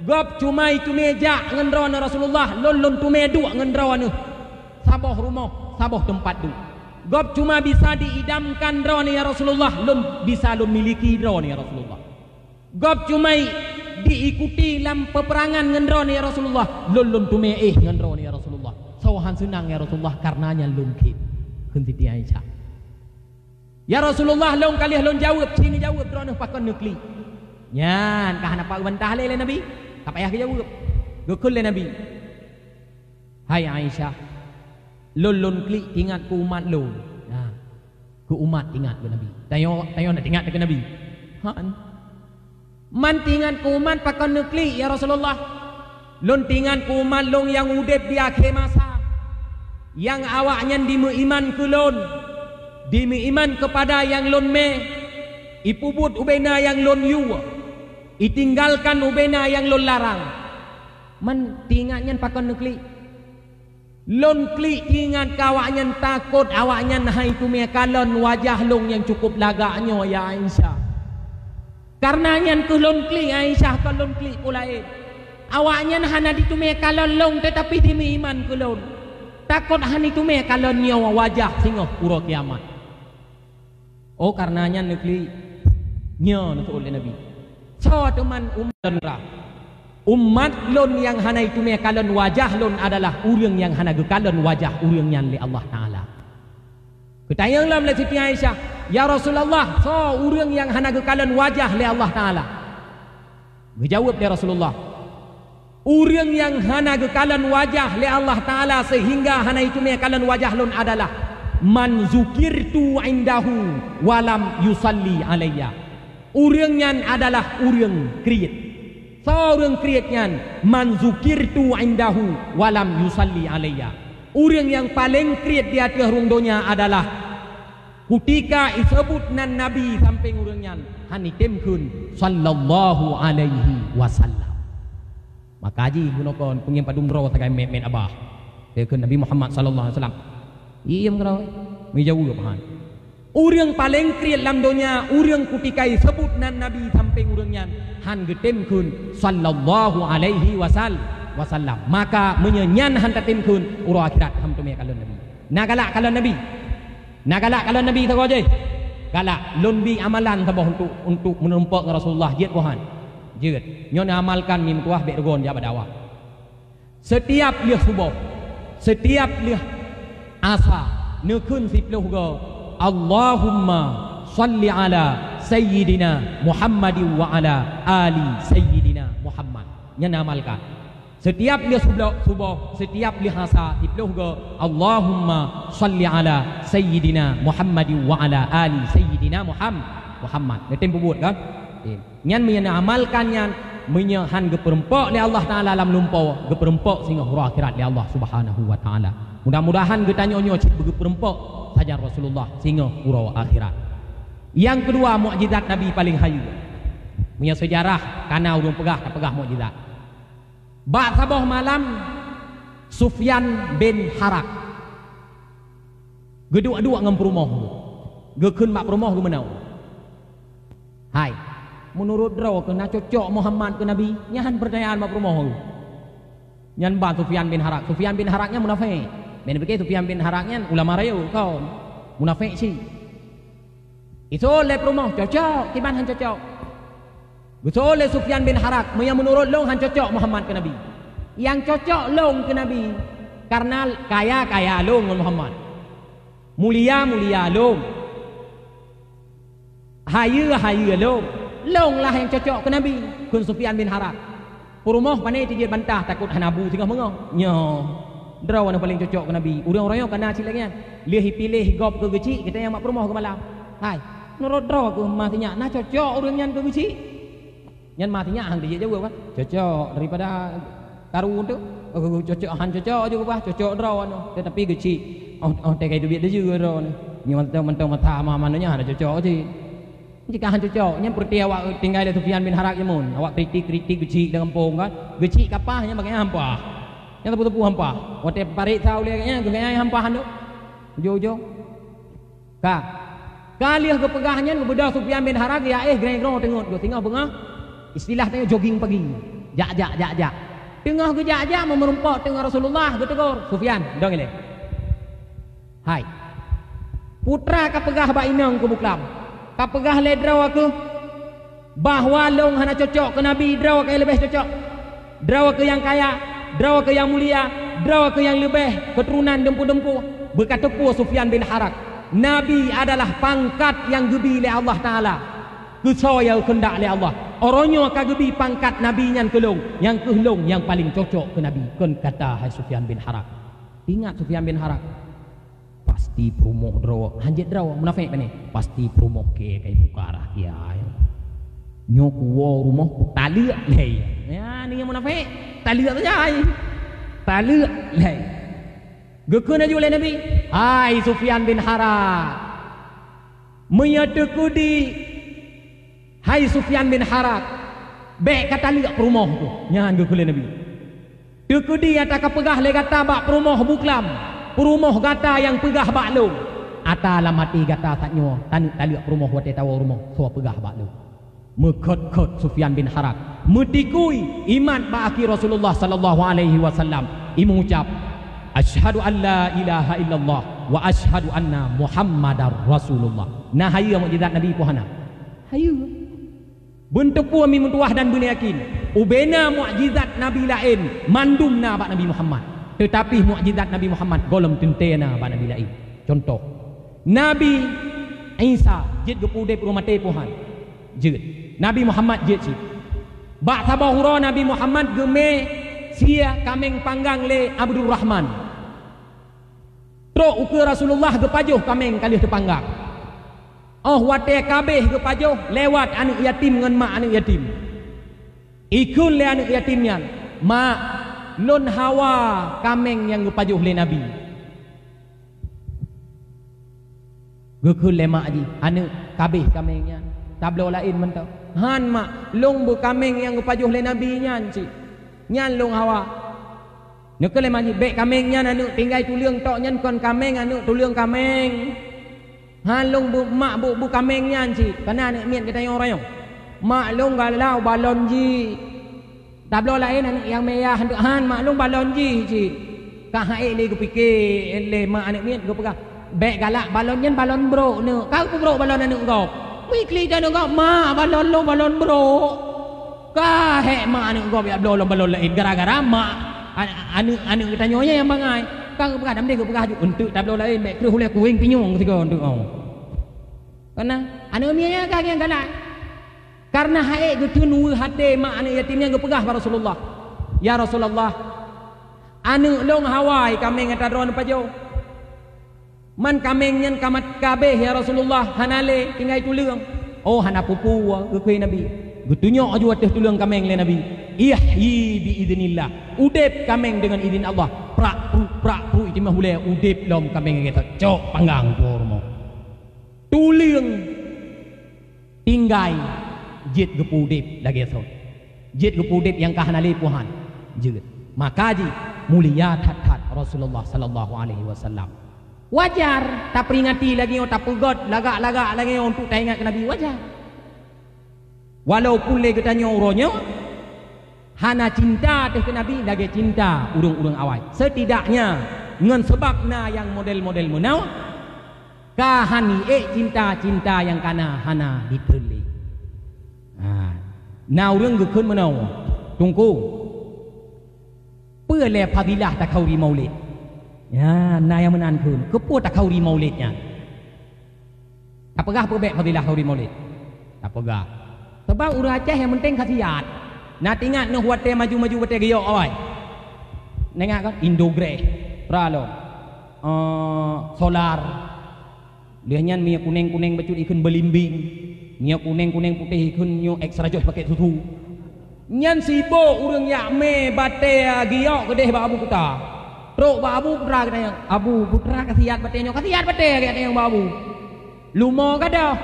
Gob cuma iteumé jak ngon droeneuh Rasulullah, lôn, lôn teumé duek ngon droeneuh saboh rumoh, saboh teumpat duek. Gob cuma bisa diidamkan droeneuh, ya Rasulullah, lôn bisa lôn miliki droeneuh, ya Rasulullah. Gob cuma diikuti lam peperangan ngon droeneuh, ya Rasulullah, lôn, lôn teumé éh ngon droeneuh, ya Rasulullah. Soe han seunang, ya Rasulullah, kareuna nyan lôn khem," kheun Siti Aisyah. "Ya Rasulullah, lôn ka lheueh lôn jaweueb, ci neujaweueb droeneuh pakon neuklik." Nyan ka hana pat geubantah lé, lé Nabi. Ka payah geujaweueb. Geukheun lé Nabi, "Hai Aisyah, lôn, lôn klik teuingat keu umat lôn." Nah, keu umat teuingat keu Nabi. Tanyoe, tanyoe na teuingat keu Nabi? Han. "Man teuingat keu umat pakon neuklik, ya Rasulullah?" "Lôn teuingat keu umat lôn nyang udeb di akhé masa, nyang awaknyan dimeuiman keu lôn, dimeuiman keupada nyang lôn mé, ipeubuet ubena nyang lôn yue, itinggalkan ubena nyang lôn larang." "Man teuingat nyan pakon neuklik?" "Lôn klik teuingat keu awaknyan, takot awaknyan han iteumé kalon wajah lôn nyang cukup lagak nyoe, ya Aisyah. Kareuna nyan keuh lôn klik, Aisyah, kon lôn klik peue laén. Awaknyan hana jiteumé kalon lôn, teutapi jimeuiman keu lôn. Takot han jiteumé kalon nyoe wajah singoh uroe kiamat." "Oh, kareuna nyan neuklik." Nyoe neuseuôt lé Nabi, "Soe teuma umat lôn?" "Umat lôn nyang hana jiteumé kalon wajah lôn adalah ureuëng nyang hana geukalon wajah ureuëng nyan lé Allah Taala." Geutanyong lom lé Siti Aisyah, "Ya Rasulullah, soe ureuëng nyang hana geukalon wajah lé Allah Taala?" Geujaweueb lé Rasulullah, "Ureuëng nyang hana geukalon wajah lé Allah Taala seuhingga hana jiteumé kalon wajah lôn adalah "Man zukirtu indahu walam yusalli alayya." Ureuëng nyan adalah ureuëng kriet. Soe ureuëng kriet nyan? "Man zukirtu indahu walam yusalli alayya." Ureuëng nyang paleng kriet di ateueh rhueng donya adalah kutika iseubut nan Nabi sampéng ureuëng nyan han item kheun, "Sallallahu alaihi wasallam." Maka jih bunoe kon peungieng padum droe sagai mét-mét abah. Teukeun Nabi Muhammad sallallahu alaihi wasallam. Iya meungeurau. Meujaweueb han. Ureuëng paleng kriet lam donya, ureuëng kutika iseubut nan Nabi sampéng ureuëng nyan han geutem kheun, "Sallallahu alaihi wasal-, wasallam." Maka meunyoe nyan han tatem kheun, uroe akhirat han teumé kalon Nabi. Na galak kalon Nabi. Na galak kalon Nabi sagoe jih. Galak, lôn bi amalan saboh untuk, untuk meurumpok ngon Rasulullah, jeuet boh han? Jeuet. Nyoe neuamalkan, mi meutuwah bék rugon jak bak dakwah. Setiap lheueh suboh, setiap lheueh asa, neukheun siplôh goe, "Allahumma shalli ala Sayyidina Muhammadin wa ala ali Sayyidina Muhammad." Nyan neuamalkan. Setiap lheueh sublo-, suboh, setiap lheueh asa, siplôh goe, "Allahumma shalli ala Sayyidina Muhammadin wa ala ali Sayyidina Muham-, Muhammad." Neutem peubuet kan? Tem. Nyan meunyoe neuamalkan nyan, meunyoe han geupeurumpok lé Allah Taala lam lumpoe, geupeurumpok singoh uroe akhirat lé Allah Subhanahu wa Taala. Mudah-mudahan geutanyoe nyoe cit beugeupeureumpok sajan Rasulullah singoh uroe akhirat. Nyang keudua, mukjizat Nabi paleng hayeue. Meunyoe seujarah, kana ureuëng peugah, tapeugah mukjizat. Bak saboh malam, Sufyan bin Harak geuduek-duek ngon peurumoh geuh. Geukheun bak peurumoh geuh meunoe, "Hai, meunurot droe keuh na cocok Muhammad keu nabi?" Nyan peurtanyaan bak peurumoh geuh. Nyan ban Sufyan bin Harak. Sufyan bin Harak nyan munafék. Bèk neupike Sufyan bin Harak nyan ulama rayeuk, kon. Munafék cit. Iseuôt lé peurumoh, "Cocok, kiban han cocok?" Geuseuôt lé Sufyan bin Harak, "Meunyoe meunurot lôn han cocok Muhammad keu nabi. Nyang cocok lôn keu nabi, kareuna kaya-kaya lôn ngon Muhammad. Mulia-mulia lôn. Hayeue-hayeue lôn. Lôn lah nyang cocok keu nabi," kheun Sufyan bin Harak. Peurumoh pane tijeuet bantah, takot hana bu singoh beungoh. Nyoe, droeneuh paleng cocok keu nabi. Ureuëng-ureuëng nyoe kana cit lagée nyan. Lheueh ipiléh gob keu geuchik, geutanyong bak peurumoh geuh malam, "Hai, meunurot droe keuh ma sinyak na cocok ureuëng nyan keu geuchik?" Nyan ma sinyak han jijaweueb kan? "Cocok, daripada karu tu, oh, cocok, han cocok ju bah, cocok droeneuh. Teutapi geuchik, oh, oh, teuka teubiet laju droeneuh. Nyoe mantong-mantong mata ma-, manoe nyan hana cocok cit." Jika han cocok, nyan peureuti awak tinggai lé Sufyan bin Harak jameun. Awak kritik-kritik geuchik lam gampông kan. Geuchik kapah nyan bak gobnyan hampah. Nyan teupeu-teupeu hampah. Watée pareksa ulée gobnyan, gobnyan hampah tu. Ujong-ujong. Ka. Ka lheueh geupeugah nyan, geubeudôh Sufyan bin Harak, ya éh greng-grong teungeut geuh. Singoh beungoh, istilah tanyoe jogging pagi. Jak-jak, jak-jak. Teungoh geujak-jak, meumeurumpok teungoh Rasulullah, geutegur, "Sufyan, dong ilée." "Hai, peue treuk kapeugah bak inong keuh buklam? Kapeugah lé droe keuh bahwa lôn hana cocok keu nabi, droe keuh leubeh cocok. Droe keuh nyang kaya, droe keuh nyang mulia, droe keuh nyang leubeh keuturonan dumpeue-dumpeue." Beukateupeue Sufyan bin Harak, "Nabi adalah pangkat nyang geubi lé Allah Taala keu soe nyang geukeundak lé Allah. Uroe nyoe ka geubi pangkat nabi nyan keu lôn, nyang keuh lôn nyang paleng cocok keu nabi," kheun kata hai Sufyan bin Harak. Ingat Sufyan bin Harak. Pasti peurumoh droe, hanjeuet droe, munafék pane. Pasti peurumoh kèe ka ibuka rhah kiai. Nyoe kuwoe rumoh kutaleuek lé. Ya, ni munafék, taleuek saja ai. Taleuek lé. Geukheun laju lé Nabi, "Hai Sufyan bin Harak, meunyoe teukeudi, hai Sufyan bin Harak, bèk ka taleuek peurumoh tu." Nyan geukheun lé Nabi. "Teukeudi ata kapeugah lé gata bak peurumoh buklam, peurumoh gata nyang peugah bak lôn, ata lam até gata saat nyoe taneuk taleuek peurumoh watée tawoe rumoh soe peugah bak lôn." Meukhot-khot Sufyan bin Harak, meutikui imat bak akhé Rasulullah sallallahu alaihi wasallam, imeucap, "Asyhadu an la ilaha illallah wa asyhadu anna Muhammadar Rasulullah." Na hayeue mukjizat Nabi peue hana? Hayeue. Beuneuteupeu mi meutuwah dan beuneuyakin, ubena mukjizat nabi laén mandum na bak Nabi Muhammad, teutapi mukjizat Nabi Muhammad gohlom teuntée na bak nabi laén. Cuntoh, Nabi Isa jeuet geupeuudeb ureuëng maté peue han? Jeuet. Nabi Muhammad jeuet cit. Bak saboh uroe Nabi Muhammad geumé sie kaméng panggang lé Abdurrahman. Trok ukeue Rasulullah geupajoh kaméng ka lheueh teupanggang. Óh watée ka abéh geupajoh, lewat aneuëk yatim ngon mak aneuëk yatim. Ikheun lé aneuëk yatim nyan, "Mak, lôn hawa kaméng nyang geupajoh lé Nabi." Geukheun lé mak jih, "Aneuëk, ka abéh kaméng nyan, tabloe laén mantong." "Han, mak, lôn beu kaméng nyang geupajoh lé Nabi nyan cit. Nyan lôn hawa." Neukheun lé mak jih, "Bék kaméng nyan, aneuëk, tinggai tuleueng tok nyan kon kaméng, aneuëk, tuleueng kaméng. Han lôn beu, mak, beu, beu kaméng nyan cit, kana aneuëk miet geutanyoe uroe nyoe. Mak lôn galau balon jih. Tabloe laén aneuëk nyang miyah, han, mak lôn balon jih cit." Ka han ék lé geupike lé mak aneuëk miet, geupeugah, "Bék galak, balon nyan balon brok, neuk. Ka geupeubrok balon aneuëk gob. Meuiklik aneuëk gob, mak, balon lôn balon brok." Ka hék mak aneuëk gob jak bloe lom balon laén gara-gara mak an-, aneuëk, aneuëk geutanyoe nyan nyang bangai. Ka geupeugah, "Dam deh," geupeugah, "ju eunteuk tabloe laén, bék kreueh ulée kuweng pinyueng sigoe eunteuk." Oh. Kana aneuëk miet nyan ka nyang galak. Kareuna han ék geuteun weueh até mak aneuëk yatim nyan, geupeugah bak Rasulullah, "Ya Rasulullah, aneuëk lôn hawa kaméng ata droeneuh pajoh. Man kaméng nyan ka mat-, ka abéh, ya Rasulullah, hana lé, tinggai tuleueng." "Oh, hana peue-peue," geukheun Nabi. Geutunyok aju ateueh tuleueng kaméng lé Nabi. "Ihyi bi idznillah." Udeb kaméng deungon idin Allah. Prak, pruk, prak, pruk, itimah ulée, udeb lom kaméng geutanyoe. Cok panggang po rumoh. Tuleueng tinggai jeuet geupeu udeb lagée soe. Jeuet geupeu udeb nyang ka hana lé peue han. Jeuet. Maka jih mulia that-that Rasulullah sallallahu alaihi wasallam. Wajar taperingati lagée nyoe, tapeugot lagak-lagak lagée nyoe untuk taingat keu Nabi, wajar. Walaupun lé geutanyoe uroe nyoe hana cinta teuh keu Nabi lagée cinta ureuëng-ureuëng awai. Setidaknya ngon sabab na nyang model-model meunoe, ka han ék cinta-cinta nyang kana hana jiteun lé. Ha, na ureuëng geukheun meunoe, "Teungku, peue lé fadilah takhauri maulid?" Ya, na nyang meunan kheun, "Keupeue takhauri maulid nyan?" Tapeugah peue bék fadilah khauri maulid? Tapeugah. Sabab ureuëng Aceh nyang penting khasiat. Na teuingat neuh watée maju-maju watée geuyok awai. Neuingat kan? Indogreh, pra lom. Eh, solar. Lheueh nyan minyeuk kunéng-kunéng bacut ikheun beulimbing. Minyeuk kunéng-kunéng putéh ikheun nyoe extra joy paket susu. Nyan sibok ureuëng jak mé batée geuyok keudeh bak Abu Kuta. Trok bak Abu Putra geutanyong, "Abu, Putra khasiat batée nyoe, khasiat batée geutanyong bak Abu." Lumo gadoh.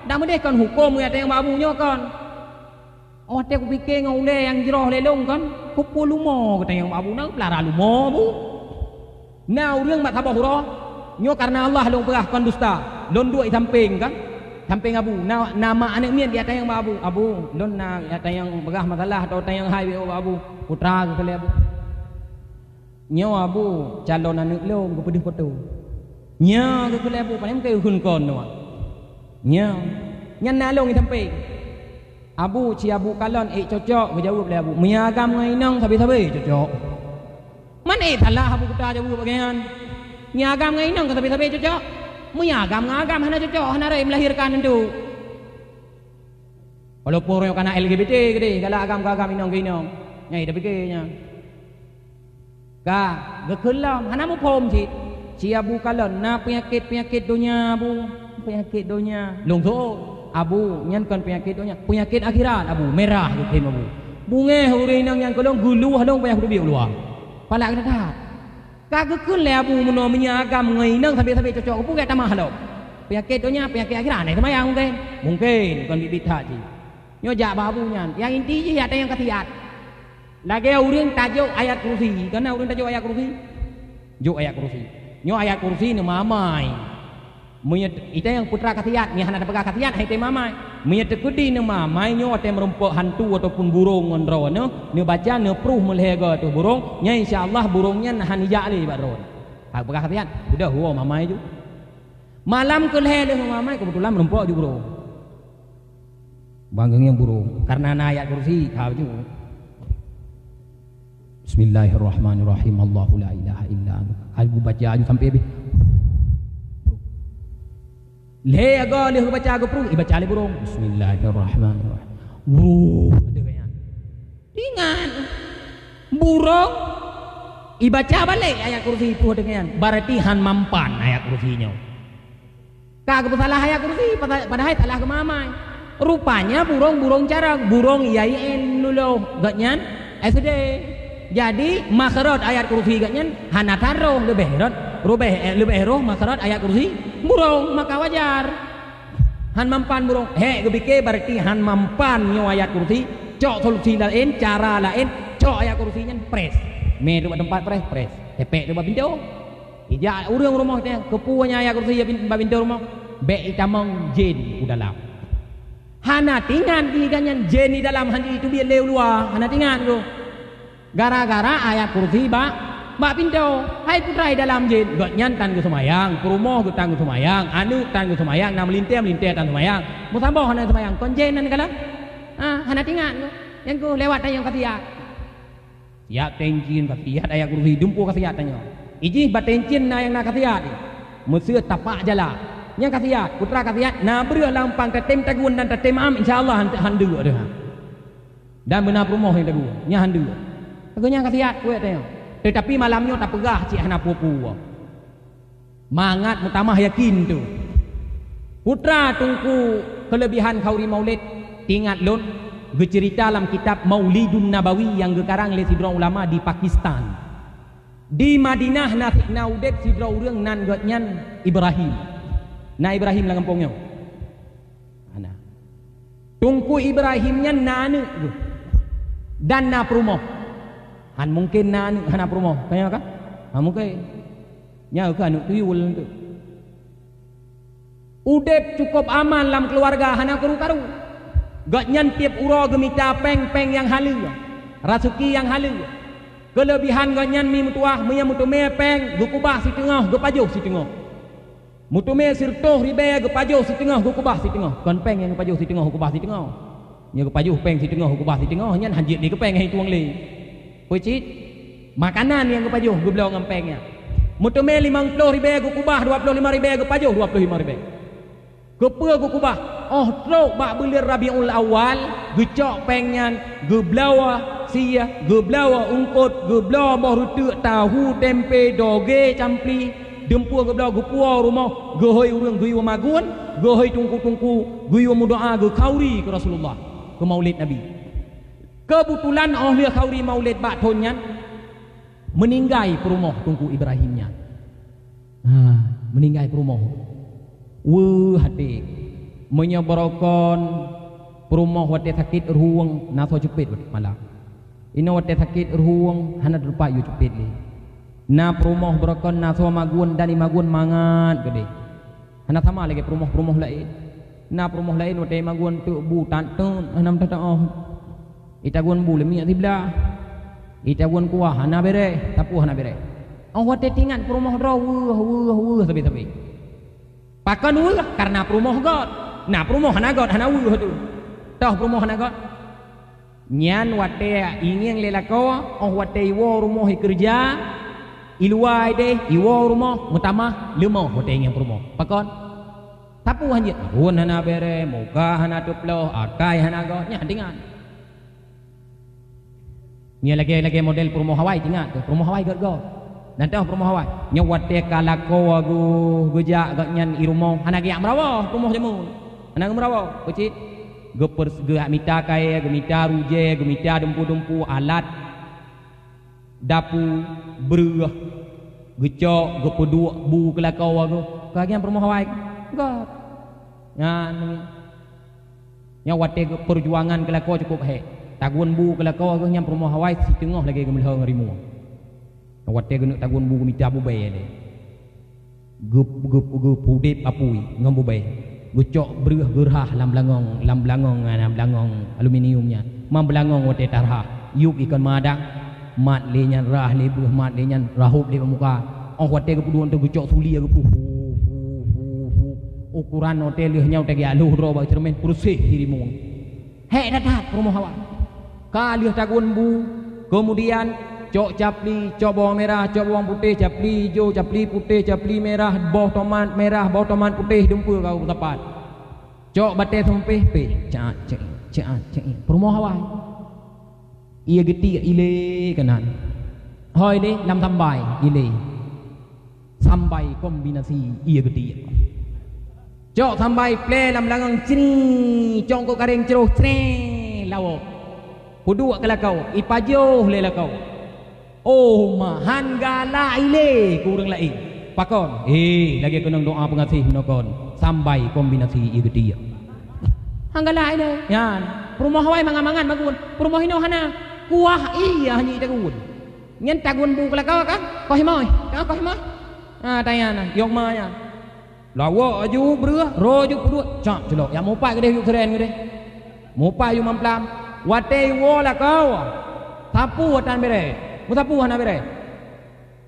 Dak meudeh kon huköm geutanyong bak Abu nyoe kon. Oh, watée kupike ngon ulée nyang jroh lé lôn kon, keupeue lumo geutanyong bak Abu, na peulara lumo Abu. Na ureuëng bak saboh uroe, nyoe kareuna Allah lôn peugah kon dusta, lôn duek di sampéng kan, sampéng Abu. Na, na mak aneuëk miet geutanyong bak Abu, "Abu, lôn na geutanyong peugah masalah atau tanyong hai bak Abu, Putra," geukheun lé Abu. "Nyoe Abu, calon aneuëk lôn geupeudeuh poto." "Nyoe," geukheun lé Abu, "paléng keu kheun kon nyoe." "Nyoe." Nyan na lôn di sampéng. "Abu, ci Abu kalon ék cocok," geujaweueb lé Abu. "Meunyoe agam ngon inong sabe-sabe cocok." Man ék salah Abu Kuta jaweueb lagée nyan. "Meunyoe agam ngon inong sabe-sabe cocok. Meunyoe agam ngon agam hana cocok, hana rhot melahirkan aneuëk." Walaupun ureuëng kana L G B T keudeh, galak agam keu agam, inong keu inong. Nyan tapike nyan. Ka, geukheun lom, hana muphom cit. "Ci Abu kalon, na peunyakét-peunyakét donya, Abu. Peunyakét donya." Lôn seuôt, "Abu, nyan kon peunyakét donya. Peunyakét akhirat, Abu." Mirah geukheun Abu. Beungéh ureuëng inong nyan keu lôn, geuluwah lôn payah kuteubiet u luwa. Palak geudadat. Ka geukheun lé Abu meunoe, "Meunyoe agam ngon inong sabe-sabe cocok, keupeue gét tamah lom? Peunyakét donya, peunyakét akhirat, hana seumayang mungken?" Mungken, kon biet-biet that jih. Nyoe jak bak Abu nyan. Nyang inti jih jak tanyong khasiat. Lagée ureuëng tajok ayat kursi. Kana ureuëng tajok ayat kursi? Jok ayat kursi. Nyoe ayat kursi neumamai. Meunyoe t-, ita nyang putra khasiat, nyang hana tapeugah khasiat, hai teuh mamai. Meunyoe teukeudi neumamai nyoe watée meurumpok hantu ataupun burông ngon droeneuh, neubaca neupruh meulhée goe ateueh burông, nyan insya Allah burông nyan hana ijak lé bak droeneuh. Hak peugah khasiat, udah woe mamai ju. Malam keulhée lheueh mamai, keubeutulan meurumpok ju burông. Bang geuh ngieng burông, kareuna na ayat kursi, ka ju. Bismillahirrahmanirrahim. Allahu la ilaha illa anta. Abu baca aju sampai habis. Lhée goe lheueh baca geupruh, ibaca lé burông. Bismillahirrahmanirrahim. Wuh, ada kaya. Ingat. Burông Ibaca balek ayat kursi pih deungon, berarti han mampan ayat kursi nyoe. Ka geupeusalah ayat kursi, pada-, padahai salah geumamai. Rupanya burong-burong carông, burong I A I N lulôh, gobnyan S D. Jadi, makhraj ayat kursi gobnyan hana that roh, leubeh rot, rubeh, eh, leubeh roh makhraj ayat kursi burong, maka wajar. Han mampan burong. Hék, geupike berarti han mampan nyoe ayat kursi. Cok solusi laén, cara laén, cok ayat kursi nyan preh. Mé teuk bak teumpat preh, preh. Tepek teuk bak pintoe. Ijak ureuëng rumoh teuh, keupeue nyan ayat kursi bak pintoe rumoh. Bék itamong jén u dalam. Hana tingat di gobnyan jén di dalam han jiteubiet lé u luwa, hana tingat geuh. Gara-gara ayat kursi bak, bak pintoe. Hai putra di dalam jén, gobnyan tan geuseumayang, peurumoh geuh tan geuseumayang, aneuëk tan geuseumayang, na meulintée-meulintée tan seumayang. Meusaboh hana seumayang, kon jén nan kalon? Ah, hana tingat geuh. Nyang geuh lewat tanyoe ka siat. Siat tencin ka siat ayat kursi, dumpeue ka siat tanyoe. Ijih bak tencin na nyang na ka siat. Meuseuet tapak jala. Nyang ka siat, putra ka siat, na breueh lam umpang tatem tagun dan tatem am, insya Allah han, han deuk deuh. Dan beuna peurumoh nyang tagun, nyan han deuk. Lagu nyan ka siat kuet tanyoe. Tetapi malam nyoe tapeugah cit hana peue-peue. Mangat meutamah yakin tu. Putra Teungku keulebihan khauri maulid, tingat lôn, geuceurita lam kitab Maulidun Nabawi nyang geukarang lé sidroe ulama di Pakistan. Di Madinah na, na udeb sidroe ureuëng nan gobnyan Ibrahim. Na Ibrahim lam gampông nyoe? Hana. Teungku Ibrahim nyan na aneuëk geuh. Dan na peurumoh. Han mungken na aneuëk hana peurumoh. Ka nyo kan? Han mungken. Nyan keuh aneuëk tuyul tu. Udeb cukup aman lam keuluwarga, hana karu-karu. Gobnyan tieb uroe geumita péng, péng nyang haleue, raseuki nyang haleue. Keulebihan gobnyan mi meutuwah, meunyoe meuteumé péng, geukeubah siteungoh, geupajoh siteungoh. Meuteumé sireutôh ribée, geupajoh siteungoh, geukeubah siteungoh. Kon péng nyang geupajoh siteungoh, geukeubah siteungoh. Nyoe geupajoh péng siteungoh, geukeubah siteungoh, nyan han jeuet lé keu péng, han itueng lé. Peue cit? Makanan nyang geupajoh geubloe ngon péng nyan. Meuteumé limong ploh ribée geukeubah dua ploh lima ribée, geupajoh dua ploh lima ribée. Keupeue geukeubah? Óh trok bak buleuen Rabiul Awal, geucok péng nyan, geubloe sie, geubloe eungkôt, geubloe boh reuteuk, tahu, tempe, dogée, campli, dumpeue geubloe, geupuwoe rumoh, geuhôi ureuëng geuyue magun, geuhôi teungku-teungku, geuyue meudoá, geukhauri keu Rasulullah, keu maulid Nabi. Keubetulan óh lheueh khauri maulid bak thon nyan, meuninggai peurumoh Teungku Ibrahim nyan. Ha, meuninggai peurumoh. Weueh até. Meunyoe barokon peurumoh watée sakét rhueng na soe cupet malam. Inoe watée sakét rhueng hana teumpat yue cupet lé. Na peurumoh barokon na soe magun dan imagun mangat keudeh. Hana sama lagée peurumoh-peurumoh laén. Na peurumoh laén watée magun teuk bu tan teun hana meutateuoh. Itagun bu leumiek siblah. Itagun kuah hana béreh, sapeue hana béreh. Óh watée tingat peurumoh droe weueh, weueh, weueh sabe-sabe. Pakon weueh? Karena peurumoh göt. Na peurumoh hana göt, hana weueh tu. Toh peurumoh hana göt? Nyan watée ingieng lé lakoe, óh watée iwoe rumoh ikeureuja, iluwa ideh, iwoe rumoh, meutamah, leumoh watée ingieng peurumoh. Pakon? Sapeue han jeuet? Phon hana béreh, muka hana teuploh, akai hana göt, nyan tingat. Nyan lagée-lagée model peurumoh awai tingat tu, peurumoh awai göt-göt. Dan toh peurumoh awai. Nyoe watée ka lakoe geuh geujak gobnyan i rumoh, hana geujak meurawoe peurumoh jameun. Hana geumeurawoe, peue cit? Geupers-, geujak mita kayée, geumita rujée, geumita dumpu-dumpu, alat, dapu, breueh, geucok, geupeuduek bu keu lakoe geuh. Ka gobnyan peurumoh awai. Göt. Nyan. Nyan watée geu-, peujuangan keu lakoe cukup hék. Tagun bu keu lakoe geuh nyan peurumoh awai siteungoh lagée geumeulhong rimueng. Watée geuneuk tagun bu geumita bubée lé. Geup-, geup-, geupudeb apui ngon bubée. Geucok breueh geurhah lam beulangong, lam beulangong, lam beulangong aluminium nyan. Mam beulangong watée tarhah, yup ikon madan, mat lé nyan rhah lé breueh, mat lé nyan rahop lé bak muka. Óh watée geupeuduek tu geucok suli geupuh, pu, pu, pu, pu. Ukuran watée lheueh nyan watée geujak lhôh droe bak ceureumén, peureuseh di rimueng. Hék that-that peurumoh awai. Ka lheueh tagun bu, keumudian cok capli, cok bawang mirah, cok bawang putéh, capli ijo, capli putéh, capli mirah, boh tomat mirah, boh tomat putéh, dumpeue ka geusapat. Cok batée sumpéh, péh, cat, cek, cat, cek. Peurumoh awai. Ie geutiek ilée keunan. Hôi lé lam sambai ilé. Sambai kombinasi ié geutiek. Cok sambai plé lam langang cri, cok kok kareng croh cre lawok. Kuduek keu lakoe, ipajoh lé lakoe. Oh ma, han galak ilé keu ureuëng laén. Pakon? Eh, lagée keunong doá peungaséh meunoe kon. Sambai kombinasi ié geutiek. Han galak ilé. Nyan, peurumoh awai mangat-mangat magun. Peurumoh inoe hana. Kuah ié hana itagun. Nyan tagun bu keu lakoe kan? Koh imoe. Ka koh imoe. Ha, tanya na, yok ma nyan. Lawok aju breueh, roh aju peuduek, cak culok. Yak mupat keudeh yuk seren keudeh. Mupat yuk mamplam. Watée iwoe lakoe, sapu atan bere. Meusapu hana bere.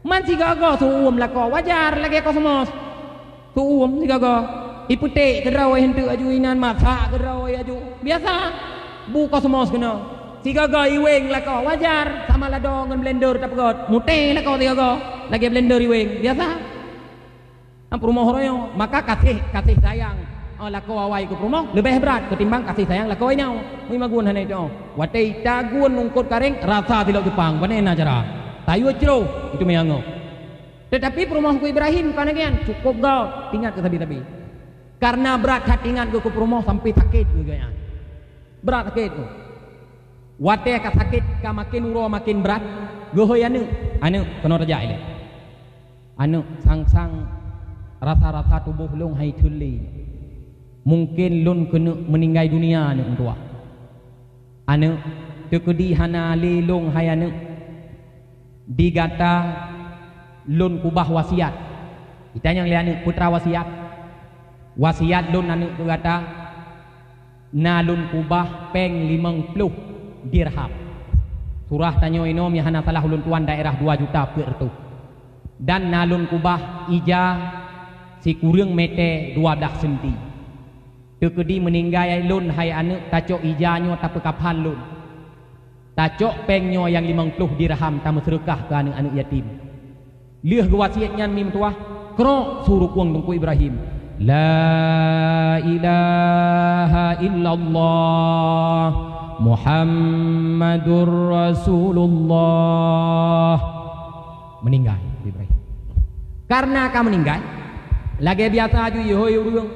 Man sigoe-goe seu-uem lakoe wajar lagée kosmos. Seu-uem sigoe-goe. Ipeuték keudroe henteuk aju inan masak keudroe aju. Biasa. Bu kosmos keunoe. Sigoe-goe iweng lakoe wajar sama lado ngon blender tapeugöt. Muté lakoe sigoe-goe lagée blender iweng. Biasa. Peurumoh royong, maka kasih, kasih sayang, eh, lakoe awai keu peurumoh leubeh brat ketimbang kasih sayang lakoe inong. Meuimagun hana itu. Watée itagun ungkot kareng, rasa silok Jepang, pane na cara. Tayue cro, itu meunyango. Tetapi peurumoh Teungku Ibrahim kana gian, cukup gawat, ingat keu sabe-sabe. Karena brat that ingat geuh keu peurumoh sampai sakét geuh geuhnyan. Brat sakét geuh. Watée ka sakét, ka maken uroe maken brat, geuhôi aneuëk, "Aneuëk, keunoe tajak ilée. Aneuëk, sang-sang rasa-rasa tuboh lôn hai theun lé. Mungken lôn keuneuk meuninggai dunia, aneuëk meutuwah. Aneuëk, teukeudi hana lé lôn hai aneuëk. Di gata lôn kubah wasiat." Itanyong lé aneuëk, "Peue teuma wasiat?" "Wasiat lôn aneuëk keu gata, na lôn kubah péng limong ploh dirham." Surah tanyoe inoe meuhana salah ulôn tuan daerah dua juta peuet reutôh. "Dan na lôn kubah ija sikureueng mete dua blaih senti. Teukeudi meuninggai lôn hai aneuëk, tacok ija nyoe tapeukaphan lôn. Tacok péng nyoe nyang limong ploh dirham tameuseudeukah keu aneuëk-aneuëk yatim." Lheueh geuwasiet nyan mi meutuwah, krok su rukueng Teungku Ibrahim, "La ilaha illallah Muhammadur Rasulullah." Meuninggai Ibrahim. Karena ka meuninggai, lagée biasa aju ihôi ureuëng.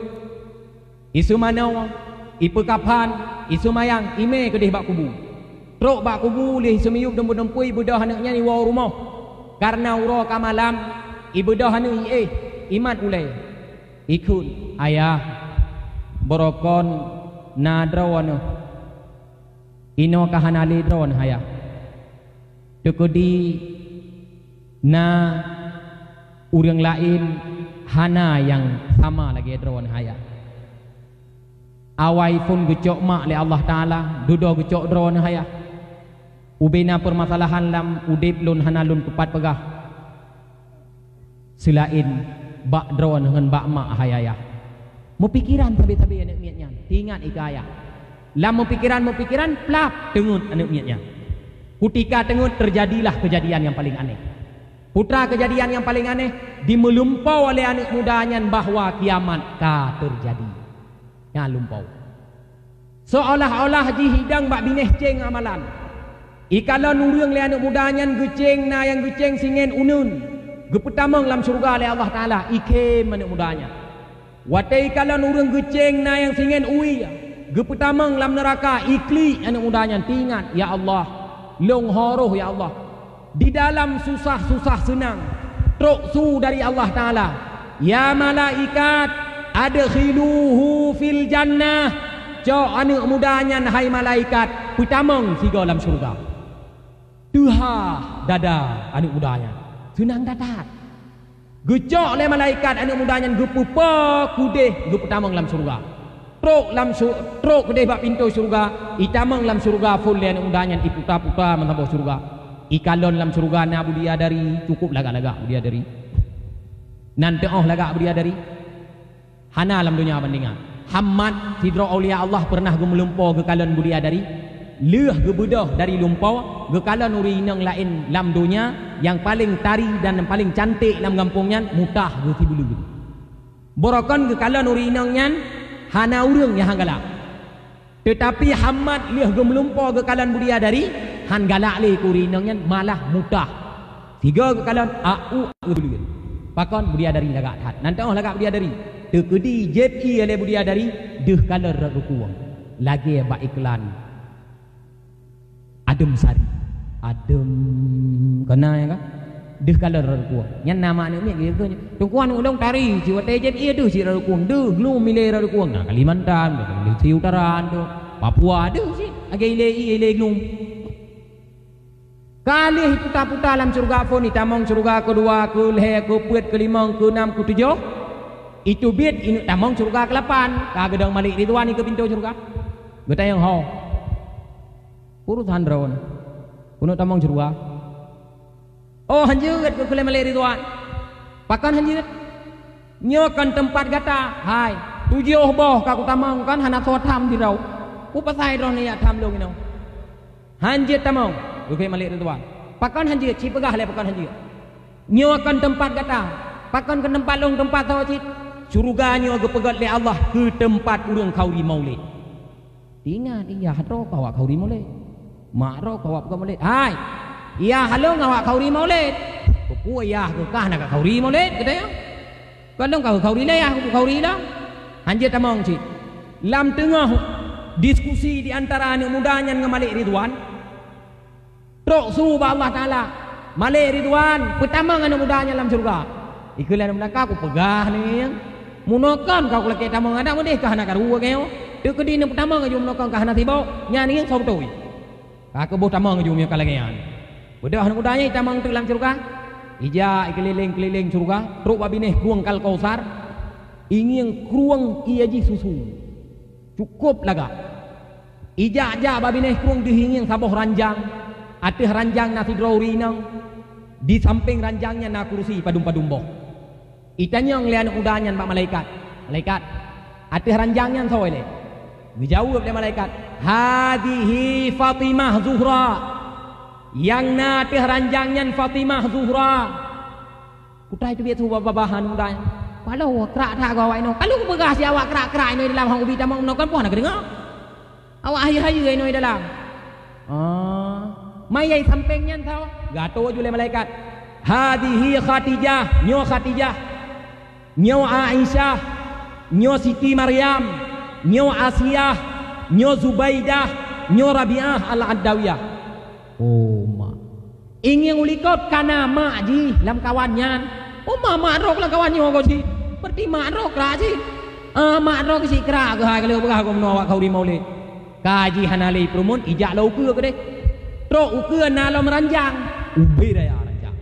Iseumanoe, ipeukaphan, iseumayang, imé keudeh bak kubu. Trok bak kubu lheueh iseumiyueb dum-dum pui, ibeudôh aneuëk nyan iwoe u rumoh. Karena uroe ka malam, ibeudôh aneuëk iéh, imat ulée. Ikheun, "Ayah, barokon na droeneueh. Inoe ka hana lé droeneueh, Ayah. Teukeudi na ureuëng laén hana nyang sama lagée droeneueh, Ayah. Awai phon geucok mak lé Allah Taala, dudoe geucok droeneueh, Ayah. Ubena peumasalahan lam udeb lôn hana lôn teupat peugah seulaén bak droeneueh ngon bak mak, hai Ayah." Meupikeran sabe-sabe aneuëk miet nyan, teuingat i keu ayah. Lam meupikeran-meupikeran, plap, teungeut aneuëk miet nyan. Kutika teungeut, teujadilah keujadian nyang paleng aneh. Peue teuma keujadian nyang paleng aneh, dimeulumpoe lé aneuëk muda nyan bahwa kiamat ka teujadi. Nyan lumpoe. Seolah-olah jih idong bak binéh céng amalan. Ikalon ureuëng lé aneuëk muda nyan geucéng, na nyang geucéng singén uneuen, geupeutamong lam syeuruga lé Allah Taala, ikhém aneuëk muda nyan. Watée ikalon ureuëng geucéng na nyang singén uwie, geupeutamong lam neuraka, iklik aneuëk muda nyan, teuingat, "Ya Allah, lôn ho roh, ya Allah." Di dalam susah-susah seunang, trok su dari Allah Taala, "Ya malaikat, adkhiluhu fil jannah." Cok aneuëk muda nyan, hai malaikat, peutamong sigoe lam syeuruga. Teuhah dada aneuëk muda nyan. Seunang that-that. Geucok lé malaikat aneuëk muda nyan, geupeupo keudeh, geupeutamong lam syeuruga. Trok lam su-, trok keudeh bak pintoe syeuruga, itamong lam syeuruga phon lé aneuëk muda nyan, iputa-puta meusaboh syeuruga. Ikalon lam syeuruga na bidadari, cukup lagak-lagak bidadari. Nan teuoh lagak bidadari. Hana lam donya bandingan. Hamad, sidroe aulia Allah, peureunah geumeulumpoe geukalon bidadari. Lheueh geubeudôh dari lumpoe, geukalon ureuëng inong laén lam donya nyang paleng tari dan nyang paleng canték lam gampông nyan, mutah geuh sibuleuen. Barokon geukalon ureuëng inong nyan hana ureuëng nyang han galak. Teutapi Hamad lheueh geumeulumpoe geukalon bidadari, han galak lé keu ureuëng inong nyan, malah mutah. Tiga geukalon, a u geubuleuen. Pakon? Bidadari lagak that. Nan teu'oh lagak bidadari. Teukeudi jieb ié lé bidadari, deuh kalon rot rukueng. Lagée bak iklan. Adem sari. Adem keunan ka. Deuh kalon rot rukueng. Nyan na mak aneuk miet geukheun, "Teungku, aneuk ulôn tari, cit watée jieb ié deuh cit rot rukueng, deuh glum ilée rot rukueng." Na Kalimantan, Sulawesi Utara, Papua, deuh cit. Lagée ilée ié, ilée glum. Ka lheueh puta-puta lam syeuruga phon, itamong syeuruga keudua, keulhée, keupeuet, keulimong, keunam, keutujoh. Iteubiet ineuk tamong syeuruga keulapan. Ka geudong Malik Ridwan ikeue pintoe syeuruga. Geutanyong, "Ho, urosan droeneuh, keuneuk tamong syeuruga?" "Oh, hanjeuet," geukheun lé Malik Ridwan. "Pakon hanjeuet?" "Nyoe kon teumpat gata." "Hai, tujoh boh ka kutamong, kon hana soe tham sidroe. Peue pasai droeneuh jak tham lôn inoe?" "Hanjeuet tamong," geukheun Malik Ridwan. "Pakon hanjeuet? Ci peugah lé pakon hanjeuet." "Nyoe kon teumpat gata." "Pakon kon teumpat lôn, teumpat soe cit?" "Syeuruga nyoe geupeugét lé Allah keu teumpat ureuëng khauri maulid." Ingat, yah droe ka awak khauri maulid. Mak droe ka awak peugah maulid. "Hai, yah lôn awak khauri maulid." "Peue yah keuh ka hana ka khauri maulid?" geutanyong. "Kon lôn ka khauri lé yah, khauri lom." Hanjeuet tamong cit. Lam teungoh diskusi di antara aneuk muda nyan ngon Malik Ridwan, trok su bak Allah Taala, "Malik Ridwan, peutamong aneuk muda nyan lam syeuruga." Ikheun lé aneuk muda, "Ka kupeugah nyan, meunoe kon ka kulakée tamong, adak meudeh ka hana karu geuh. Teukeudi neupeutamong laju meunoe kon ka hana sibok, nyan ngieng soe beutôi." Ka keuboh tamong laju meunyoe ka lagée nyan. Beudôh aneuk muda nyan itamong teuk lam syeuruga. Ijak ikeulileng-keulileng syeuruga, trok bak binéh krueng Al-Kausar. Ingieng krueng ié jih susu. Cukôp lagak. Ijak-jak bak binéh krueng deuh ingieng saboh ranjang. Ateueh ranjang na sidroe ureuëng inong. Di sampéng ranjang nyan na kurusi padum-padum boh. Itanyong lé aneuk muda nyan bak malaikat, "Malaikat, ateueh ranjang nyan soe lé?" Geujaweueb lé malaikat, "Hadhihi Fatimah Zuhra." "Nyang na ateueh ranjang nyan Fatimah Zuhra." Kutai teubiet su babah aneuk muda nyan. "Paloe krak that gob awak inoe? Ka lôn peugah si awak krak-krak inoe dalam hong ubi tamong inoe kon poh na keudeungoe." Awak hayeue-hayeue inoe dalam. "Oh, ma nyang sampéng nyan soe?" Geuatô ju lé malaikat, "Hadhihi Khadijah, nyoe Khadijah, nyoe Aisyah, nyoe Siti Maryam, nyoe Asiah, nyoe Zubaidah, nyoe Rabi'ah Al-Adawiyah." Oh, mak. Ingieng u likot ka na mak jih lam kawan nyan. Oh, mak, mak droe lam kawan nyoe gob jih. Berarti mak droe krak jih. Ah, mak droe keuh cit krak keuh hai ka lheueh peugah gob meunoe awak khauri maulid. Ka jih hana lé peurumoh, ijak lom ukeue keudeh. Trok ukeue na lom ranjang. Ubé raya ranjang.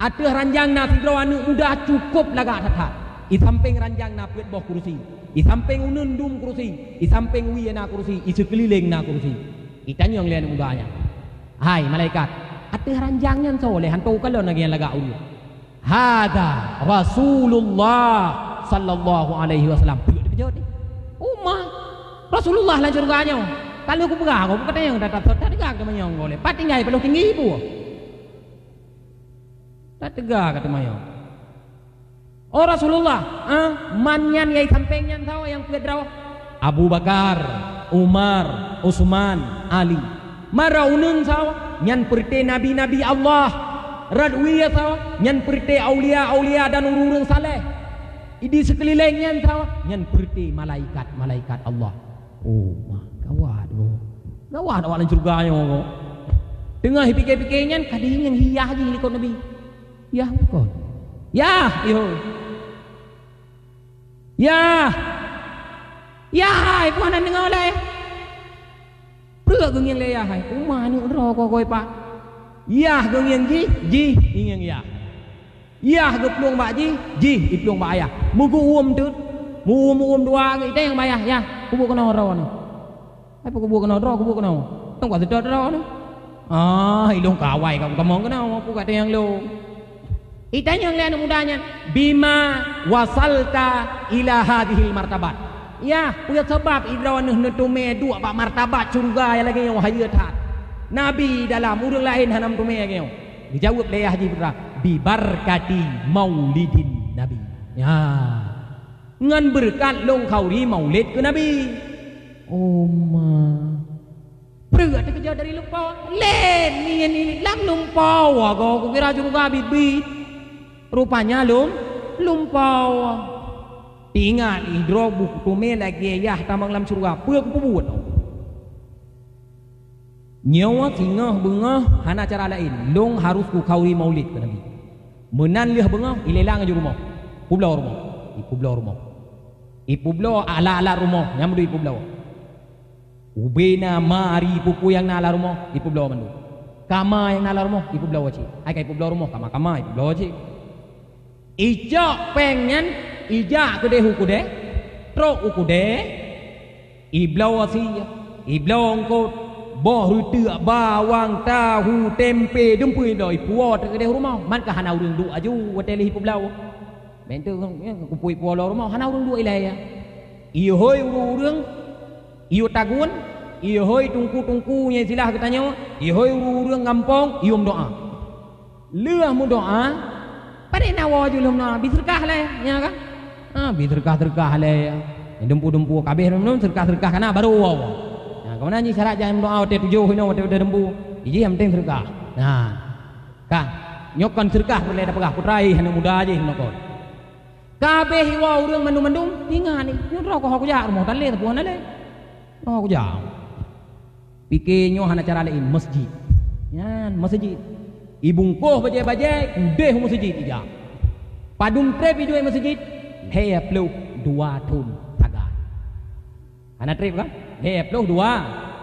Ateueh ranjang na sidroe aneuk muda cukôp lagak that-that. I sampéng ranjang na peuet boh kurusi. I sampéng uneun dum kurusi. I sampéng wie na kurusi. I seukeulileng na kurusi. Itanyong lé aneuk muda nyan, "Hai malaikat, ateueh ranjang nyan soe lé, hantom kalon lagée nyan lagak ureuëng?" "Hadza Rasulullah sallallahu alaihi wasallam." Peuet dikeujot ni. "Oh, ma, Rasulullah lam syeuruga nyoe. Ka lheueh kupeugah, ku katanyong that-that, that teuga keu teumanyong gob lé. Pat tinggai paloh tinggi peue?" That teuga keu teumanyong. "Oh Rasulullah, ah, man nyan nyang i sampéng nyan soe nyang peuet droe?" "Abu Bakar, Umar, Utsman, Ali." "Ma rot uneun soe?" "Nyan peureute nabi-nabi Allah." "Rot wie soe?" "Nyan peureute aulia-aulia dan ureuëng-ureuëng saleh." "Di seukeulileng nyan soe?" "Nyan peureute malaikat-malaikat Allah." Oh, ma, gawat, oh. Gawat awak lam syeuruga nyoe, oh. Teungoh ipike-pike nyan, ka diingieng hi yah jih likot Nabi. Yah bukon. Yah, yo. Yah. Yah, hai, peue hana deungoe lé? Peureuk geungieng lé yah, hai. Uma aneuk droe kok-kok ipak. Yah geungieng jih, jih ingieng yah. Yah geuplueng bak jih, jih iplueng bak ayah. Meugeuuem teut. Meuuem-uem dua geuh, itanyong bak ayah, "Yah, kubuek keunoe droeneuh." "Hai, peue kubuek keunoe droe, kubuek keunoe?" "Tong ka seutôt droeneuh." "Ah, ilôn kawai ka kutamong keunoe, peue ka tanyong lôn?" Itanyong lé aneuk muda nyan, "Bima wasalta ila hadzihil martabat?" "Yah, peue sabab droeneuh neuteumé duek bak martabat syeuruga nyang lagée nyoe hayeue that? Nabi dalam, ureuëng laén hana meuteumé lagée nyoe." Geujaweueb lé yah jih putra, "Bibarkati maulidin Nabi." Ya. Ngon beureukat lôn khauri maulid keu Nabi. Oh ma. Teuk teukeujot dari lumpoe. Lé, ni, ni, lam lumpoe, goe kukira syeuruga biet-biet. Rupanya lum-, lumpoe. Teuingat, idroe buh kuteumé lagèe yah tamong lam syeuruga. Peue kupeubuet? Nyoe singoh beungoh hana cara laén. Lôn harôh kukhauri maulid keu Nabi. Meunan lheueh beungoh, ilela ngon jeuet rumoh. Peubloe rumoh. Ipeubloe rumoh. Ipeubloe alat-alat rumoh nyang meudui ipeubloe. Ubena mari peue-peue nyang na lam rumoh, ipeubloe mandum. Kama nyang na lam rumoh, ipeubloe cit. Hai ka ipeubloe rumoh, kama-kama ipeubloe cit. Icok péng nyan, ijak keudeh u keudè, trok u keudè, ibloe sie, ibloe eungkôt, boh reuteuek, bawang, tahu, tempe, dum peue ibloe, ipuwoe teuk keudeh u rumoh, man ka hana ureueng duek aju watèe lheueh ipeubloe. Bèk teuk, kupui puwoe lom rumoh, hana ureueng duek ilèe. Ihôi ureueng-ureueng, iyue tagun, ihôi teungku-teungku nyang istilah geutanyoe, ihôi ureueng-ureueng gampông, iyue meudoa. Lheueh meudoa, padahai na woe jih lom na, bi seudeukah lé, nya kan? Ha, bi seudeukah-seudeukah lé. Dumpeue-dumpeue kabeh lom, seudeukah-seudeukah kana baru woe. Nah, keumanö jih syarat jih meudoa watèe tujoh inoe, watèe, watèe dumpeue. Jih yang penting seudeukah. Nah, Ka, nyoe kon seudeukah peureulèe tapeugah, putra jih aneuk muda jih nyoe kon. Kabeh iwoe ureueng mandum-mandum, ingat ni, nyoe droe keuh kujak rumoh tan lé, sapeue hana lé. Nyoe kujak. Pike nyoe hana cara laén, meuseujid. Nyan, meuseujid. Ibungkôh bajèe-bajèe, udeh u meuseujid ijak. Padum trép iduek meuseujid, lhèe ploh dua thon sagai. Hana trép kan? Lhèe ploh dua,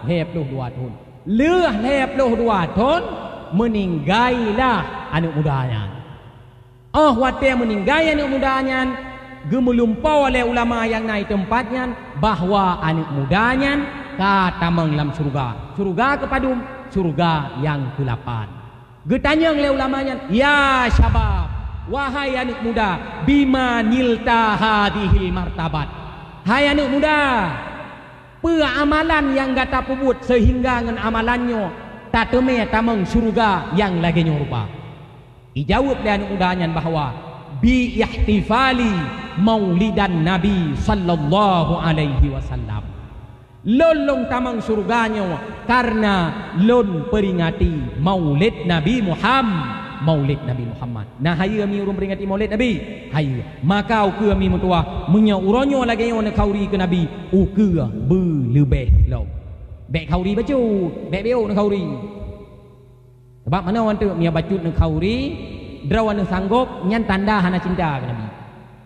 lhèe ploh dua thon. Lheueh lhèe ploh dua thon, meuninggai lah aneuk muda nyan. Óh watèe meuninggai aneuk muda nyan, geumeulumpoe lé ulama nyang na i teumpat nyan bahwa aneuk muda nyan ka tamong lam syeuruga. Syeuruga keupadum? Syeuruga nyang keulapan. Geutanyong lé ulama nyan, "Ya syabab, wahai aneuk muda, bima nilta hadhil martabat?" Hai aneuk muda, peue amalan nyang gata peubuet seuhingga ngon amalan nyoe tateumé tamong syeuruga nyang lagèe nyoe rupa? Ijaweueb lé aneuk muda nyan bahwa, "Bi ihtifali maulidan Nabi sallallahu alaihi wasallam." Lôn lôn tamong syeuruga nyoe kareuna lôn peuringati maulid Nabi Muham-, maulid Nabi Muhammad. Na hayeue mi ureueng peuringati maulid Nabi? Hayeue. Maka ukeue mi meutuwah, meunyoe uroe nyoe lagèe nyoe neukhauri keu Nabi, ukeue beuleubeh lom. Bèk khauri bacut, bèk beuôt neukhauri. Sabab manoe teuk, meunyoe bacut neukhauri, droe neusanggôp, nyan tanda hana cinta keu Nabi.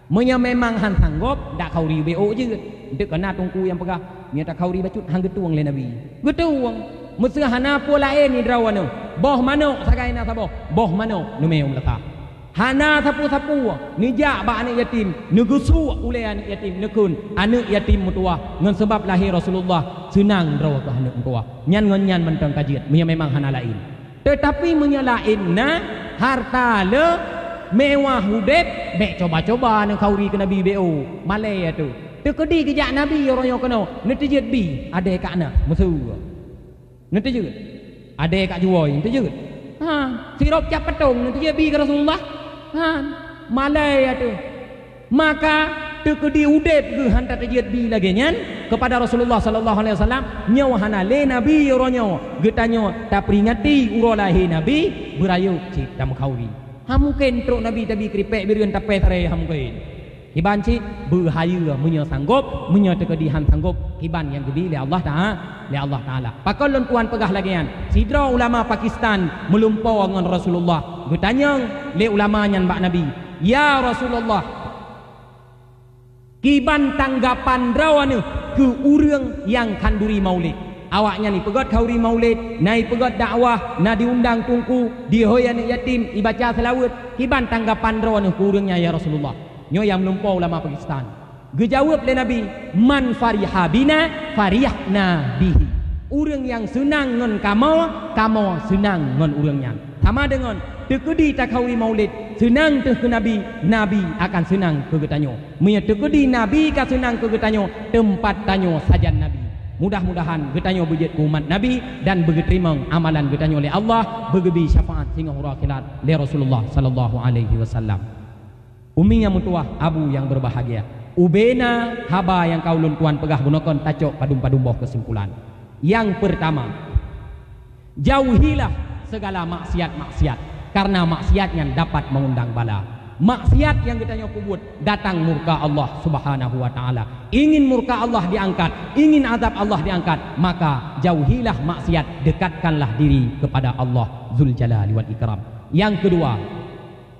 Meunyoe memang han sanggôp, dak khauri beuôt jeuet. Enteuk ka na teungku nyang peugah, meunyoe takhauri bacut han geutueng lé Nabi. Geutueng. Meuseu hana peue laén nidroe neuh, boh manok sagai na saboh, boh manok neumé u meulakah. Hana sapeue-sapeue, neujak bak aneuk yatim, neugeusuek ulèe aneuk yatim, neukheun aneuk yatim meutuwah ngon sabab lahé Rasulullah, seunang droe keuh aneuk meutuwah. Nyan ngon nyan mantong ka jeuet, meunyoe memang hana laén. Teutapi meunyoe laén na, hareuta le, meuwah udép, bèk cuba-cuba neukhauri keu Nabi beuôt. Malèe atoe. Teukeudi geujak Nabi uroe nyoe keunoe, neuteujeuet bi, adèe ka na, meuseu. Neuteujeuet. Adèe ka juwoi, neuteujeuet. Ha, sirop cap peutông, neuteujeuet bi keu Rasulullah. Ha, malèe atoe. Maka teukeudi udép geuh han tateujeuet bi lagèe nyan keupada Rasulullah sallallahu alaihi wasallam, nyoe hana lé Nabi uroe nyoe geutanyoe tapeuringati uroe lahé Nabi, beurayeuk cit tameukhauri. Hana mungken trok Nabi tabi keuripèk bireuen tapèh tarè, hana mungken. Kiban cit beuhayeue meunyoe sanggôp, meunyoe teukeudi han sanggôp, kiban nyang geubi lé Allah Taala, lé Allah Taala. Pakon lôn tuan peugah lagèe nyan? Sidroe ulama Pakistan meulumpoe ngon Rasulullah, geutanyong lé ulama nyan bak Nabi, "Ya Rasulullah, kiban tanggapan droeneuh keu ureueng nyang khanduri maulid?" Awaknyan ipeugöt khanduri maulid, na ipeugöt dakwah, na diundang teungku, dihôi aneuk yatim, ibaca seulaweuet. Kiban tanggapan droeneuh keu ureueng nyan, ya Rasulullah? Nyoe nyang meulumpoe ulama Pakistan. Geujaweueb lé Nabi, "Man fariha bina, farihna bihi." Ureueng nyang seunang ngon kamoe, kamoe seunang ngon ureueng nyan. Sama deungon teukeudi takhanduri maulid, seunang teuh keu Nabi, Nabi akan seunang keu geutanyoe. Meunyoe teukeudi Nabi ka seunang keu geutanyoe, teumpat tanyoe sajan Nabi. Mudah-mudahan geutanyoe beujeuet keu umat Nabi dan beugeuteurimong amalan geutanyoe lé Allah, beugeubi syafaat singoh uroe akhirat lé Rasulullah sallallahu alaihi wasallam. Umi nyang meutuwah, abu nyang beubahgia, ubena haba nyang ka ulôn tuan peugah bunoe kon tacok padum-padum boh keusimpulan. Nyang peurtama, Jauhilah segala maksiat-maksiat, karena maksiat nyan dapat mengundang bala. Maksiat nyang geutanyoe peubuet datang murka Allah Subhanahu wa Ta'ala. Ingin murka Allah diangkat, ingin azab Allah diangkat, maka jauhilah maksiat, dekatkanlah diri kepada Allah Dzuljalali wal Ikram. Yang kedua,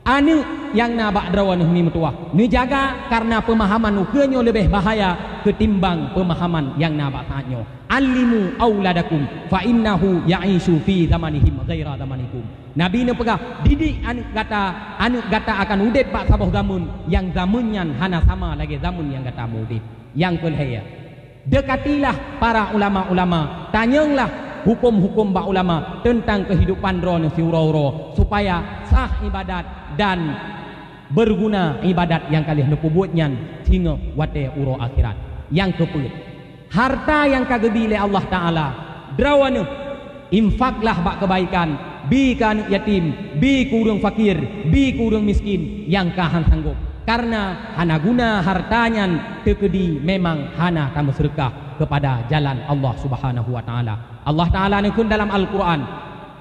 aneuëk nyang na bak droeneuh mi meutuwah, neujaga, karena pemahaman ukeue nyoe leubeh bahaya ketimbang pemahaman nyang na bak saát nyoe. "Allimu auladakum fa innahu ya'ishu fi zamanihim ghaira zamanikum." Nabi neupeugah, "Didik aneuëk gata, aneuëk gata akan udeb bak saboh zameun, nyang zameun nyan hana sama lagée zameun nyang gata meu-udeb." Nyang keulhée, dekatilah para ulama-ulama, tanyonglah huköm-huköm bak ulama teuntang keuhidupan droeneuh siuroe-uroe, supaya sah ibadat dan beurguna ibadat nyang ka lheueh neupeubuet nyan singoh watée uroe akhirat. Nyang keupeuet, harta nyang ka geubi lé Allah Ta'ala droeneuh, infaklah bak keubaikan, bi keu aneuëk yatim, bi keu ureuëng fakir, bi keu ureuëng miskin nyang ka hán sanggob. Karena hana guna harta nyan teukeudi memang hana tameuseudeukah keupada jalan Allah Subhanahu wa Ta'ala. Allah Ta'ala neukheun dalam Al-Qur'an,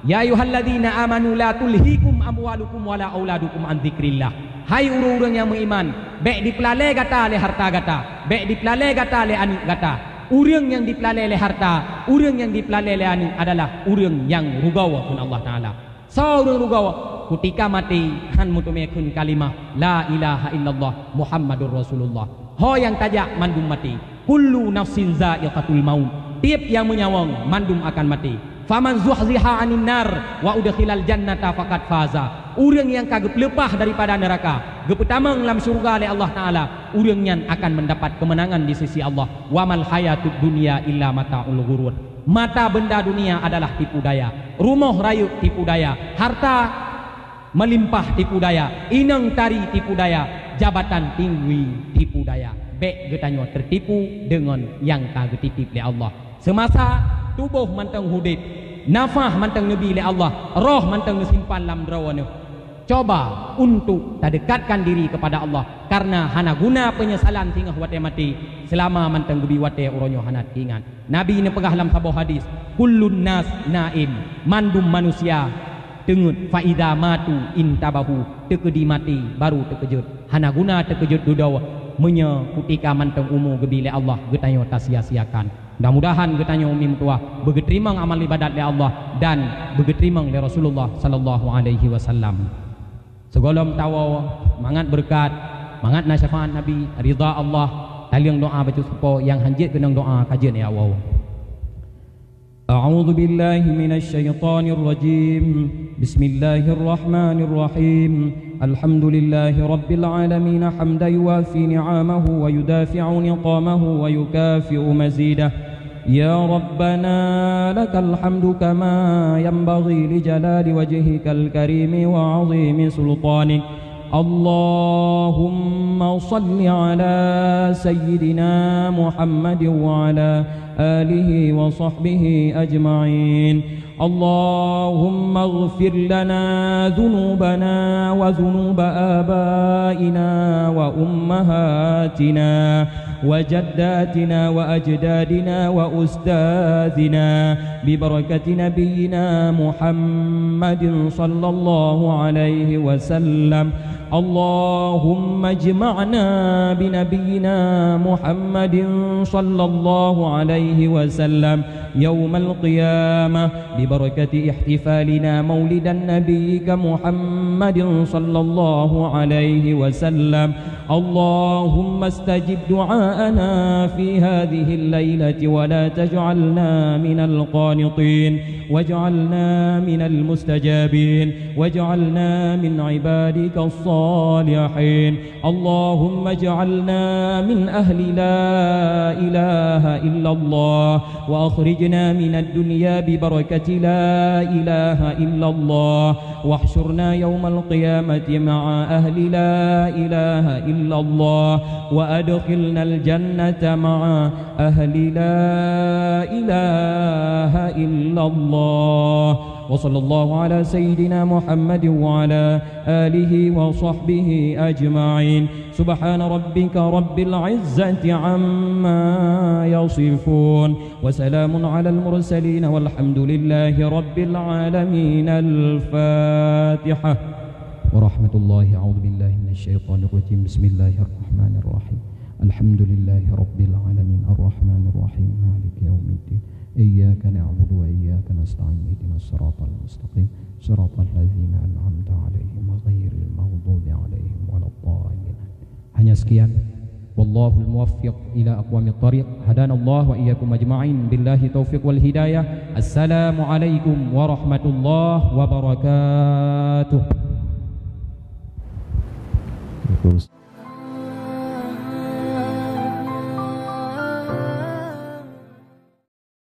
"Ya ayyuhalladzina amanu la tulhikum amwalukum wala auladukum an dzikrillah." Hai ureuëng-ureuëng nyang meuiman, bék dipeulalée gata lé harta gata, bék dipeulalée gata lé aneuëk gata. Ureuëng nyang dipeulalée lé harta, ureuëng nyang dipeulalée lé aneuëk adalah ureuëng nyang rugoe, kheun Allah Ta'ala. Soe ureuëng rugoe? Kutika maté hán meuteumé kheun kalimah la ilaha illallah Muhammadur Rasulullah. Ho nyang tajak mandum maté. "Kullu nafsin za'iqatul maut." Tieb nyang meunyawöng mandum akan maté. "Faman zuhziha 'anin nar wa udkhilal jannata faqad faza." Ureuëng nyang ka geupeuleupah daripada neuraka, geupeutamong lam syeuruga lé Allah Ta'ala, ureuëng nyan akan meudapat keumeunangan di sisi Allah. "Wa mal hayatud dunya illa mata'ul ghurur." Mata beunda dunia adalah tipu daya, rumoh rayeuk tipu daya, harta meulimpah tipu daya, inong tari tipu daya, jabatan tinggi tipu daya. Bék geutanyoe teutipu deungon nyang ka geutitip lé Allah. Seumasa tuboh mantong udeb, nafah mantong neubi lé Allah, roh mantong neusimpan lam droeneuh, cuba untuk tadekatkan diri kepada Allah, karena hana guna peunyesalan singoh watée maté, seulama mantong geubi watée uroe nyoe hana teuingat. Nabi neupeugah lam saboh hadis, "Kullun nas naim," mandum manusia teungeut, "fa idza matu intabahu," teukeudi maté baru teukeujot. Hana guna teukeujot dudoe meunyoe kutika mantong umu geubi lé Allah geutanyoe tasia-siakan. Mudah-mudahan geutanyoe umi meutuwah beugeuteurimong amal ibadat lé Allah dan beugeuteurimong lé Rasulullah sallallahu alaihi wasallam. Sigohlom tawoe, mangat beureukat, mangat na syafaat Nabi, ridha Allah, taleueng doa bacut sapo nyang hanjeuet keunong doa ka jeuet ya Allah. A'udzu billahi minasy syaithanir rajim. Bismillahirrahmanirrahim. Alhamdulillahi rabbil alamin, hamdan yuwafi ni'amahu wa yudafi'u niqamahu wa yukafi'u mazidah. Ya Rabbana, lakal hamdu kama yanbaghi li jalali wajhikal karimi wa azimi sultanik. Allahumma salli ala sayyidina Muhammadin wa ala alihi wa sahbihi ajma'in. Allahumma ighfir lana dhunubana wa dhunuba abaina wa ummahatina wa jaddatina wa ajdadina wa ustadzina bi barakati nabiyyina Muhammadin sallallahu alaihi wasallam. Allahumma ijma'na bi nabiyyina Muhammadin sallallahu alaihi wasallam yaumal qiyamah bi barakati ihtifalina maulidan nabiyyika Muhammadin sallallahu alaihi wasallam. Allahumma stajib du'aana fi hadhihil lailati wa la taj'alna minal qanitin, waj'alna minal mustajabin, waj'alna min ibadikas salihin. Allahumma ij'alna min ahli la ilaha illallah, wa akhrijna minad dunya bi barakati la ilaha illallah, واحشرنا يوم القيامة مع أهل لا إله إلا الله، وأدخلنا الجنة مع أهل لا إله إلا الله. وصلى الله على سيدنا محمد وعلى آله وصحبه أجمعين. سبحان ربك رب العزة عما يصفون، وسلام على المرسلين، والحمد لله رب العالمين. الفاتحة. ورحمة الله، أعوذ بالله من الشيطان الرجيم. بسم الله الرحمن الرحيم. الحمد لله رب العالمين. الرحمن الرحيم. مالك يوم الدين. إياك نعبد وإياك نستعين. اهدنا الصراط المستقيم. صراط الذين أنعمت عليهم غير المغضوب عليهم ولا الضالين. Hanya sekian. Wallahul muwaffiq ila aqwamit thariq. Hadanallah wa iyyakum ajma'in. Billahi taufiq wal hidayah. Assalamualaikum warahmatullahi wabarakatuh.